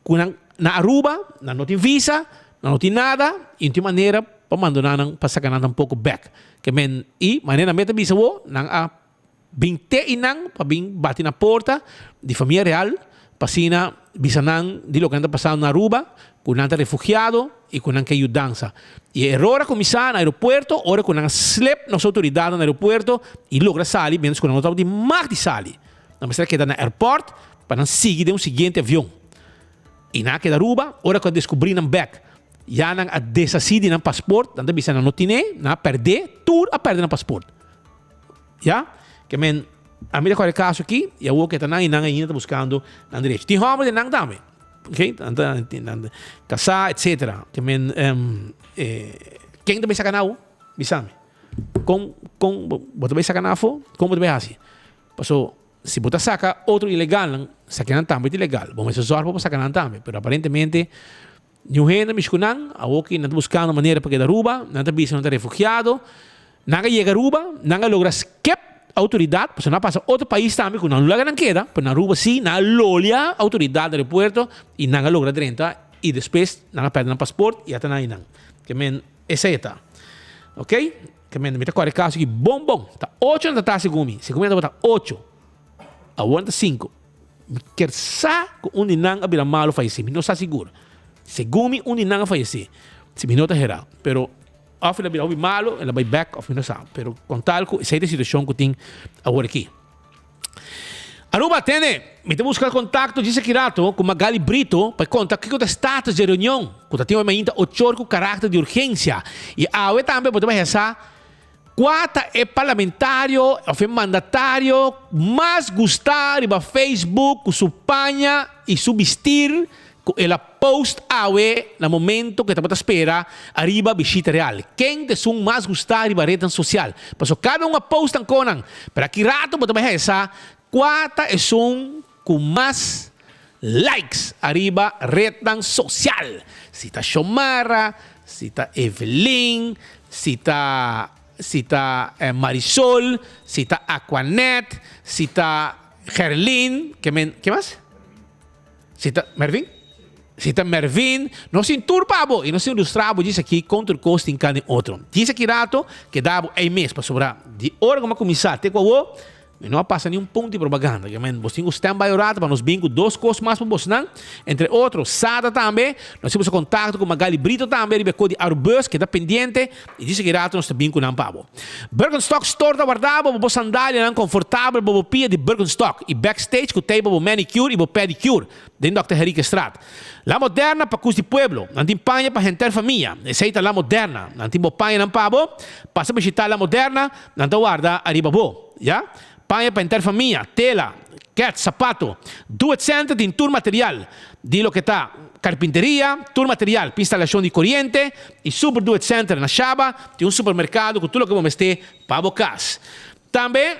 ku nan na Aruba, nan no tin visa, nan no tin nada i no tin manera pa mandona nan pa saka nan tampoko bek. Ke men i manera nan mes ta bisa bo, nan a bin te i nan pa bin bati na porta di famia real pa asina bisa nan di loke nan ta pasando na Aruba, ku nan ta refugiado i ku nan ke yudansa. I e eror a kuminsá na aeropuerto ora ku nan a slep nos outoridatnan na aeropuerto i logra sali miéntras ku nan no tabata di mag di sali. Nan mester a keda na airport pa nan sigui den un siguiente avion. I nan a keda Aruba, ora ku a deskubrí nan bèk ya nan a deshasí di nan pasport, nan ta bisa nan no tine, nan a pèrdé, tur a pèrdè nan pasport. Ya, ke men a mi ta kòrda e kaso aki i awor ke ta nan i nan ainda ta buskando nan derecho. Tin hòmber den nan tambe, ok, nan ta nan ta kasá etsetera. Ke men ken ta bai saka nan awor? Bisa mi. Kon kon bo ta bai saka nan afó? Kon bo ta bai hasi? Paso si bo ta saka otro ilegalnan, saki nan tambe ta ilegal. Bo mester zòrg pa bo saka nan tambe, pero aparentemente Niun hende mishi ku nan, awor ki nan ta buskando manera pa keda Aruba, nan ta bisa nan ta refugiado, nan a yega Aruba, nan a logra skep. outoridat, pasobra nan a pasa otro pais tambe ku nan no laga nan keda, pero na Aruba si nan a lolia outoridat na aeropuerto i nan a logra drenta i despues nan a pèrdè nan pasport i ata nan einan. Ke men esei ta. Ok, ke men mi ta kòrda e kaso aki bon bon. Ta ocho nan ta ta segun mi, segun mi nan tabata ocho, awor nan ta sinku. Mi kier sa ku un di nan a bira malu fayesé, mi no sa sigur. Segun mi un di nan a fayesé, si mi no ta hera, pero. Of el a bira hopi malo, el a bai bek of mi no sa. Pero con tal cu esey ta e situacion cu tin awor aki. Aruba, tene! Mi ta busca contacto djis aki rato cu Magali Brito pa e conta kico ta e status dje reunion cu ta tin awe mainta ochor cu caracter di urgencia. Y awe tambe bo ta bai hesa cua ta e parlamentario of e mandatario mas gusta riba Facebook cu su paña y su bistir Ku el a post awe na momento ku e tabata spera ariba bishita real. Ken ta esun mas gustá riba retnan sosial? Paso kada un a post ankonan, pero aki rato bo ta bai hesa kua ta esun ku mas likes ariba retnan sosial. Si ta Xiomara, si ta Evelyn, si ta si ta Marisol, si ta Aquanet, si ta Gerlin, ke men ke mas? Si ta Mervin? Si ta Mervin, nos tin tur pa bo y nos tin lustra bo djis aki con tur cos tin can den otro. Djis aki rato keda bo ey mes pasobra di ora cu mi a cuminsa te cu awo mi no a pasa ni un punto di propaganda. Ke men bos tin cu stand by un rato pa nos bin cu dos cos mas pa bosnan. Entre otro Sada tambe, nos tin boso contacto cu Magali Brito tambe riba e co di Arubus keda pendiente y djis aki rato nos ta bin cu nan pa bo. Birkenstock Store ta warda bo pa bo sandalianan konfortabel bo bo pia di Birkenstock i backstage ku tei pa bo manicure i bo pedicure den Dòkter Henriquezstraat. La Moderna pa kus di pueblo. Nan tin paña pa henter famia. Esei ta La Moderna. Nan tin bo pañanan pa bo. Pasa bishita La Moderna, nan ta warda ariba bo. Ya. Paña pa henter famia, tela, kèt, sapato. Do It Center tin tur material di loke ta karpinteria, tur material pa instalashon di koriente i Super Do It Center na Shaba tin un supermerkado ku tur loke bo mester pa bo kas. Tambe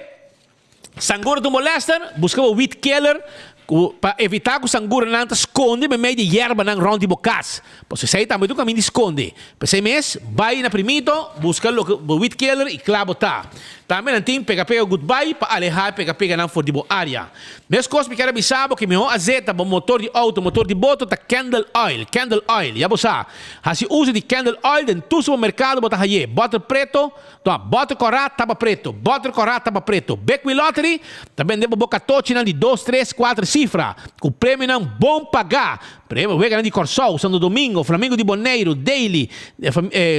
sangura ta un molester, buska bo weed killer ku pa evitá ku sanguranan ta skonde meimei di yerbanan rònt di bo kas. Pasobra esei tambe ta un kaminda di skonde. P'esei mes, bai na Primito, buska loke bo weed killer i kla bo ta. Tambe nan tin pega pega goodbye pa alehá e pega peganan for di bo área. Meskos mi kier a bisa bo ku e mihó azeta pa motor di outo, motor di boto ta Kendall Oil, Kendall Oil. Ya bo sa, hasi uso di Kendall Oil den tur supermerkado bo ta haye. Bòter preto, no, bòter kòrá taba preto, bòter kòrá taba preto. Big Wheel Lottery ta bende bo bo katochinan di dos, tres, kuater sifra ku premionan bon pagá. Por ehempel, weganan di Kòrsou, Santo Domingo, Flamingo di Boneiru, Daily,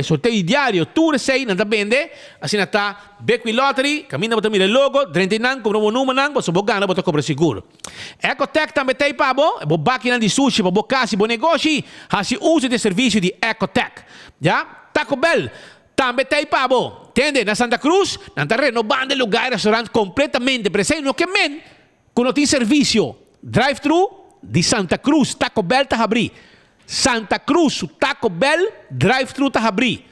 sorteo di diario, tur esei nan ta bende. Asina ta Bekwee Lottery, kaminda bo ta mira e logo, drenta einan, kumpra bo numernan, pasobra bo gana bo ta kobra sigur. Ecotech tambe ta ei pa bo, bo bakinan di sushi pa bo kas i bo negoshi, hasi uso di e servisio di Ecotech. Ya, Taco Bell tambe ta ei pa bo. Tende, na Santa Cruz, nan ta renobando e lugar i restaurant kompletamente, pero esei no ke men ku no tin servisio. Drive thru di Santa Cruz, Taco Bell ta habrí. Santa Cruz su Taco Bell drive thru ta habrí.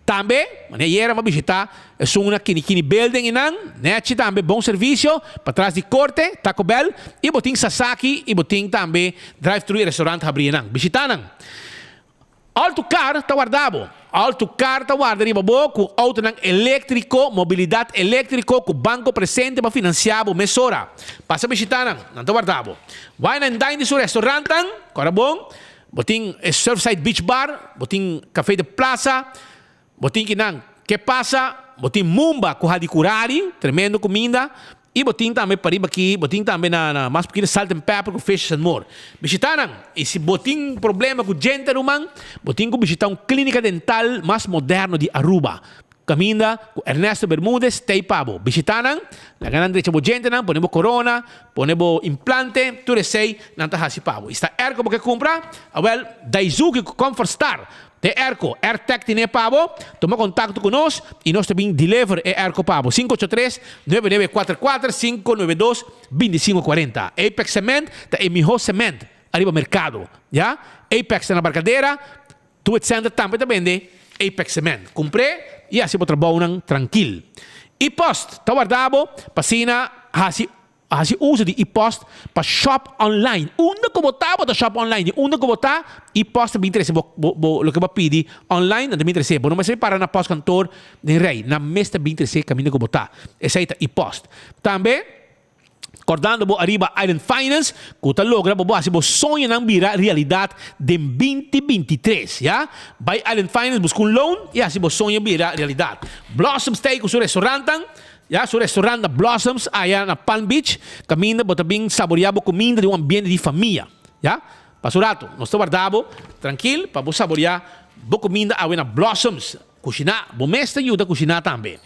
Tambe, manera ayera mi a bishitá esun na Kini Kini Building einan, nechi tambe bon servisio, patras di korte, Taco Bell, i bo tin Sasaki i bo tin tambe drive thru i restaurant habrí einan. Bishitá nan. Alto Car ta warda bo. Alto Car ta warda riba bo ku outonan eléktriko, mobilidat eléktriko ku banko presente pa finansiá bo mesora. Pasa bishitá nan, nan ta warda bo. Wine and Dine di su restaurantnan, kòrda bon, bo tin e Surfside Beach Bar, bo tin Café de Plaza, bo tin kinan Ke Pasa, bo tin Mumba ku Hadi Kurari, tremendo kuminda, i bo tin tambe pariba aki, bo tin tambe na na mas pokito Salt and Pepper ku Fishes and More. Bishitá nan, i si bo tin problema ku djente ruman, bo tin ku bishitá un klínika dental mas moderno di Aruba. Caminda cu Ernesto Bermudez t'ey pa bo. Bishita nan, laga nan drecha bo djentenan, pone bo corona, pone bo implante, tur esey nan ta haci pa bo. Y si ta airco bo ke cumpra, awel Daizuki cu Comfort Star t'e airco, Airtec tine pa bo, tuma contacto cu nos y nos ta bin deliver e airco pa bo. Cinco ocho tres, nuebe nuebe cuater cuater, cinco nuebe dos, binticinco cuarenta. Apex Cement ta e miho cement ariba mercado, ya. Apex ta na Barcadera. Do It Center tambe ta bende Apex Cement. Kumpr'é i hasi bo trabounan trankil. E-post ta warda bo pa asina hasi Hasi uso di e-post pa shop online. Unda ku bo ta, bo ta shop online. Di unda ku bo ta, e-post ta bin trese bo bo bo loke bo a pidi online, nan ta bin trese. Bo no mester para na postkantoor den rei. Nan mes ta bin trese kaminda ku bo ta. Esei ta e-post. Tambe, kòrdando bo ariba Island Finance ku ta logra bo bo hasi bo soñonan bira realidat den binti 23. Ya. Bai Island Finance buska un loan i hasi bo soño bira realidat. Blossoms ta ei ku su restaurantnan. Ya su restaurant na Blossoms aya na Palm Beach, kaminda bo ta bin saboreá bo kuminda den un ambiente di famia. Ya, pasa un rato, nos ta warda bo trankil pa bo saboreá bo kuminda awe na Blossoms. Kushiná, bo mes ta yuda kushiná tambe.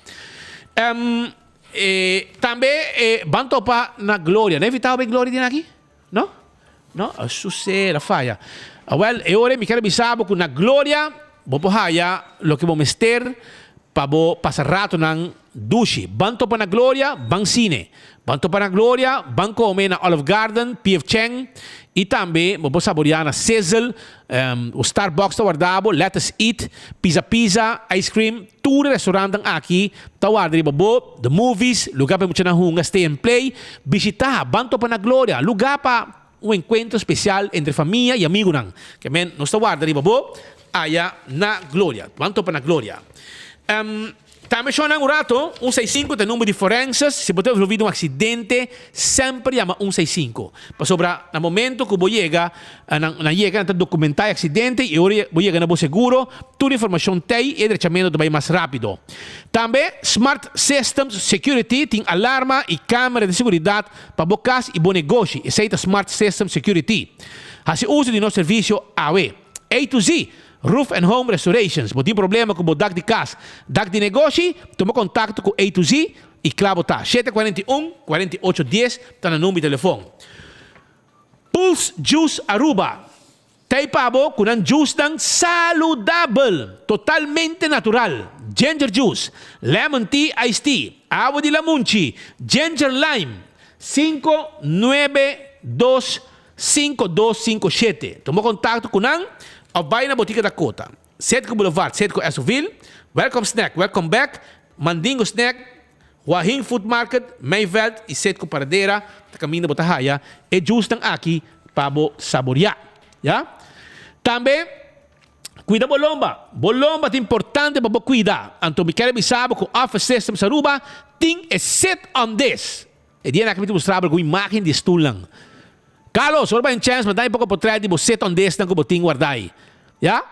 Em, e, tambe e ban topa na Gloria. No invitá bo bay Gloria den aki? No? No? A sucede, a faya. Awel, e ora mi kier bisa bo cu na Gloria bo por haya loke bo mester pa bo pasa ratonan dushi. Ban topa na Gloria, ban cine. Ban topa na Gloria, ban come na Olive Garden, PF Chang y tambe bo por saborea na Sizzle, o Starbucks ta warda bo, Let Us Eat, Pizza Pizza, Ice Cream. Tur e restaurantnan aki ta warda riba bo, the movies, lugar pa e muchanan hunga stay and play, bishita, ban topa na Gloria, lugar pa un encuentro special entre famia y amigunan. Ke men nos ta warda riba bo aya na Gloria. Ban topa na Gloria. Tambe shownan un rato, un seis sinku ta e number di forenses, si bo ta envolvi den un accidente semper yama un seis sinku. Pasobra na momento ku bo yega, nan nan yega nan ta dokumentá e aksidente i ora bo yega na bo seguro, tur informashon t'ei i e drechamentu ta bai mas rápido. Tambe Smart Systems Security tin alarma i kamera di seguridat pa bo kas i bo negoshi. Esei ta Smart Systems Security. Hasi uso di nos servisio awe. A to Z, Roof and Home Restorations. Bo tin problema ku bo dak di kas, dak di negoshi? Tuma kontakto ku A to Z I kla bo ta. 7 41, 48 10 ta na number di telefon. Pulse Juice Aruba ta ei pa bo ku nan juicenan saludabel, totalmente natural. Ginger juice, lemon tea iced tea, awa di lamunchi, ginger lime. 5 9 2 5 2 5 7. Tuma kontakto ku nan òf bai na Botika Dakota. Cedco Boulevard, Cedco Esoville, Welcome Snack, Welcome Back, Mandingo Snack, Hua Hin Food Market, Meiveld y Cedco Paradera ta caminda bo ta haya e juicenan aki pa bo saborea. Ya. Tambe cuida bo lomba. Bo lomba ta importante pa bo cuida. Anto mi kier a bisa bo cu Office Systems Aruba tin e sit on this. E dianan aki mi ta mustra bo algun imagen di e stoelnan. Carlos, ora bo haña un chèns, manda mi poko potrèt di bo sit on this nan ku bo tin wardá ei. Ya?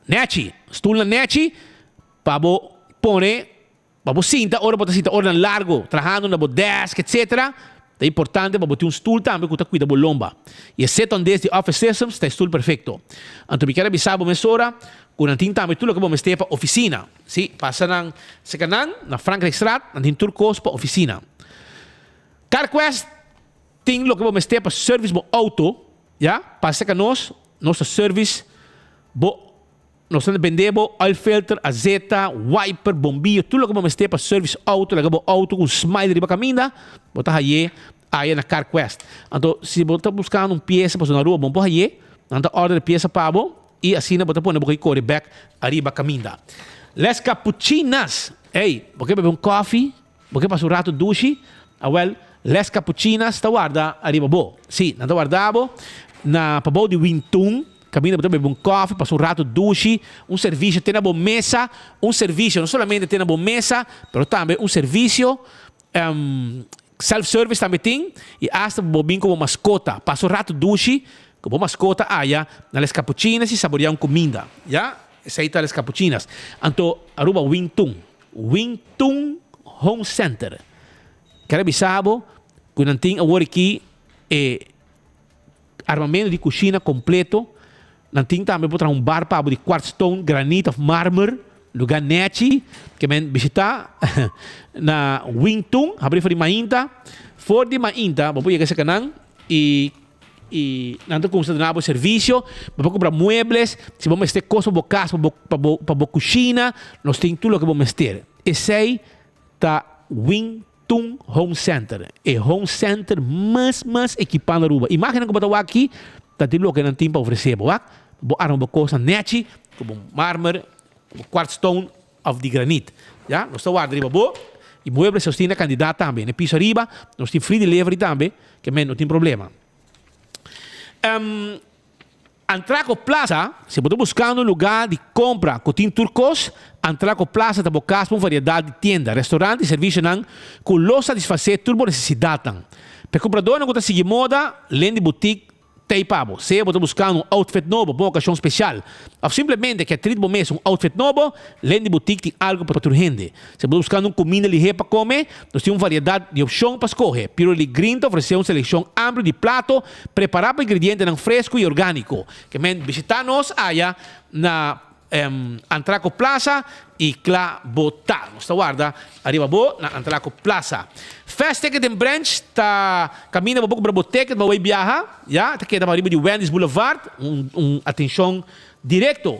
Nèchi. Stoelnan nèchi pa bo pone, pa bo sinta ora bo ta sinta oranan largu trahando na bo desk, etcetera. Ta importante pa bo tin un stoel tambe ku ta kuida bo lomba. I e sit on this di Office Systems ta e stoel perfekto. Anto mi kier a bisa bo mesora ku nan tin tambe tur loke bo mester pa ofisina. Sí, pasa nan serka nan na Frankrijkstraat, nan tin tur kos pa ofisina. CarQuest tin loke bo mester pa service bo auto, ya, pasa serka nos, nos ta service bo, nos ta bende bo oil filter, azeta, wiper, bombillo, tur loke bo mester pa service auto, laga bo auto ku un smile riba kaminda, bo ta haye aya na CarQuest. Anto si bo ta buskando un piesa pasobra na Aruba bo no por haye, nan ta order e piesa pa bo. I asina bo ta pone bo koi kore bek ariba kaminda. Les Capuchinas! Ey, bo ke bebe un kofi? Bo ke pasa un ratu dushi? Awel, Les Capuchinas ta warda ariba bo. Sí, nan ta warda bo na pabou di Wintun, kaminda bo ta bebe un kofi, pasa un ratu dushi, un servisio te na bo mesa, un servisio no solamente te na bo mesa, pero tambe un servisio Self-service tambe tin y hasta bo bin cu bo mascota. Pasa un rato dushi cu bo mascota aya na Les Capuchinas y saborea un cuminda. Ya, esey ta Les Capuchinas. Anto Aruba Wing Tun, Wing Tun Home Center. Ker a bisa bo cu nan tin awor aki e armamento di cushina completo. Nan tin tambe por traha un bar pa bo di quartz stone, granit of marmer. Lugar nechi ke men bishita na Wing Tun, habri for di mainta. For di mainta bo por yega serka nan y y nan ta cuminsa duna bo servicio. Bo por cumpra muebles, si bo mester cos pa bo cas, pa bo pa bo pa bo cushina, nos tin tur loke bo mester. Esey ta Wing Tun Home Center, e home center mas mas ekipá na Aruba. Imágennan ku bo ta wak aki ta di loke nan tin pa ofresé bo. Wak, bo arma bo kosnan nèchi ku bo marmer, ku bo quartz stone òf di granit. Ya, nos ta warda riba bo. Y muebles nos tin na cantidad tambe. Na e piso ariba nos tin free delivery tambe, ke men no tin problema. Um, Antraco Plaza, si bo ta buscando un lugar di compra cu tin tur cos, Antraco Plaza ta bo cas pa un variedad di tienda, restaurant y servicionan cu lo satisface tur bo necesidadnan. Pa e cumpradornan cu ta sigui moda, Lendy Boutique T'ei pa bo. Sea bo ta buskando un outfit nobo pa un okashon spesial òf simplemente ke treat bo mes un outfit nobo, Lendy Boutique tin algu pa tur hende. Si bo ta buskando un kuminda lihé pa kome, nos tin un variedat di opshon pa skohe. Purely Green ta ofresé un selekshon amplio di plato prepará pa ingredientenan fresku i orgániko. Ke men bishitá nos aya na Antraco Plaza y cla bo ta. Nos ta warda ariba bo na Antraco Plaza. Fast Ticket den Branch ta caminda pa bo cumpra bo ticket pa bo bay biaha. Ya, ta keda ariba di Wendy's Boulevard. Un un atencion directo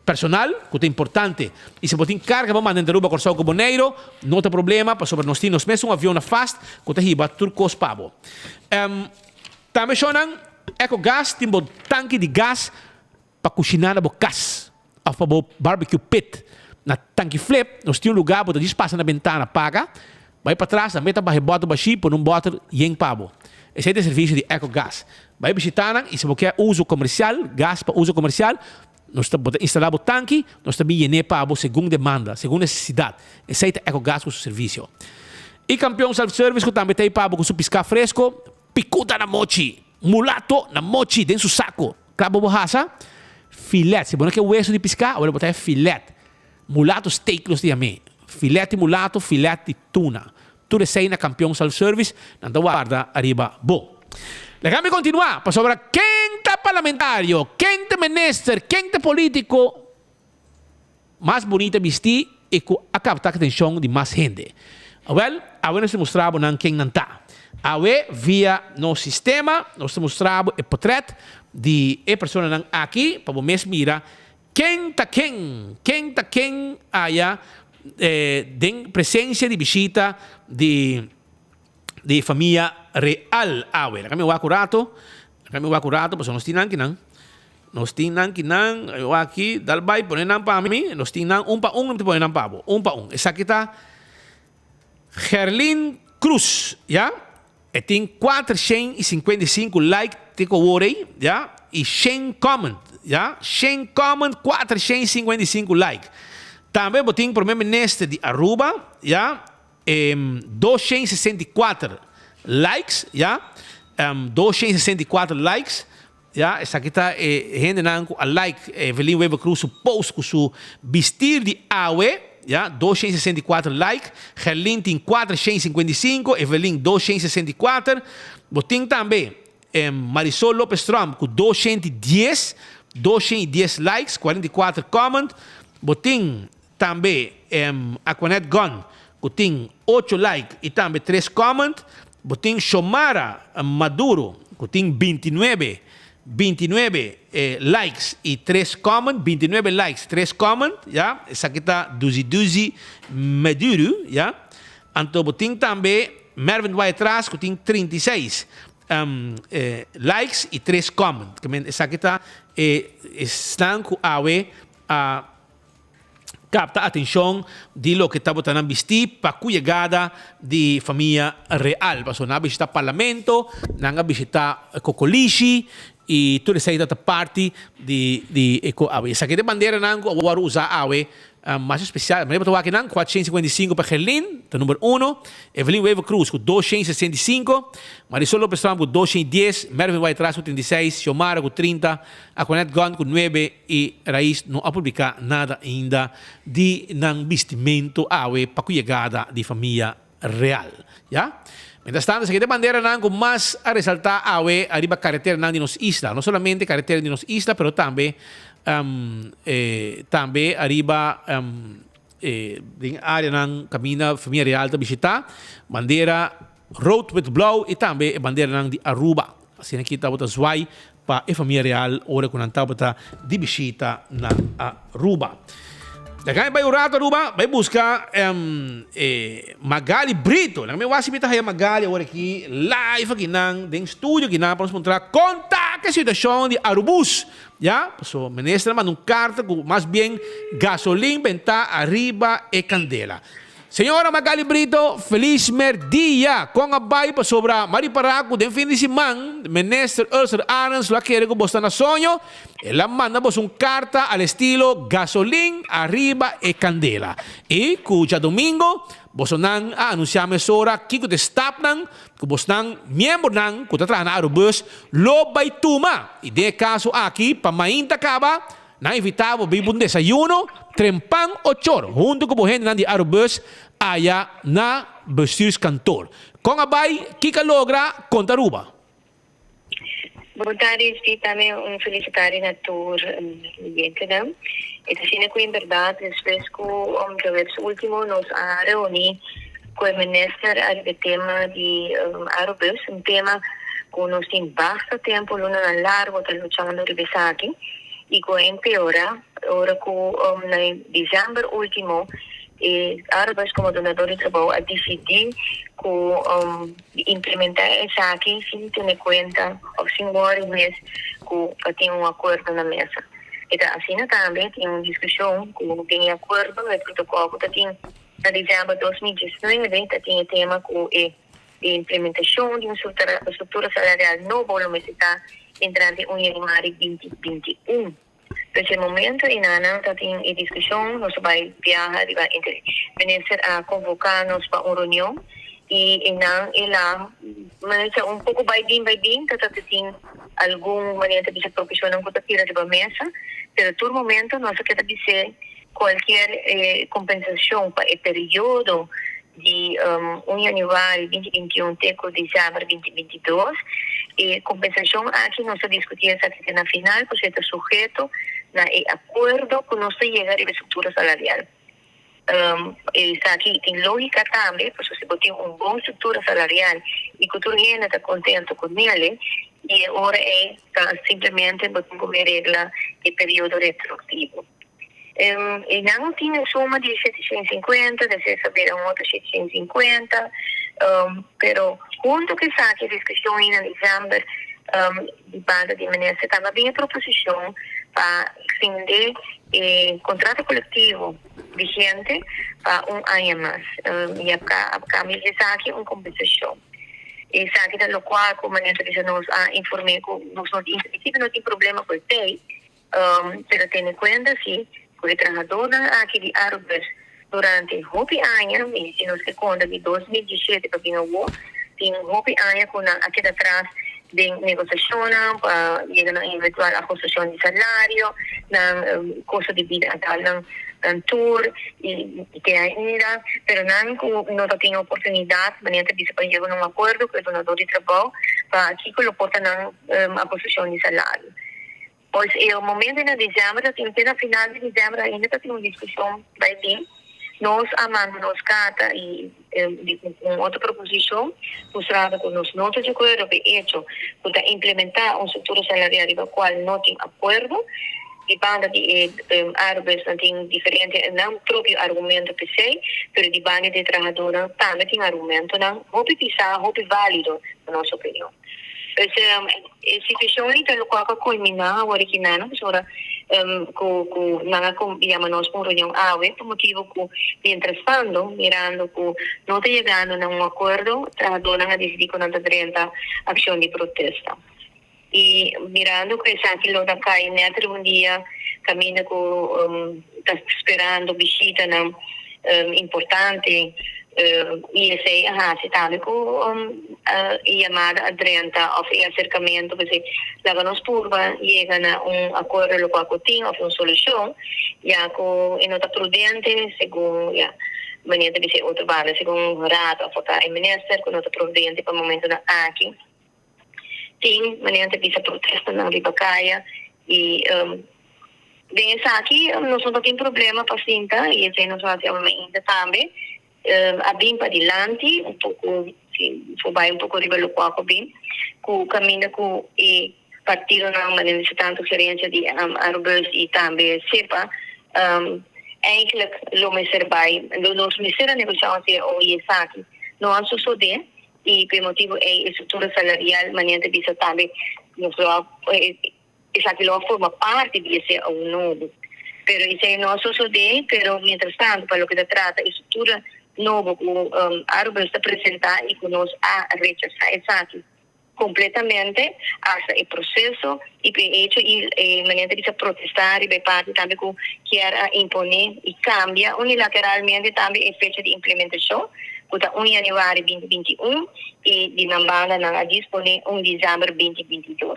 personal cu ta importante. Y si bo tin carga pa manda entre Aruba, Corsou cu Boneiro, no ta problema pasobra nos tin nos mes un avion na Fast cu ta hiba tur cos pa bo. Tambe shownan Ecogas tin bo tanki di gas Pa kushiná na bo kas òf pa bo barbecue pit. Na Tanki Flip nos tin un lugá bo ta djis pasa na bentana paga, bai patras nan meta baha e bòter bashí pone un bòter yen pa bo. Esei ta e servisio di Ecogas. Bai bishitá nan i si bo ke uso komersial, gas pa uso komersial, nos ta bo ta instalá bo tanki, nos ta bin yen'é pa bo segun demanda, segun nesesidat. Esei ta Ecogas ku su servisio. I Kampion Self Service ku tambe ta ei pa bo ku su piská fresko, pikuta na mochi, mulato na mochi den su sako. Kla bo bo hasa filet. Si bo no ke weso di piská, awor bo ta e filet. Mulato steak nos ta yam'é. Filet di mulato, filet di tuna. Tur esei na Kampion Self Service, nan ta warda ariba bo. Laga mi kontinuá, pasobra ken ta parlamentario, ken ta minister, ken ta polítiko mas bunita bistí i ku a kapta atenshon di mas hende? Awèl, awe nos ta mustra bo nan ken nan ta. Awe, via nos sistema, nos ta mustra bo e potrèt di e personanan aki pa bo mes mira ken ta ken, ken ta ken aya den presensia di bishita di di famia real awe. Laga mi wak un rato, laga mi wak un rato pasobra nos tin nan kinan. Nos tin nan kinan, mi wak aki, dal bai pone nan pa mi, nos tin nan un pa un, mi ta pone nan pa bo, un pa un. Esaki ta Gerlin Cruz, ya, e tin 455 like te ku awor ei, ya, i shen comment, ya, shen comment, 455 like. Tambe bo tin Prome Minister di Aruba, ya, 264 likes, ya, 264 likes, ya, esaki ta e hendenan ku a like Evelyn Wever Croes su post ku su bistir di awe, ya, 264 like, Gerlin tin 455, Evelyn 264, bo tin tambe Marisol Lopez Tromp ku 210, 210 likes, 44 comment, bo tin Tambe Aquanet Gunn ku tin ocho like i tambe tres comment. Bo tin Shomara Maduro ku tin bintinuebe, bintinuebe, likes i tres comment, bintinuebe likes, tres comment, ya. Esaki ta Duzi Duzi Maduro, ya. Anto bo tin tambe Mervin Wyatt-Ras ku tin 36 likes i tres comment. Esaki ta e esnan ku awe a Capta atencion di loke tabata nan bisti pa cu yegada di famia real. Pasobra nan a bishita parlamento, nan a bishita Cocolishi y tur esey ta parti di di e cu awe. Esaki ta e banderanan cu a worde usa awe mas especial. Manera bo ta wak nan, 455 pa Gerlin, ta number uno, Evelyn Wever Croes cu 265, Marisol Lopez Tromp cu 210, Mervin Wyatt-Ras cu 36, Xiomara cu 30, Aquanet Gunn cu nuebe, E rais no a publiká nada ainda di nan bistimentu awe pa ku yegada di famia real. Ya. Mientras tanto esaki ta e banderanan ku mas a resaltá awe ariba kareteranan di nos isla. No solamente karetera di nos isla pero tambe tambe ariba den areanan kaminda famia real ta bishitá. Bandera rood wit blou i tambe e banderanan di Aruba. Asina aki tabata zwai pa e famia real ora ku nan tabata di bishita na Aruba. Laga mi bai un rato Aruba, bai buska e Magali Brito. Laga mi wak si mi ta haya Magali awor aki live aki nan den studio aki nan pa nos puntra kon ta ku e situashon di Arubus. Ya, paso minister a manda un karta ku mas bien gasolin benta ariba e kandela. Señora Magali Brito, felis merdia! Kon a bai pasobra m'a ripará ku den fin di siman Minister Ulster Arends lo a kere ku bo sta na soño. El a manda boso un karta al estilo gasolin ariba e kandela. I ku djadomingo bosonan a anunsiá mesora kiko ta e stapnan ku bosnan miembronan ku ta traha na Arubus lo bai tuma. I den e kaso aki pa mainta kaba Nan invitá bo biba un desayuno trempan ochor huntu ku bo hendenan di Arubus aya na bestuurskantoor. Kon a bai? Kiko a logra? Konta Aruba. Bon tardi Steve, tambe un felis tardi na tur oyentenan. E ta asina ku en berdad despues ku djaweps ultimo nos a reuni ku e minister ariba e tema di Arubus, un tema ku nos tin basta tempo, lunanan largo ta luchando riba esaki. y cu a empeora ora cu na december ultimo e Arubus como donador di trabou a dicidi cu di implementa esaki sin tene cuenta of sin worry mes cu pa tin un acuerdo na mesa. E ta asina tambe tin un discusion cu den e acuerdo e protocol cu ta tin na december 2019 ta tin e tema cu e E implementacion di un structura salarial nobo lo mester ta entrante un januari 2021. Pues e momento enanan ta tin e discusion, nos a bay biaha riba inter minister a convoca nos pa un reunion y enan el a manera un poco bay bin bay bin ta ta tin algun manera ta bisa proposicionnan cu ta tira riba mesa pero tur momento nos a keda bis'e cualkier compensacion pa e periodo di un januari 2021 te cu december 2022. E compensacion aki nos ta discuti esaki te na final pasobra e ta suheto na e acuerdo cu nos ta yega riba e structura salarial. Esaki tin logica tambe pasobra si bo tin un bon structura salarial y cu tur hende ta contento cu nele y e ora ey ta simplemente bo tin cu regla e periodo retroactivo. E nan tin e suma di 750, despues a bira un otro 750, pero hunto ku esaki e diskushon ei na december di banda di minister tambe a bin e proposishon pa extende e kontrato kolektivo vigente pa un aña mas i a kambia di esaki un kompensashon. Esaki ta lokual ku minister bisa nos a inform'é ku nos no tin, en prinsipio no tin problema ku esei. Pero tene kuenta si ku e trahadónan aki di Arubus durante hopi aña, mi si nos ke konta di 2017 pa bin awor, tin hopi aña ku nan a keda tras den negosiashonnan pa yega na un eventual ahustashon di salario, nan kosto di bida a dal nan nan tur i te ainda, pero nan ku no ta tin oportunidat, manera ta bisa pa yega na un akuerdo ku e dunadó di trabou pa kiko lo por ta nan ahustashon di salario. Pues e momento na december ta tin te na final di december ainda ta tin un discusion bay tin. Nos a manda nos carta y un otro proposicion mustrando cu nos no ta di acuerdo cu e hecho cu ta implementa un structura salarial riba cual no tin acuerdo. Di banda di e arbeidsnan tin diferente nan propio argumento p'esey, pero di banda di e trahadornan tambe tin argumentonan hopi pisa, hopi valido na nos opinion. Pues e situacion ei ta locual cu a culmina awor aki nan, pasobra cu cu nan a yama nos pa un reunion awe pa motibo cu mientrastando mirando cu no ta yegando na un acuerdo trahadornan a dicidi cu nan ta drenta accion di protesta y mirando cu esaki lo ta cay net riba un dia caminda cu ta sperando bishitanan importante y esey a haci tambe cu e yamada a drenta of e acercamento p'esey laga nos purba yega na un acuerdo locual cu tin of un solucion ya cu e no ta prudente segun ya manera ta bisa e otro banda segun raad of ota e minister cu no ta prudente pa momentonan aki. Tin manera ta bisa protestanan riba kaya y den esaki nos no ta tin problema pa sinta y esey nos a haci awe mainta tambe. A bin padilanti un poco si for bay un poco riba locual cu a bin cu caminda cu e partidonan manera bisa tanto gerencia di Arubus y tambe SEPA eigenlijk lo mester bay lo nos mester a negocia un cao y esaki no a sosode. I pa e motibu ei e struktura salarial manera ta bisa tambe nos lo a esaki lo a forma parti di e cao nobo. Pero esei no a sosodé, pero mientrastanto pa loke ta trata e struktura nobo ku Arubus ta presentá i ku nos a rechasá esaki kompletamente hasta e proseso i p'e hecho i e manera ta bisa protestá riba e parti tambe ku kier a imponé i kambia unilateralmente tambe e fecha di implementashon ku ta un yanüari binti 21 i di nan banda nan a disponé un desèmber binti 22.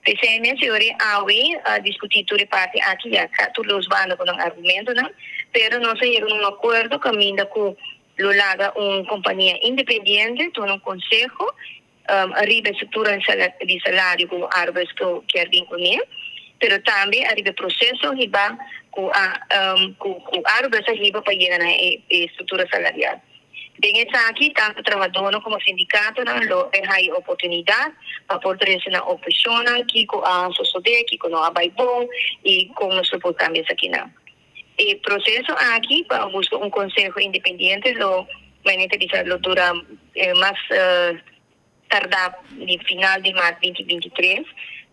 P'esei mes yori awe a diskutí tur e parti aki ya tur dos banda ku nan argumentonan pero nos a yega na un akuerdo kaminda ku Lo laga un kompania independiente duna un konseho ariba e struktura di salario ku Arubus kier bin kuné, pero tambe ariba e proseso hibá ku ku Arubus a hiba pa yega na e struktura salarial. Den esaki tantu trahadónan komo sindikatonan lo e haya oportunidat pa por trese nan opshonnan kiko a sosodé, kiko no a bai bon i kon nos lo por kambia esakinan. E proceso aki pa busca un conseho independiente lo, manera ta bisa, lo dura mas tarda di final di maart 2023.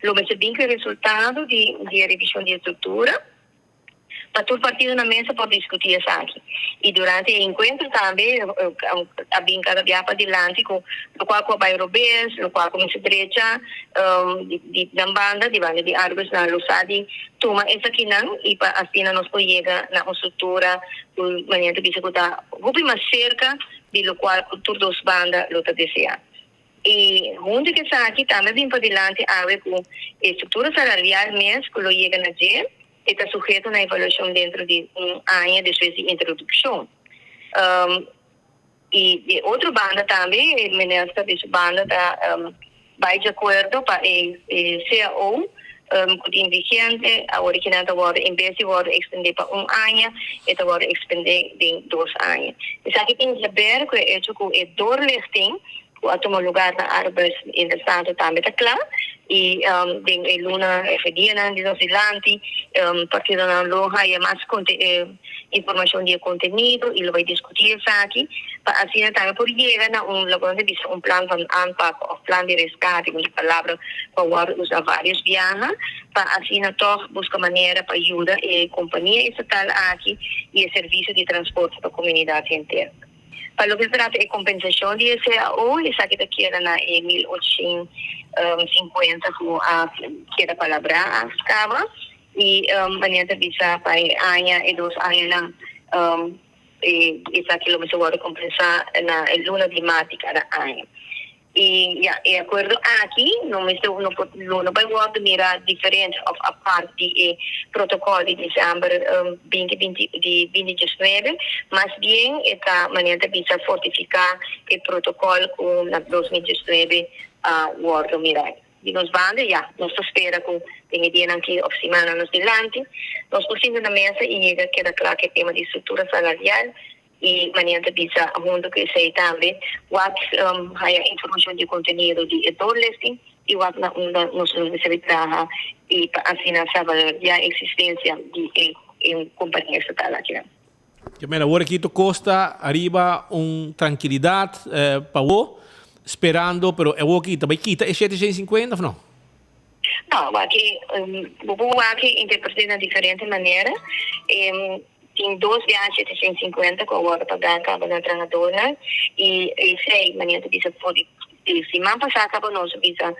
Lo mester bin cu e resultado di e revision di e structura pa tur partido na mesa por discuti esaki. Y durante e encuentro tambe a bin cada bia padilanti cu locual cu a bay robes, locual cu mester drecha di nan banda, di banda di Argos nan lo sa di Tuma esakinan i pa asina nos por yega na un struktura ku manera ta bisa ku ta hopi mas serka di lokual ku tur dos banda lo ta deseá. I huntu ku esaki tambe bin padilanti awe ku e struktura salarial mes ku lo yega na dje e ta suheto na evaluashon dentro di un aña despues di introdukshon. I di otro banda tambe e minister di su banda ta bai di akuerdo pa e cao ku tin vigente awor ki nan ta wòrdu en bes di wòrdu ekstendé pa un aña e ta wòrdu ekstendé den dos aña. Esaki tin di haber ku e echo ku e doorlichting ku a tuma lugar na Arubus mientrastanto tambe ta kla i den e luna of e dianan di nos dilanti partidonan lo haya mas informashon di e kontenido i lo bai diskutí esaki pa asina tambe por yega na un loke nos ta bisa un plan van aanpak òf plan di reskate, un palabra ku a wòrdu usá vários biaha pa asina tòg buska manera pa yuda e kompania estatal aki i e servisio di transporte pa komunidat henter. Pa loke ta trata e kompensashon di e cao, esaki ta keda na e 1850 ku a keda palabrá a kaba i manera ta bisa pa e aña, e dos añanan esaki lo mester wòrdu kompensá na e luna di mart di kada aña. I ya, e akuerdo aki no mester no por lo no bai wòrdu mira diferente òf apart di e protokòl di desèmber binti binti di binti diesnuebe, mas bien e ta manera ta bisa fortifiká e protokòl ku na 2019 a wòrdu mira. Di nos banda ya, nos ta spera ku den e dianan aki òf simannan nos dilanti nos por sinta na mesa i yega keda kla ku e tema di struktura salarial I manera ta bisa hunto ku esei tambe wak haya informashon di e kontenido di e doorlisting i wak na unda nos lo mester di traha i pa asina salvaguardiá eksistensia di e kompania estatal akinan. Ke mera awor aki ta kosta ariba un trankilidat pa bo sperando pero awor aki ta bai kita e shete shen sinkuenta of no? No, wak bo por wak e interprete na diferente manera. Tin dos biaha 750 ku a wòrdu pagá kaba na trahadornan i esei manera ta bisa for di siman pasá kaba nos a bisa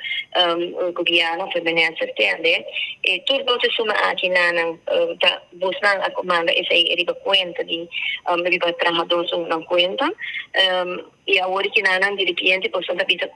gobièrnu òf e minister tende e tur dos e suma aki na nan ta bosnan a manda esei riba kuenta di riba trahador su nan kuenta i awor ki nan nan diripiente bosnan ta bisa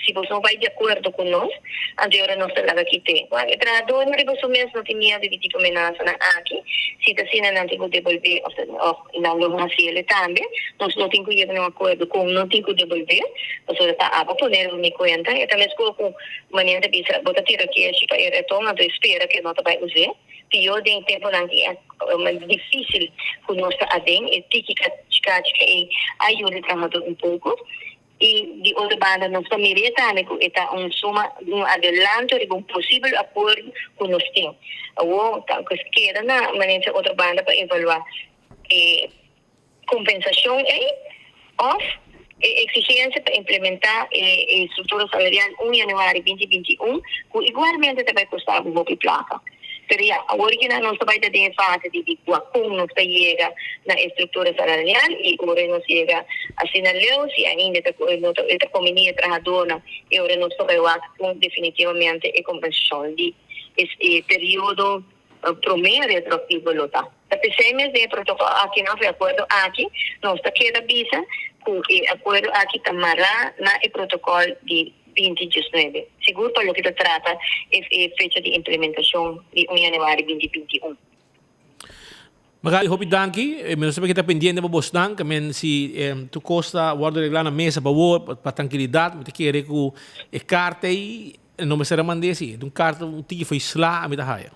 Si bos no bai di akuerdo ku nos, anto e ora nos ta laga kit'é. Wak, e trahadónan riba su mes no tin miedu di tipo menasanan aki. Si ta asina, nan tin ku debolbé òf òf nan lo hasi el'e tambe. Nos no tin ku yega na un akuerdo kon no tin ku debolbé, pasobra ta abo pone riba mi kuenta. E ta meskos ku manera ta bisa, bo ta tira keshi pa e reton, anto e spera ku e no ta bai us'é. Pió den tempunan di difísil ku nos ta aden, e tiki kachika ei a yuda e trahadó un poko. I di otro banda nos ta mir'é tambe ku e ta un suma, un adelanto riba un posibel akuerdo ku nos tin. Awor ta ku keda na manera otro banda pa evaluá e kompensashon ei òf e eksigensia pa implementá e struktura salarial un yanüari 2021 ku igualmente ta bai kosta bo hopi plaka. Pero ya, awor kinan nos ta bai ta den e fase di di kua kon nos ta yega na e struktura salarial i ora nos yega asina leu si ainda ta no ta e ta kombiní e trahadornan i ora nos ta bai wak kon definitivamente e kompensashon di e periodo promé retroaktivo lo ta. Ta p'esei mes den e protokòl aki nan of e akuerdo aki nos ta keda bisa ku e akuerdo aki ta mará na e protokòl di 2019, sigur pa loke ta trata e e fecha di implementashon di un yanüari 2021. Magali, hopi danki. Mi no sabe ke ta pendiente pa bosnan, ke men si tur kos ta wòrdu reglá na mesa pa wor, pa trankilidat. Mi ta kere ku e karta ei no mester a mand'é si. E ta un karta un tiki fo'i sla ami ta haya.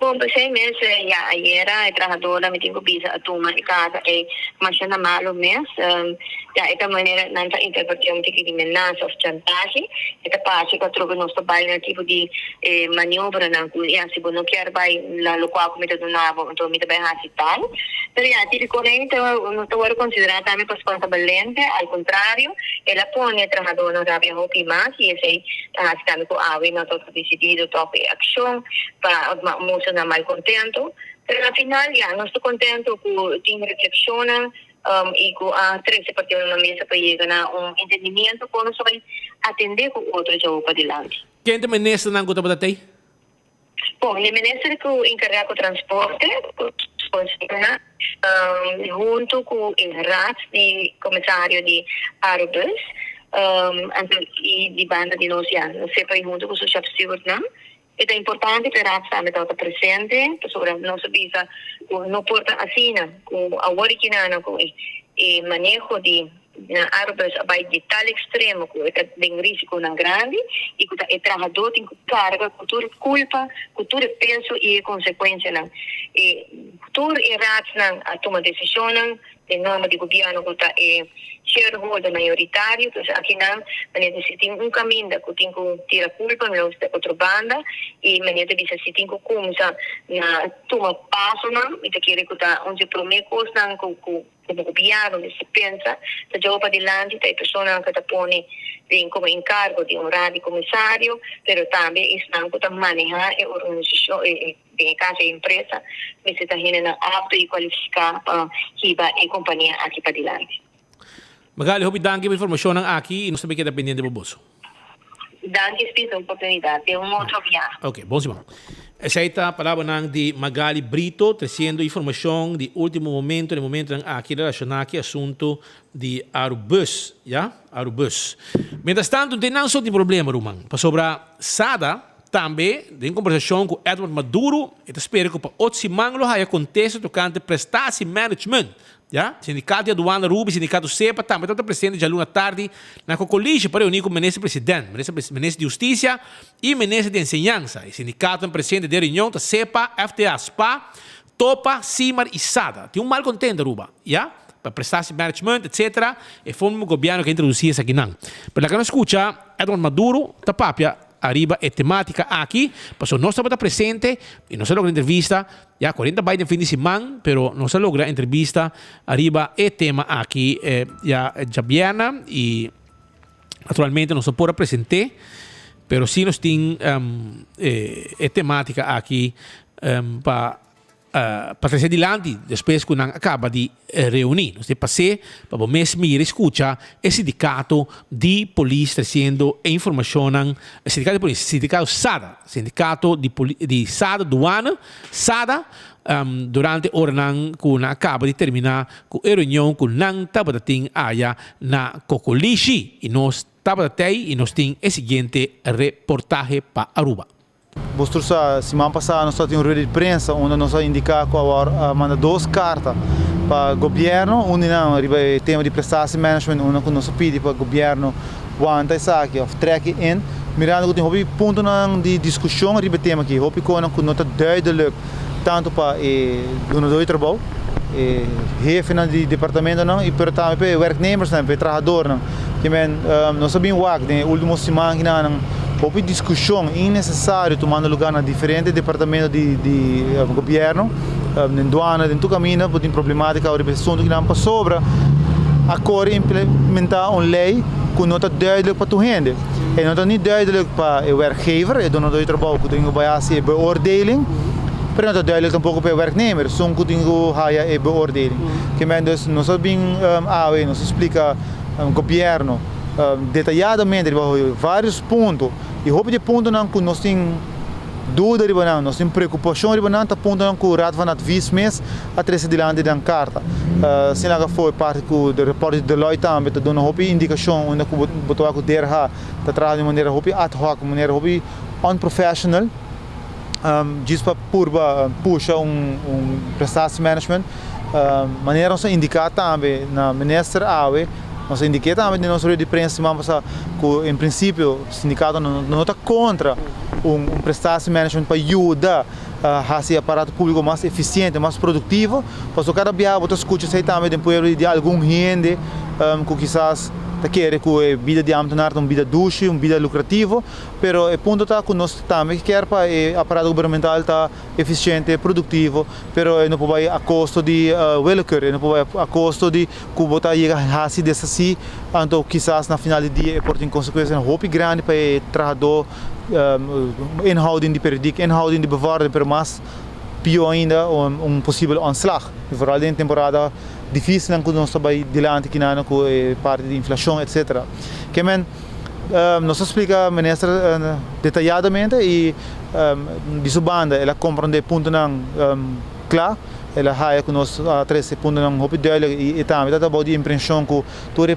Bon, p'esei mes, ya ayera e trahadornan mi tin ku bisa a tuma e karta ei masha na malu mes. Ya e ta manera nan ta interpret'é un tiki di menasa òf chantahe. E ta parse ku atrobe nos ta bai na tipo di maniobranan ku ya si bo no kier bai na lokual ku mi ta duna bo anto mi ta bai hasi tal. Pero ya tipiko rei ta no ta wòrdu konsiderá tambe pa spanta balente, al kontrario el a pone e trahadornan rabia hopi mas i esei ta hasi tambe ku awe no ta disidido tòg e akshon pa mustra nan malkontento. Pero na final ya nos ta kontento ku tin reflekshonnan i ku a trese partidonan na mesa pa yega na un entendimiento kon nos ta bai atendé ku otro djawo padilanti. Ken ta ministernan ku tabata tei? Bon, e minister ku enkargá ku transporte, ku Consigna, huntu ku e raad di komisario di Arubus, anto i di banda di nos ya, nos sepa i huntu ku su shopstewardnan. E ta importante ku e raad tambe tabata presente, pasobra nos a bisa ku no por ta asina ku awor i kinanan ku e maneho di Na Arubus a bai di tal ekstremo ku e ta den risikonan grandi i ku ta e trahadó tin ku karga ku tur e kulpa, ku tur e peso i e konsekuensianan. E tur e raadsnan a tuma desishonnan den nòmber di gobièrnu ku ta e shareholder mayoritario. Entonces akinan manera di si tin un kaminda ku tin ku tira kulpa, nos ta otro banda i manera ta bisa si tin ku kumsa na tuma pasonan mi ta kere ku ta un di e promé kosnan ku ku. Komo gobièrnu mester pensa ta djoba padilanti ta e personanan ku ta pone den komo enkargo di un raad di komisario, pero tambe esnan ku ta manehá e organisashon, den e kaso e empresa, mester ta hendenan apto i kualifiká pa hiba e kompania aki padilanti. Magali, hopi danki pa informashonnan aki i nos ta bay keda pendiente pa boso. Danki Steve pa oportunidad. Te un otro biaha. Ok, bon siman. Esei ta palabranan di Magali Brito treciendo informacion di ultimo momento, den momentonan aki relaciona cu e asunto di Arubus, ya, Arubus. Mientras tanto, den nan so tin problema, ruman, pasobra Sada tambe den conversacion cu Edward Maduro e ta spera cu pa otro siman lo haya contesta tocante prestatie management. Ya, Sindicato di Aduana Aruba y Sindicato SEPA tambe tabata presente djaluna tardi na Cocolishi pa reuni cu Minister President, Minister Minister di Husticia y Minister di Enseñansa. E sindicatonan presente den reunion ta SEPA, FTA, spa, Topa, Simar y Sada. Tin un malcontento Aruba, ya, pa prestatie management etc. E forma gobierno ke introduci esakinan. Pero laga nos scucha Edward Maduro ta papia ariba e tematica aki, pasobra nos tabata presente y nos a logra entrevista, ya 40 bai den fin di siman, pero nos a logra entrevista ariba e tema aki ya djabièrnè y naturalmente nos no por a present'é, pero si nos tin e tematica aki pa Pa trese dilanti despues ku nan a kaba di reuní. Nos te pas'é pa bo mes mira i skucha e sindikato di polis tresiendo e informashonnan, e sindikato di polis, sindikato sada, sindikato di poli di sada duana, sada, durante oranan ku nan a kaba di terminá ku e reunion ku nan tabata tin aya na Kokolishi. I nos tabata tei i nos tin e siguiente reportahe pa Aruba. Bos tur sa, siman pasá nos tabatin un rueda di prensa unda nos a indiká ku awor a manda dos karta pa gobièrnu, un di nan riba e tema di prestatie management unda ku nos a pidi pa gobièrnu wanta esaki òf trek e in, mirando ku tin hopi puntonan di diskushon riba e tema aki, hopi konan ku no ta duidelijk tantu pa e dunadó di trabou, e hefenan di departamentonan i pero tambe pa e werknemersnan, pa e trahadornan. Ke men nos a bin wak den e ultimo siman kinanan hopi diskushon innesesario tumando lugar na diferente departamento di di gobierno, den duana, den tur kaminda bo tin problematika riba e asuntu kinan pasobra a kore implementa un lei. ku no ta duidelijk pa tur hende. E no ta ni duidelijk pa e werkgever, e donadó di trabou ku tin ku bai hasi e beoordeling, pero no ta duidelijk tampoko pa e werknemer, esun ku tin ku haya e beoordeling. Ke men dus nos a bin awe, nos a splika gobièrnu detayadamente riba vários punto i hopi di e puntonan ku nos tin duda riba nan, nos tin preokupashon riba nan, ta puntonan ku Raad van Advies mes a trese dilanti den karta. Sin laga afó e parti ku de report di Deloitte tambe ta duna hopi indikashon unda ku bo ta wak ku DRH ta traha di un manera hopi ad hoc, un manera hopi unprofessional, djis pa purba pusha un prestatiemanagement. Manera nos a indiká tambe na minister awe, nos a indiké tambe den nos rueda di prensa siman pasá ku en prinsipio sindikato no ta kontra un prestatiemanagement pa yuda hasi e aparato públiko mas efisiente, mas produktivo, pasobra kada biaha bo ta skucha esei tambe den pueblo di algun hende ku kisas ta kere ku e bida di ámtenar ta un bida dushi, un bida lukrativo, pero e punto ta ku nos tambe kier pa e aparato gubernamental ta efisiente, produktivo, pero e no por bai a kosto di willekeur, e no por bai a kosto di ku bo ta yega hasi desasí, anto kisas na final di dia e por tin konsekuensianan hopi grandi pa e trahadó. Inhouding di periodiek, inhouding di bevordering, pero mas pió ainda un posibel ontslag. I vooral den temporada difísilnan ku nos ta bai dilanti kinan ku e parti di inflashon etcetera. Ke men nos a splika minister detayadamente i di su banda el a komprondé puntonan kla, el a haya ku nos a trese puntonan hopi duidelijk i e tambe ta tabata di imprenshon ku tur e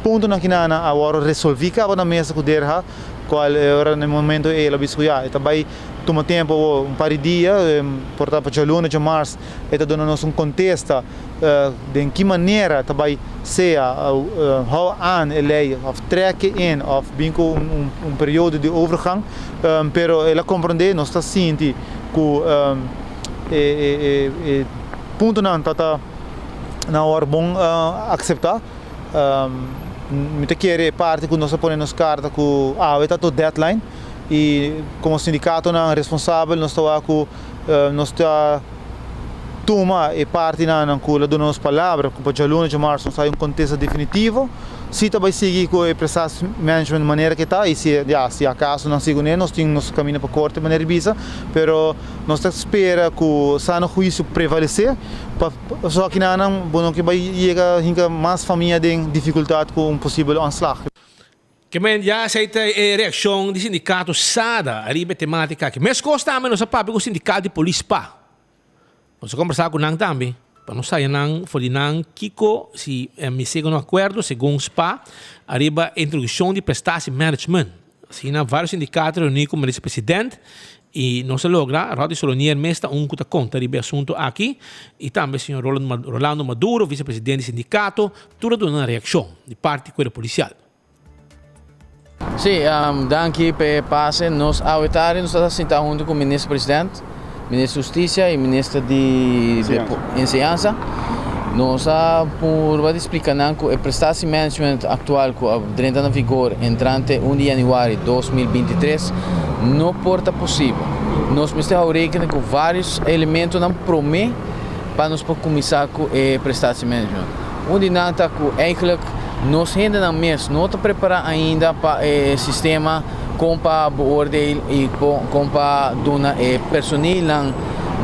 puntonan kinan a wòrdu resolví kaba na mesa ku Derha. Cual e ora na e momento ey el a bisa cu ya e ta bay tuma tempo awo un par di dia, por ta pa djaluna, djamars e ta duna nos un contesta den ki manera ta bay sea hou aan e ley of trek e in of bin cu un periodo di overgang, pero el a comprende nos ta sinti cu e puntonan ta ta na ora bon acepta. Mi ta kere e parti ku nos a pone nos karta ku awe ta to deadline i komo sindikatonan responsabel nos ta wak ku nos ta tuma e partinan ku lo duna nos palabra ku pa djaluna djamarsu nos ta hay un kontesta definitivo si ta bai sigui ku e prestatie management manera ke ta i si ya si akaso nan sigui kuné nos tin nos kaminda pa korte manera di bisa pero nos ta spera ku sano huisio prevalesé pa Pasobra kinanan bo no ke bai yega hinka mas famia den difikultat ku un posibel ontslag. Ke men ya esei ta e reakshon di sindikato SADA ariba e tematika aki. Meskos tambe nos a papia ku sindikato di polis spa. Nos a kombersá ku nan tambe pa nos haya nan for di nan kiko si mi sega un akuerdo segun spa ariba e introdukshon di prestatie management. Asina varios sindikato reuní ku Minister President i nos a logra, Rodney Solonier mes ta un ku ta konta riba e asuntu aki i tambe señor Rolando Maduro, vice presidente di sindikato, tur a duna nan reakshon di parti kuerpo polisial. Sí, danki pa e pase. Nos awe tardi nos ta sinta huntu ku Minister President. Minister Hustisia i Minister di Enseñansa. Nos a purba di splika nan ku e prestatie management aktual ku a drenta na vigor entrante un di yanüari 2023 no por ta posibel. Nos mester hou rekening ku vários elementonan promé pa nos por kuminsá ku e prestatie management. Un di nan ta ku eigentlik nos hendenan mes no ta prepará ainda pa e sistema. Kon pa beoordeel i kon pa duna e personeelnan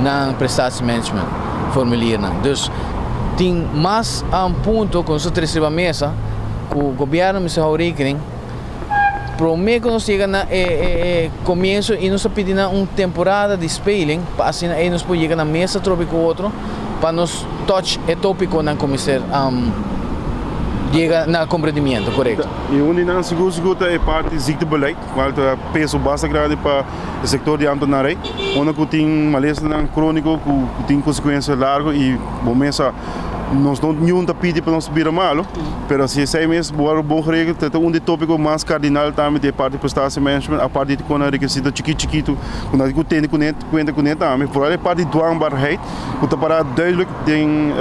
nan prestatiemanagement formuliernan. Dus tin mas punto ku nos ta trese riba mesa ku gobièrnu mester hou rekening promé ku nos yega na e komienso i nos ta pidi nan un temporada di speling pa asina ei nos por yega na mesa atrobe ku otro pa nos touch e topikonan ku mester yega na komprendimiento korekto. I un di nan sigur sigur ta e parti ziektebeleid, kual ta peso basta grandi pa e sektor di ambtenarij, unda ku tin malesanan króniko ku tin konsekuensia largu i bo mes sa nos no niun ta pidi pa nos bira malu, pero si esei mes wòrdu bon geregel ta un di e tópiko mas kardinal tambe di e parti prestatiemanagement, apart di kon nan rekisito chikit chikitu ku nan tin ku tene kuné kuenta kuné tambe, foral e parti dwangbaarheid ku ta pará duidelijk den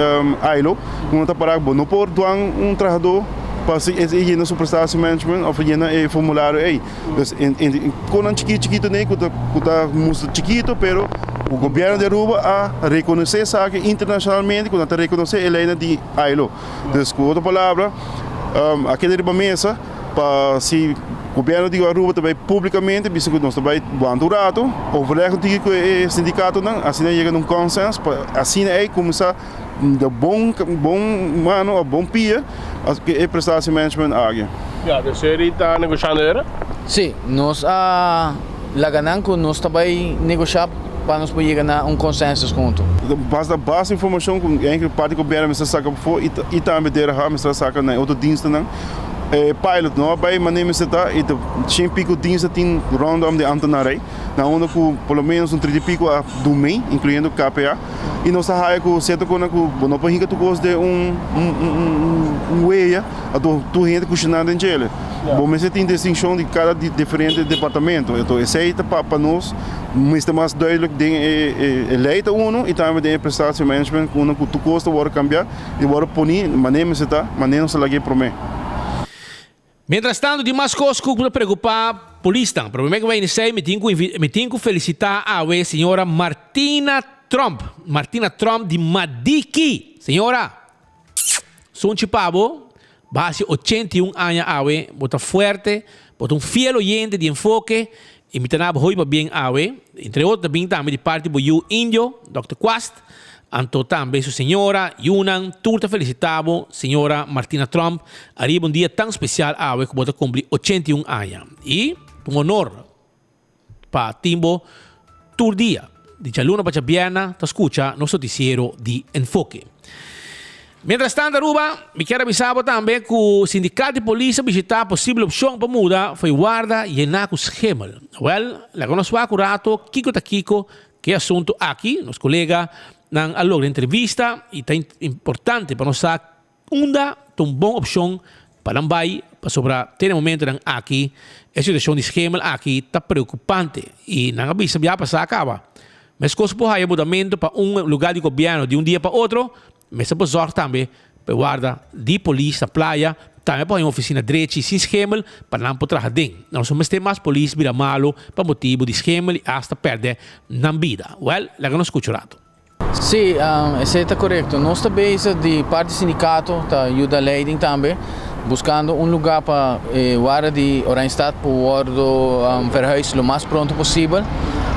ILO, ku no ta pará bo no por dwang un trahadó. Pa si e yena su prestatie management of yena e formulario ey. Dus en konan chikito chikito nei ku ta ku ta mustra chikito pero ku gobierno di Aruba a rekonosé esaki internacionalmente ku nan ta rekonosé e leynan di ILO. Dus ku otro palabra a keda riba mesa. Pa si gobierno di Aruba ta bay publicamente bisa cu nos ta bay wanta un rato, overleg un tiki cu e sindicatonan, asina yega na un consens pa asina ey cuminsa da bon bon mano of bon pia cu e prestatie management aki. Ya, dus jullie ta negoshando era? Sí, nos a laga nan cu nos ta bay negosha pa nos por yega na un consensus hunto. Basta basta informacion cu eigenlijk parti gobierno mester saca pafo y tambe DRH mester a saca na e otro dienstennan. E pilot no a bay manera mester ta y ta shen pico diensten tin rondom di ambtenarij na unda cu por lo menos un trinta y pico a dumey incluyendo KPA y nos ta haya cu cierto cosnan cu bo no por hinca tur cos den un un weya anto tur hende cushina den djele. Bo mester tin distincion di cada diferente departamento anto esey ta pa nos mester mas duidelijk den e ley ta uno y tambe den e prestatie management unda cu tur cos ta worde cambia. I wòrdu poní manera mester ta, manera nos a lag'é promé. Mientras tanto tin mas kos ku ta preokupá polisnan. Pero promé ku bai esei mi tin ku mi tin ku felisitá awe señora Martina Tromp. Martina Tromp di Madiki. Señora, sunchi pa bo, bo hasi 81 aña awe, bo ta fuerte, bo ta un fiel oyente di Enfoke i mi ta na bo hopi pabien awe. Entre otro ta bin tambe di parti bo yu Indio, Dòkter Kwast. Anto tambe su señora, yunan, tur ta felicita bo, señora Martina Tromp, ariba un dia tan special awe cu bo ta cumpli 81 aña. Y ta un honor pa tin bo tur dia, di djaluna pa djabierna, ta scucha nos noticiero di Enfoke. Mientras tanto Aruba, mi kier avisa bo tambe cu sindicat di polis a bishita posibel opcion pa muda fo'i warda yena cu schemel. Wel, laga nos wak un rato kico ta kico Ke asuntu aki nos kolega nan a logra entrevista i ta importante pa nos sa unda ta un bon opshon pa nan bai pasobra te na e momentonan aki e situashon di schemel aki ta preokupante i nan a bisa bia pasá kaba. Meskos por haya mudamentu pa un lugar di gobièrnu di un dia pa otro Mester por zorg tambe pa e warda di polis na playa tambe por haña un oficina drechi sin schemel pa nan por traha den. Nos no mester mas polis bira malo pa motibu di schemel y hasta perde nan bida. Wel, laga nos scucha un rato. Sí, esei ta korekto. Nos ta bezig di parti sindikato ta yuda leiding tambe buskando un lugá pa e warda di Oranjestad por wòrdu verhuis lo mas pronto posibel.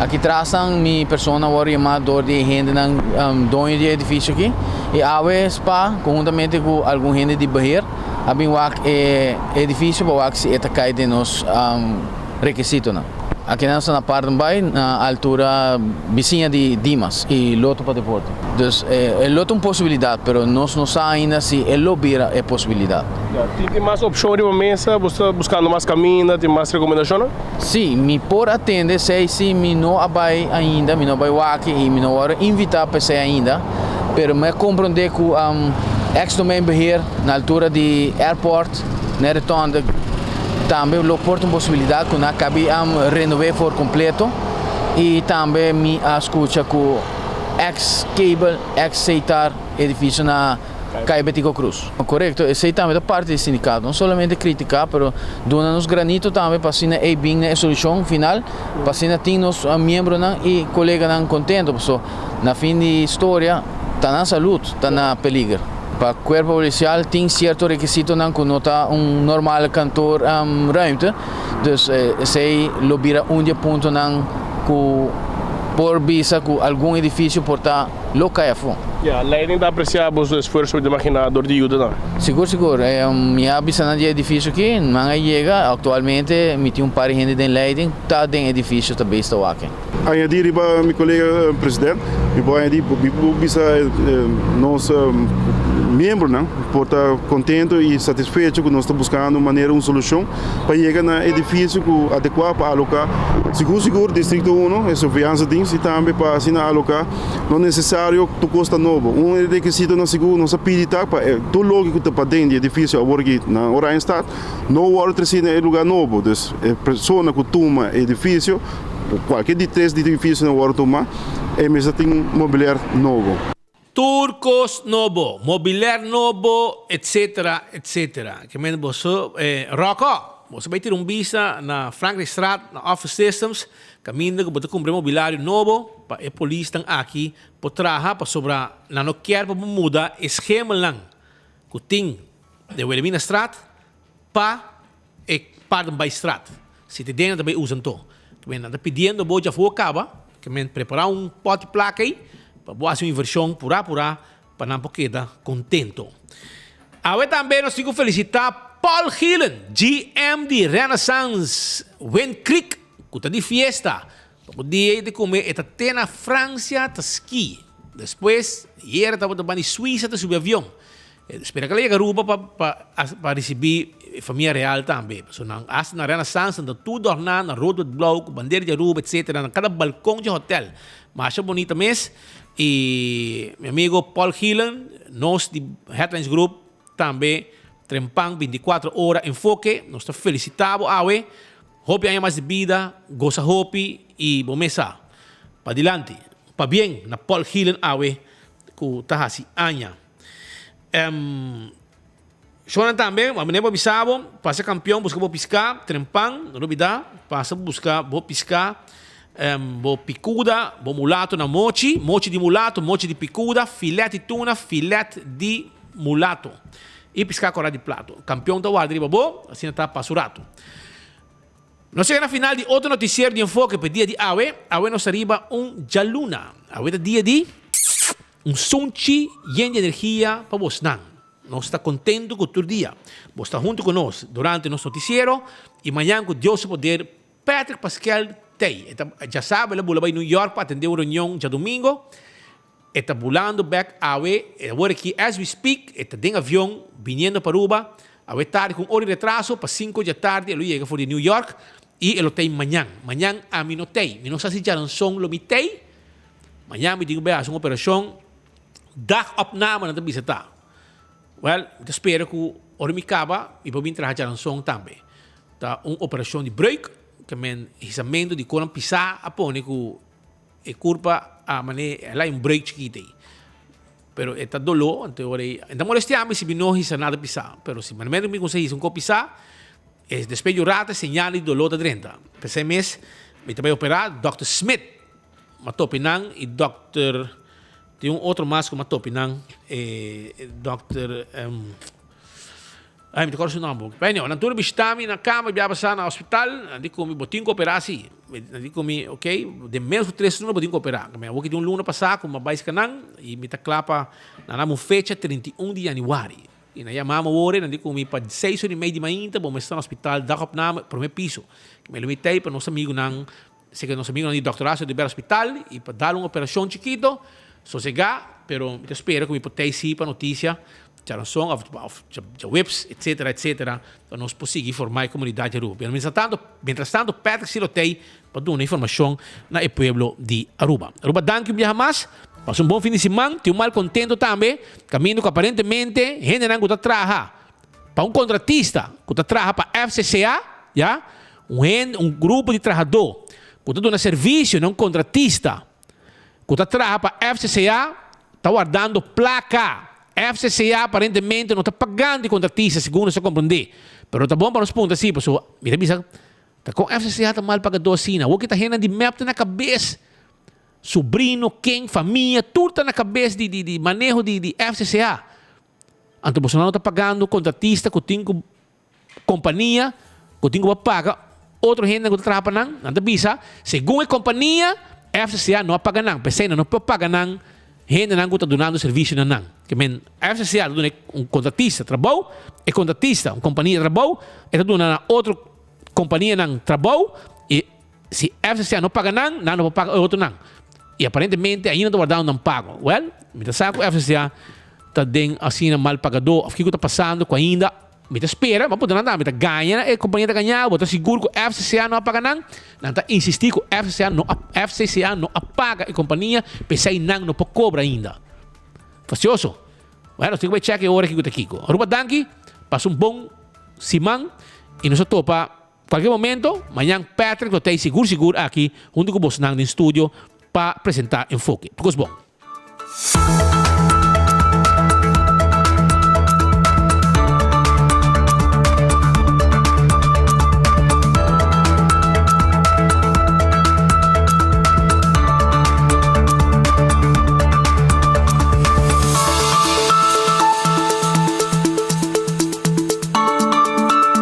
Aki trasnan mi persona a wòrdu yamá dor di e hendenan doño di e edifisio aki i awe spa konhuntamente ku algun hende di beheer a bin wak e edifisio pa wak si e ta kai den nos rekisitonan. Aki nan sta na Paardenbaai na altura bisiña di Dimas y Lotto pa Deporte. Dus e lo ta un posibilidad pero nos no sa ainda si e lo bira e posibilidad. Tin tin mas opcion riba mesa? Bo sta buscando mas caminda? Tin mas recomendacionnan? Si, mi por atende esey si mi no a bay ainda, mi no a bay wak y mi no worde invita pa esey ainda, pero mi a comprende cu ex Domeinbeheer na altura di airport, Na e rotonde tambe lo por ta un posibilidad cu nan cabi renove for completo y tambe mi a scucha cu ex cable, ex Seitar edificio na Calle Betico Cruz. Corecto, esey tambe ta parti di sindicato, no solamente critica pero duna nos granito tambe pa asina ey bin na e solucion final pa asina tin nos miembronan y coleganan contento pasobra Na fin di historia, ta nan salud ta na peliger. Pa cuerpo policial tin cierto requisitonan cu no ta un normal kantoor ruimte, dus esey lo bira un di e puntonan cu por bisa cu algun edificio por ta lo cay afo. Ya, leiding ta aprecia boso esfuerso di magina dor di yuda nan. Sigur, sigur. Mi a bisa nan di e edificio aki, nan a yega. Actualmente mi tin un par di hende den leiding ta den edificio ta bes ta wak. Añadí riba mi kolega president, mi por añadí, mi por bisa nos miembronan por ta kontento i satisfecho ku nos ta buskando un manera, un solushon pa yega na edifisio ku adekuá pa aloká sigur sigur Distrikto Uno, e surveillansa dienst i tambe pa asina aloká no nesesario tur kos ta nobo. Un rekisitonan sigur nos a pidi ta pa tur loke ku ta paden di edifisio awor aki na Oranjestad no wòrdu tresí na e lugá nobo. Dus e persona ku tuma e edifisio Kualke di tres di edifisionan wòrdu tumá, e mester tin mobiler nobo. Tur kos nobo, mobiler nobo, etsetera, etsetera. Ke men boso, Ròkò, boso bai tira un bista na Frankrijkstraat, na Office Systems, kaminda ku bo ta kumpra e mobilario nobo pa e polisnan aki por traha, pasobra nan no kier pa bo muda e schemelnan ku tin den Wilhelminastraat pa. E Paardenbaaistraat. Si te den nan ta bay usa anto. Ke men nan ta pidiendo bo djafó kaba, ke men prepara un pòt di plaka ei pa bo hasi un invershon purá purá pa nan por keda kontento. Awe tambe nos tin ku felisitá Paul Gielen, GM di Renaissance Wind Creek ku ta di fiesta. Pa bo dia di kume e ta te na Francia ta ski. Despues yera tabata bani Suiza ta subi avion. E ta spera ku el a yega Aruba pa pa pa risibí e famia real tambe. Pasobra nan hasta na Renaissance nan ta tur dòrná na rood wit blou ku bandera di Aruba etcetera na kada balkon dje hotel. Masha bonita mes. I mi amigo Paul Gielen, nos di Headlines Group tambe trempan binticuatro ora enfoke. Nos ta felisitá bo awe. Hopi aña mas di bida, gosa hopi i bo mes sa. Padilanti. Pabien na Paul Gielen awe ku ta hasi aña. Em Shownan tambe, a manera bo bisa bo, pasa kampion buska bo piská, trempan, no lubidá, pasa buska bo piská, em bo pikuda, bo mulato na mochi, mochi di mulato, mochi di pikuda, filet di tuna, filet di mulato i piská kòrá di plato. Kampion ta warda riba bo, asina ta pasa un ratu. Nos yega na final di otro noticiero di Enfoke pa e dia di awe. Awe nos ta riba un djaluna. Awe ta dia di un sunchi yen di energia pa bosnan. Nos ta contento cu tur dia bos ta hunto cu nos durante nos noticiero y mañan cu Dios su poder Patrick Paskel tey. E ta djasabra el a bula bay New York pa atende un reunion djadomingo. E ta bulando bek awe, awor aki as we speak, e ta den avion biniendo pa Aruba, awe tardi ku un ora di retraso, pa sinku dja tardi e lo yega for di New York i e lo tei mañan. Mañan ami no tei, mi no sa si djaranson lo mi tei, mañan mi tin ku bai hasi un operashon, dagopname nan ta bisa ta. Well, mi ta spera ku ora mi kaba mi por bin traha djaranson tambe. Ta un operashon di breuk, ke men hisamentu di konan pisá a pone ku. E kurpa a manera el a un breuk chikito ei. Pero e ta doló, anto ora ei, e ta molestiá mi si mi no hisa nada pisá. Pero si manera mi kuminsá hisa un kos pisá, e despues di un rato e señal di doló ta drenta. P'esei mes mi ta bai operá, dòkter Smith m'a topi nan i dòkter, tin un otro mas ku m'a topi nan, e dòkter. Ay, mi ta kòrda su nòmber. Pero anyhow, nan tur a bishitá mi na kama, bia pasá na hospital, nan di ku mi, bo tin ku operá si. Nan di ku mi, ok, den ménos ku tres luna bo tin ku operá. Mi awor ki tin un luna pasá ku mi a bai sika nan i mi ta kla pa nan dam un fecha 31 di yanüari. I nan yama mi awor, nan di ku mi pa seis ora i mei di mainta bo mester ta na hospital, dagopname, promé piso. Mi lo mi tei pa nos amigunan, seka nos amigunan di Dòkter Horacio di bai hospital i pa dal un operashon chikito, sosegá, pero mi ta spera ku mi por tei si pa notisia. Djaranson of of djaweps etcetera etcetera pa nos por sigui informa e comunidad di Aruba. Pero mientras tanto mientras tanto Patrick si lo tey pa duna informacion na e pueblo di Aruba. Aruba danki un biaha mas, pasa un bon fin di siman, tin un mal contento tambe caminda cu aparentemente hendenan cu ta traha pa un contratista cu ta traha pa FCCA ya un hende un grupo di trahador cu ta duna servicio na un contratista cu ta traha pa FCCA ta wardando placa. FCCA aparentemente no ta pagando e contratista segun nos a comprende. Pero ta bon pa nos puntra si, pasobra mi ta bisa ta con FCCA ta mal pagador asina? Awor ki ta hendenan di mep ta na cabes, sobrino, ken, famia, tur ta na cabes di di maneho di di FCCA. Anto bosonan no ta pagando contratista cu tin cu Kompania ku tin ku por paga otro hende ku ta traha pa nan, nan ta bisa, segun e kompania, FCCA no a paga nan, p'esei nan no por paga nan hendenan ku ta dunando servisio na nan. Ke men, FCCA ta duna un kontratista trabou, e kontratista, un kompania trabou, e ta duna na otro kompanianan trabou, i si FCCA no paga nan, nan no por paga e otronan. I aparentemente ainda ta wardando nan pago. Wèl, mi ta sa ku FCCA ta den asina mal pagadó òf kiko ta pasando ku ainda Mi ta spera, ma puntra nan tambe, ta gaña e kompania ta gaña bo? Ta sigur ku FCCA no a paga nan? Nan ta insistí ku FCCA no a FCCA no a paga e kompania, p'esei nan no por kobra ainda. Fastioso. Bueno, nos tin ku bai chèk e ora kiko ta kiko. Aruba danki, pasa un bon siman i nos a topa kualke momento. Mañan Patrick lo ta ei sigur sigur aki huntu ku bosnan den studio pa presentá Enfoke. Tur kos bon.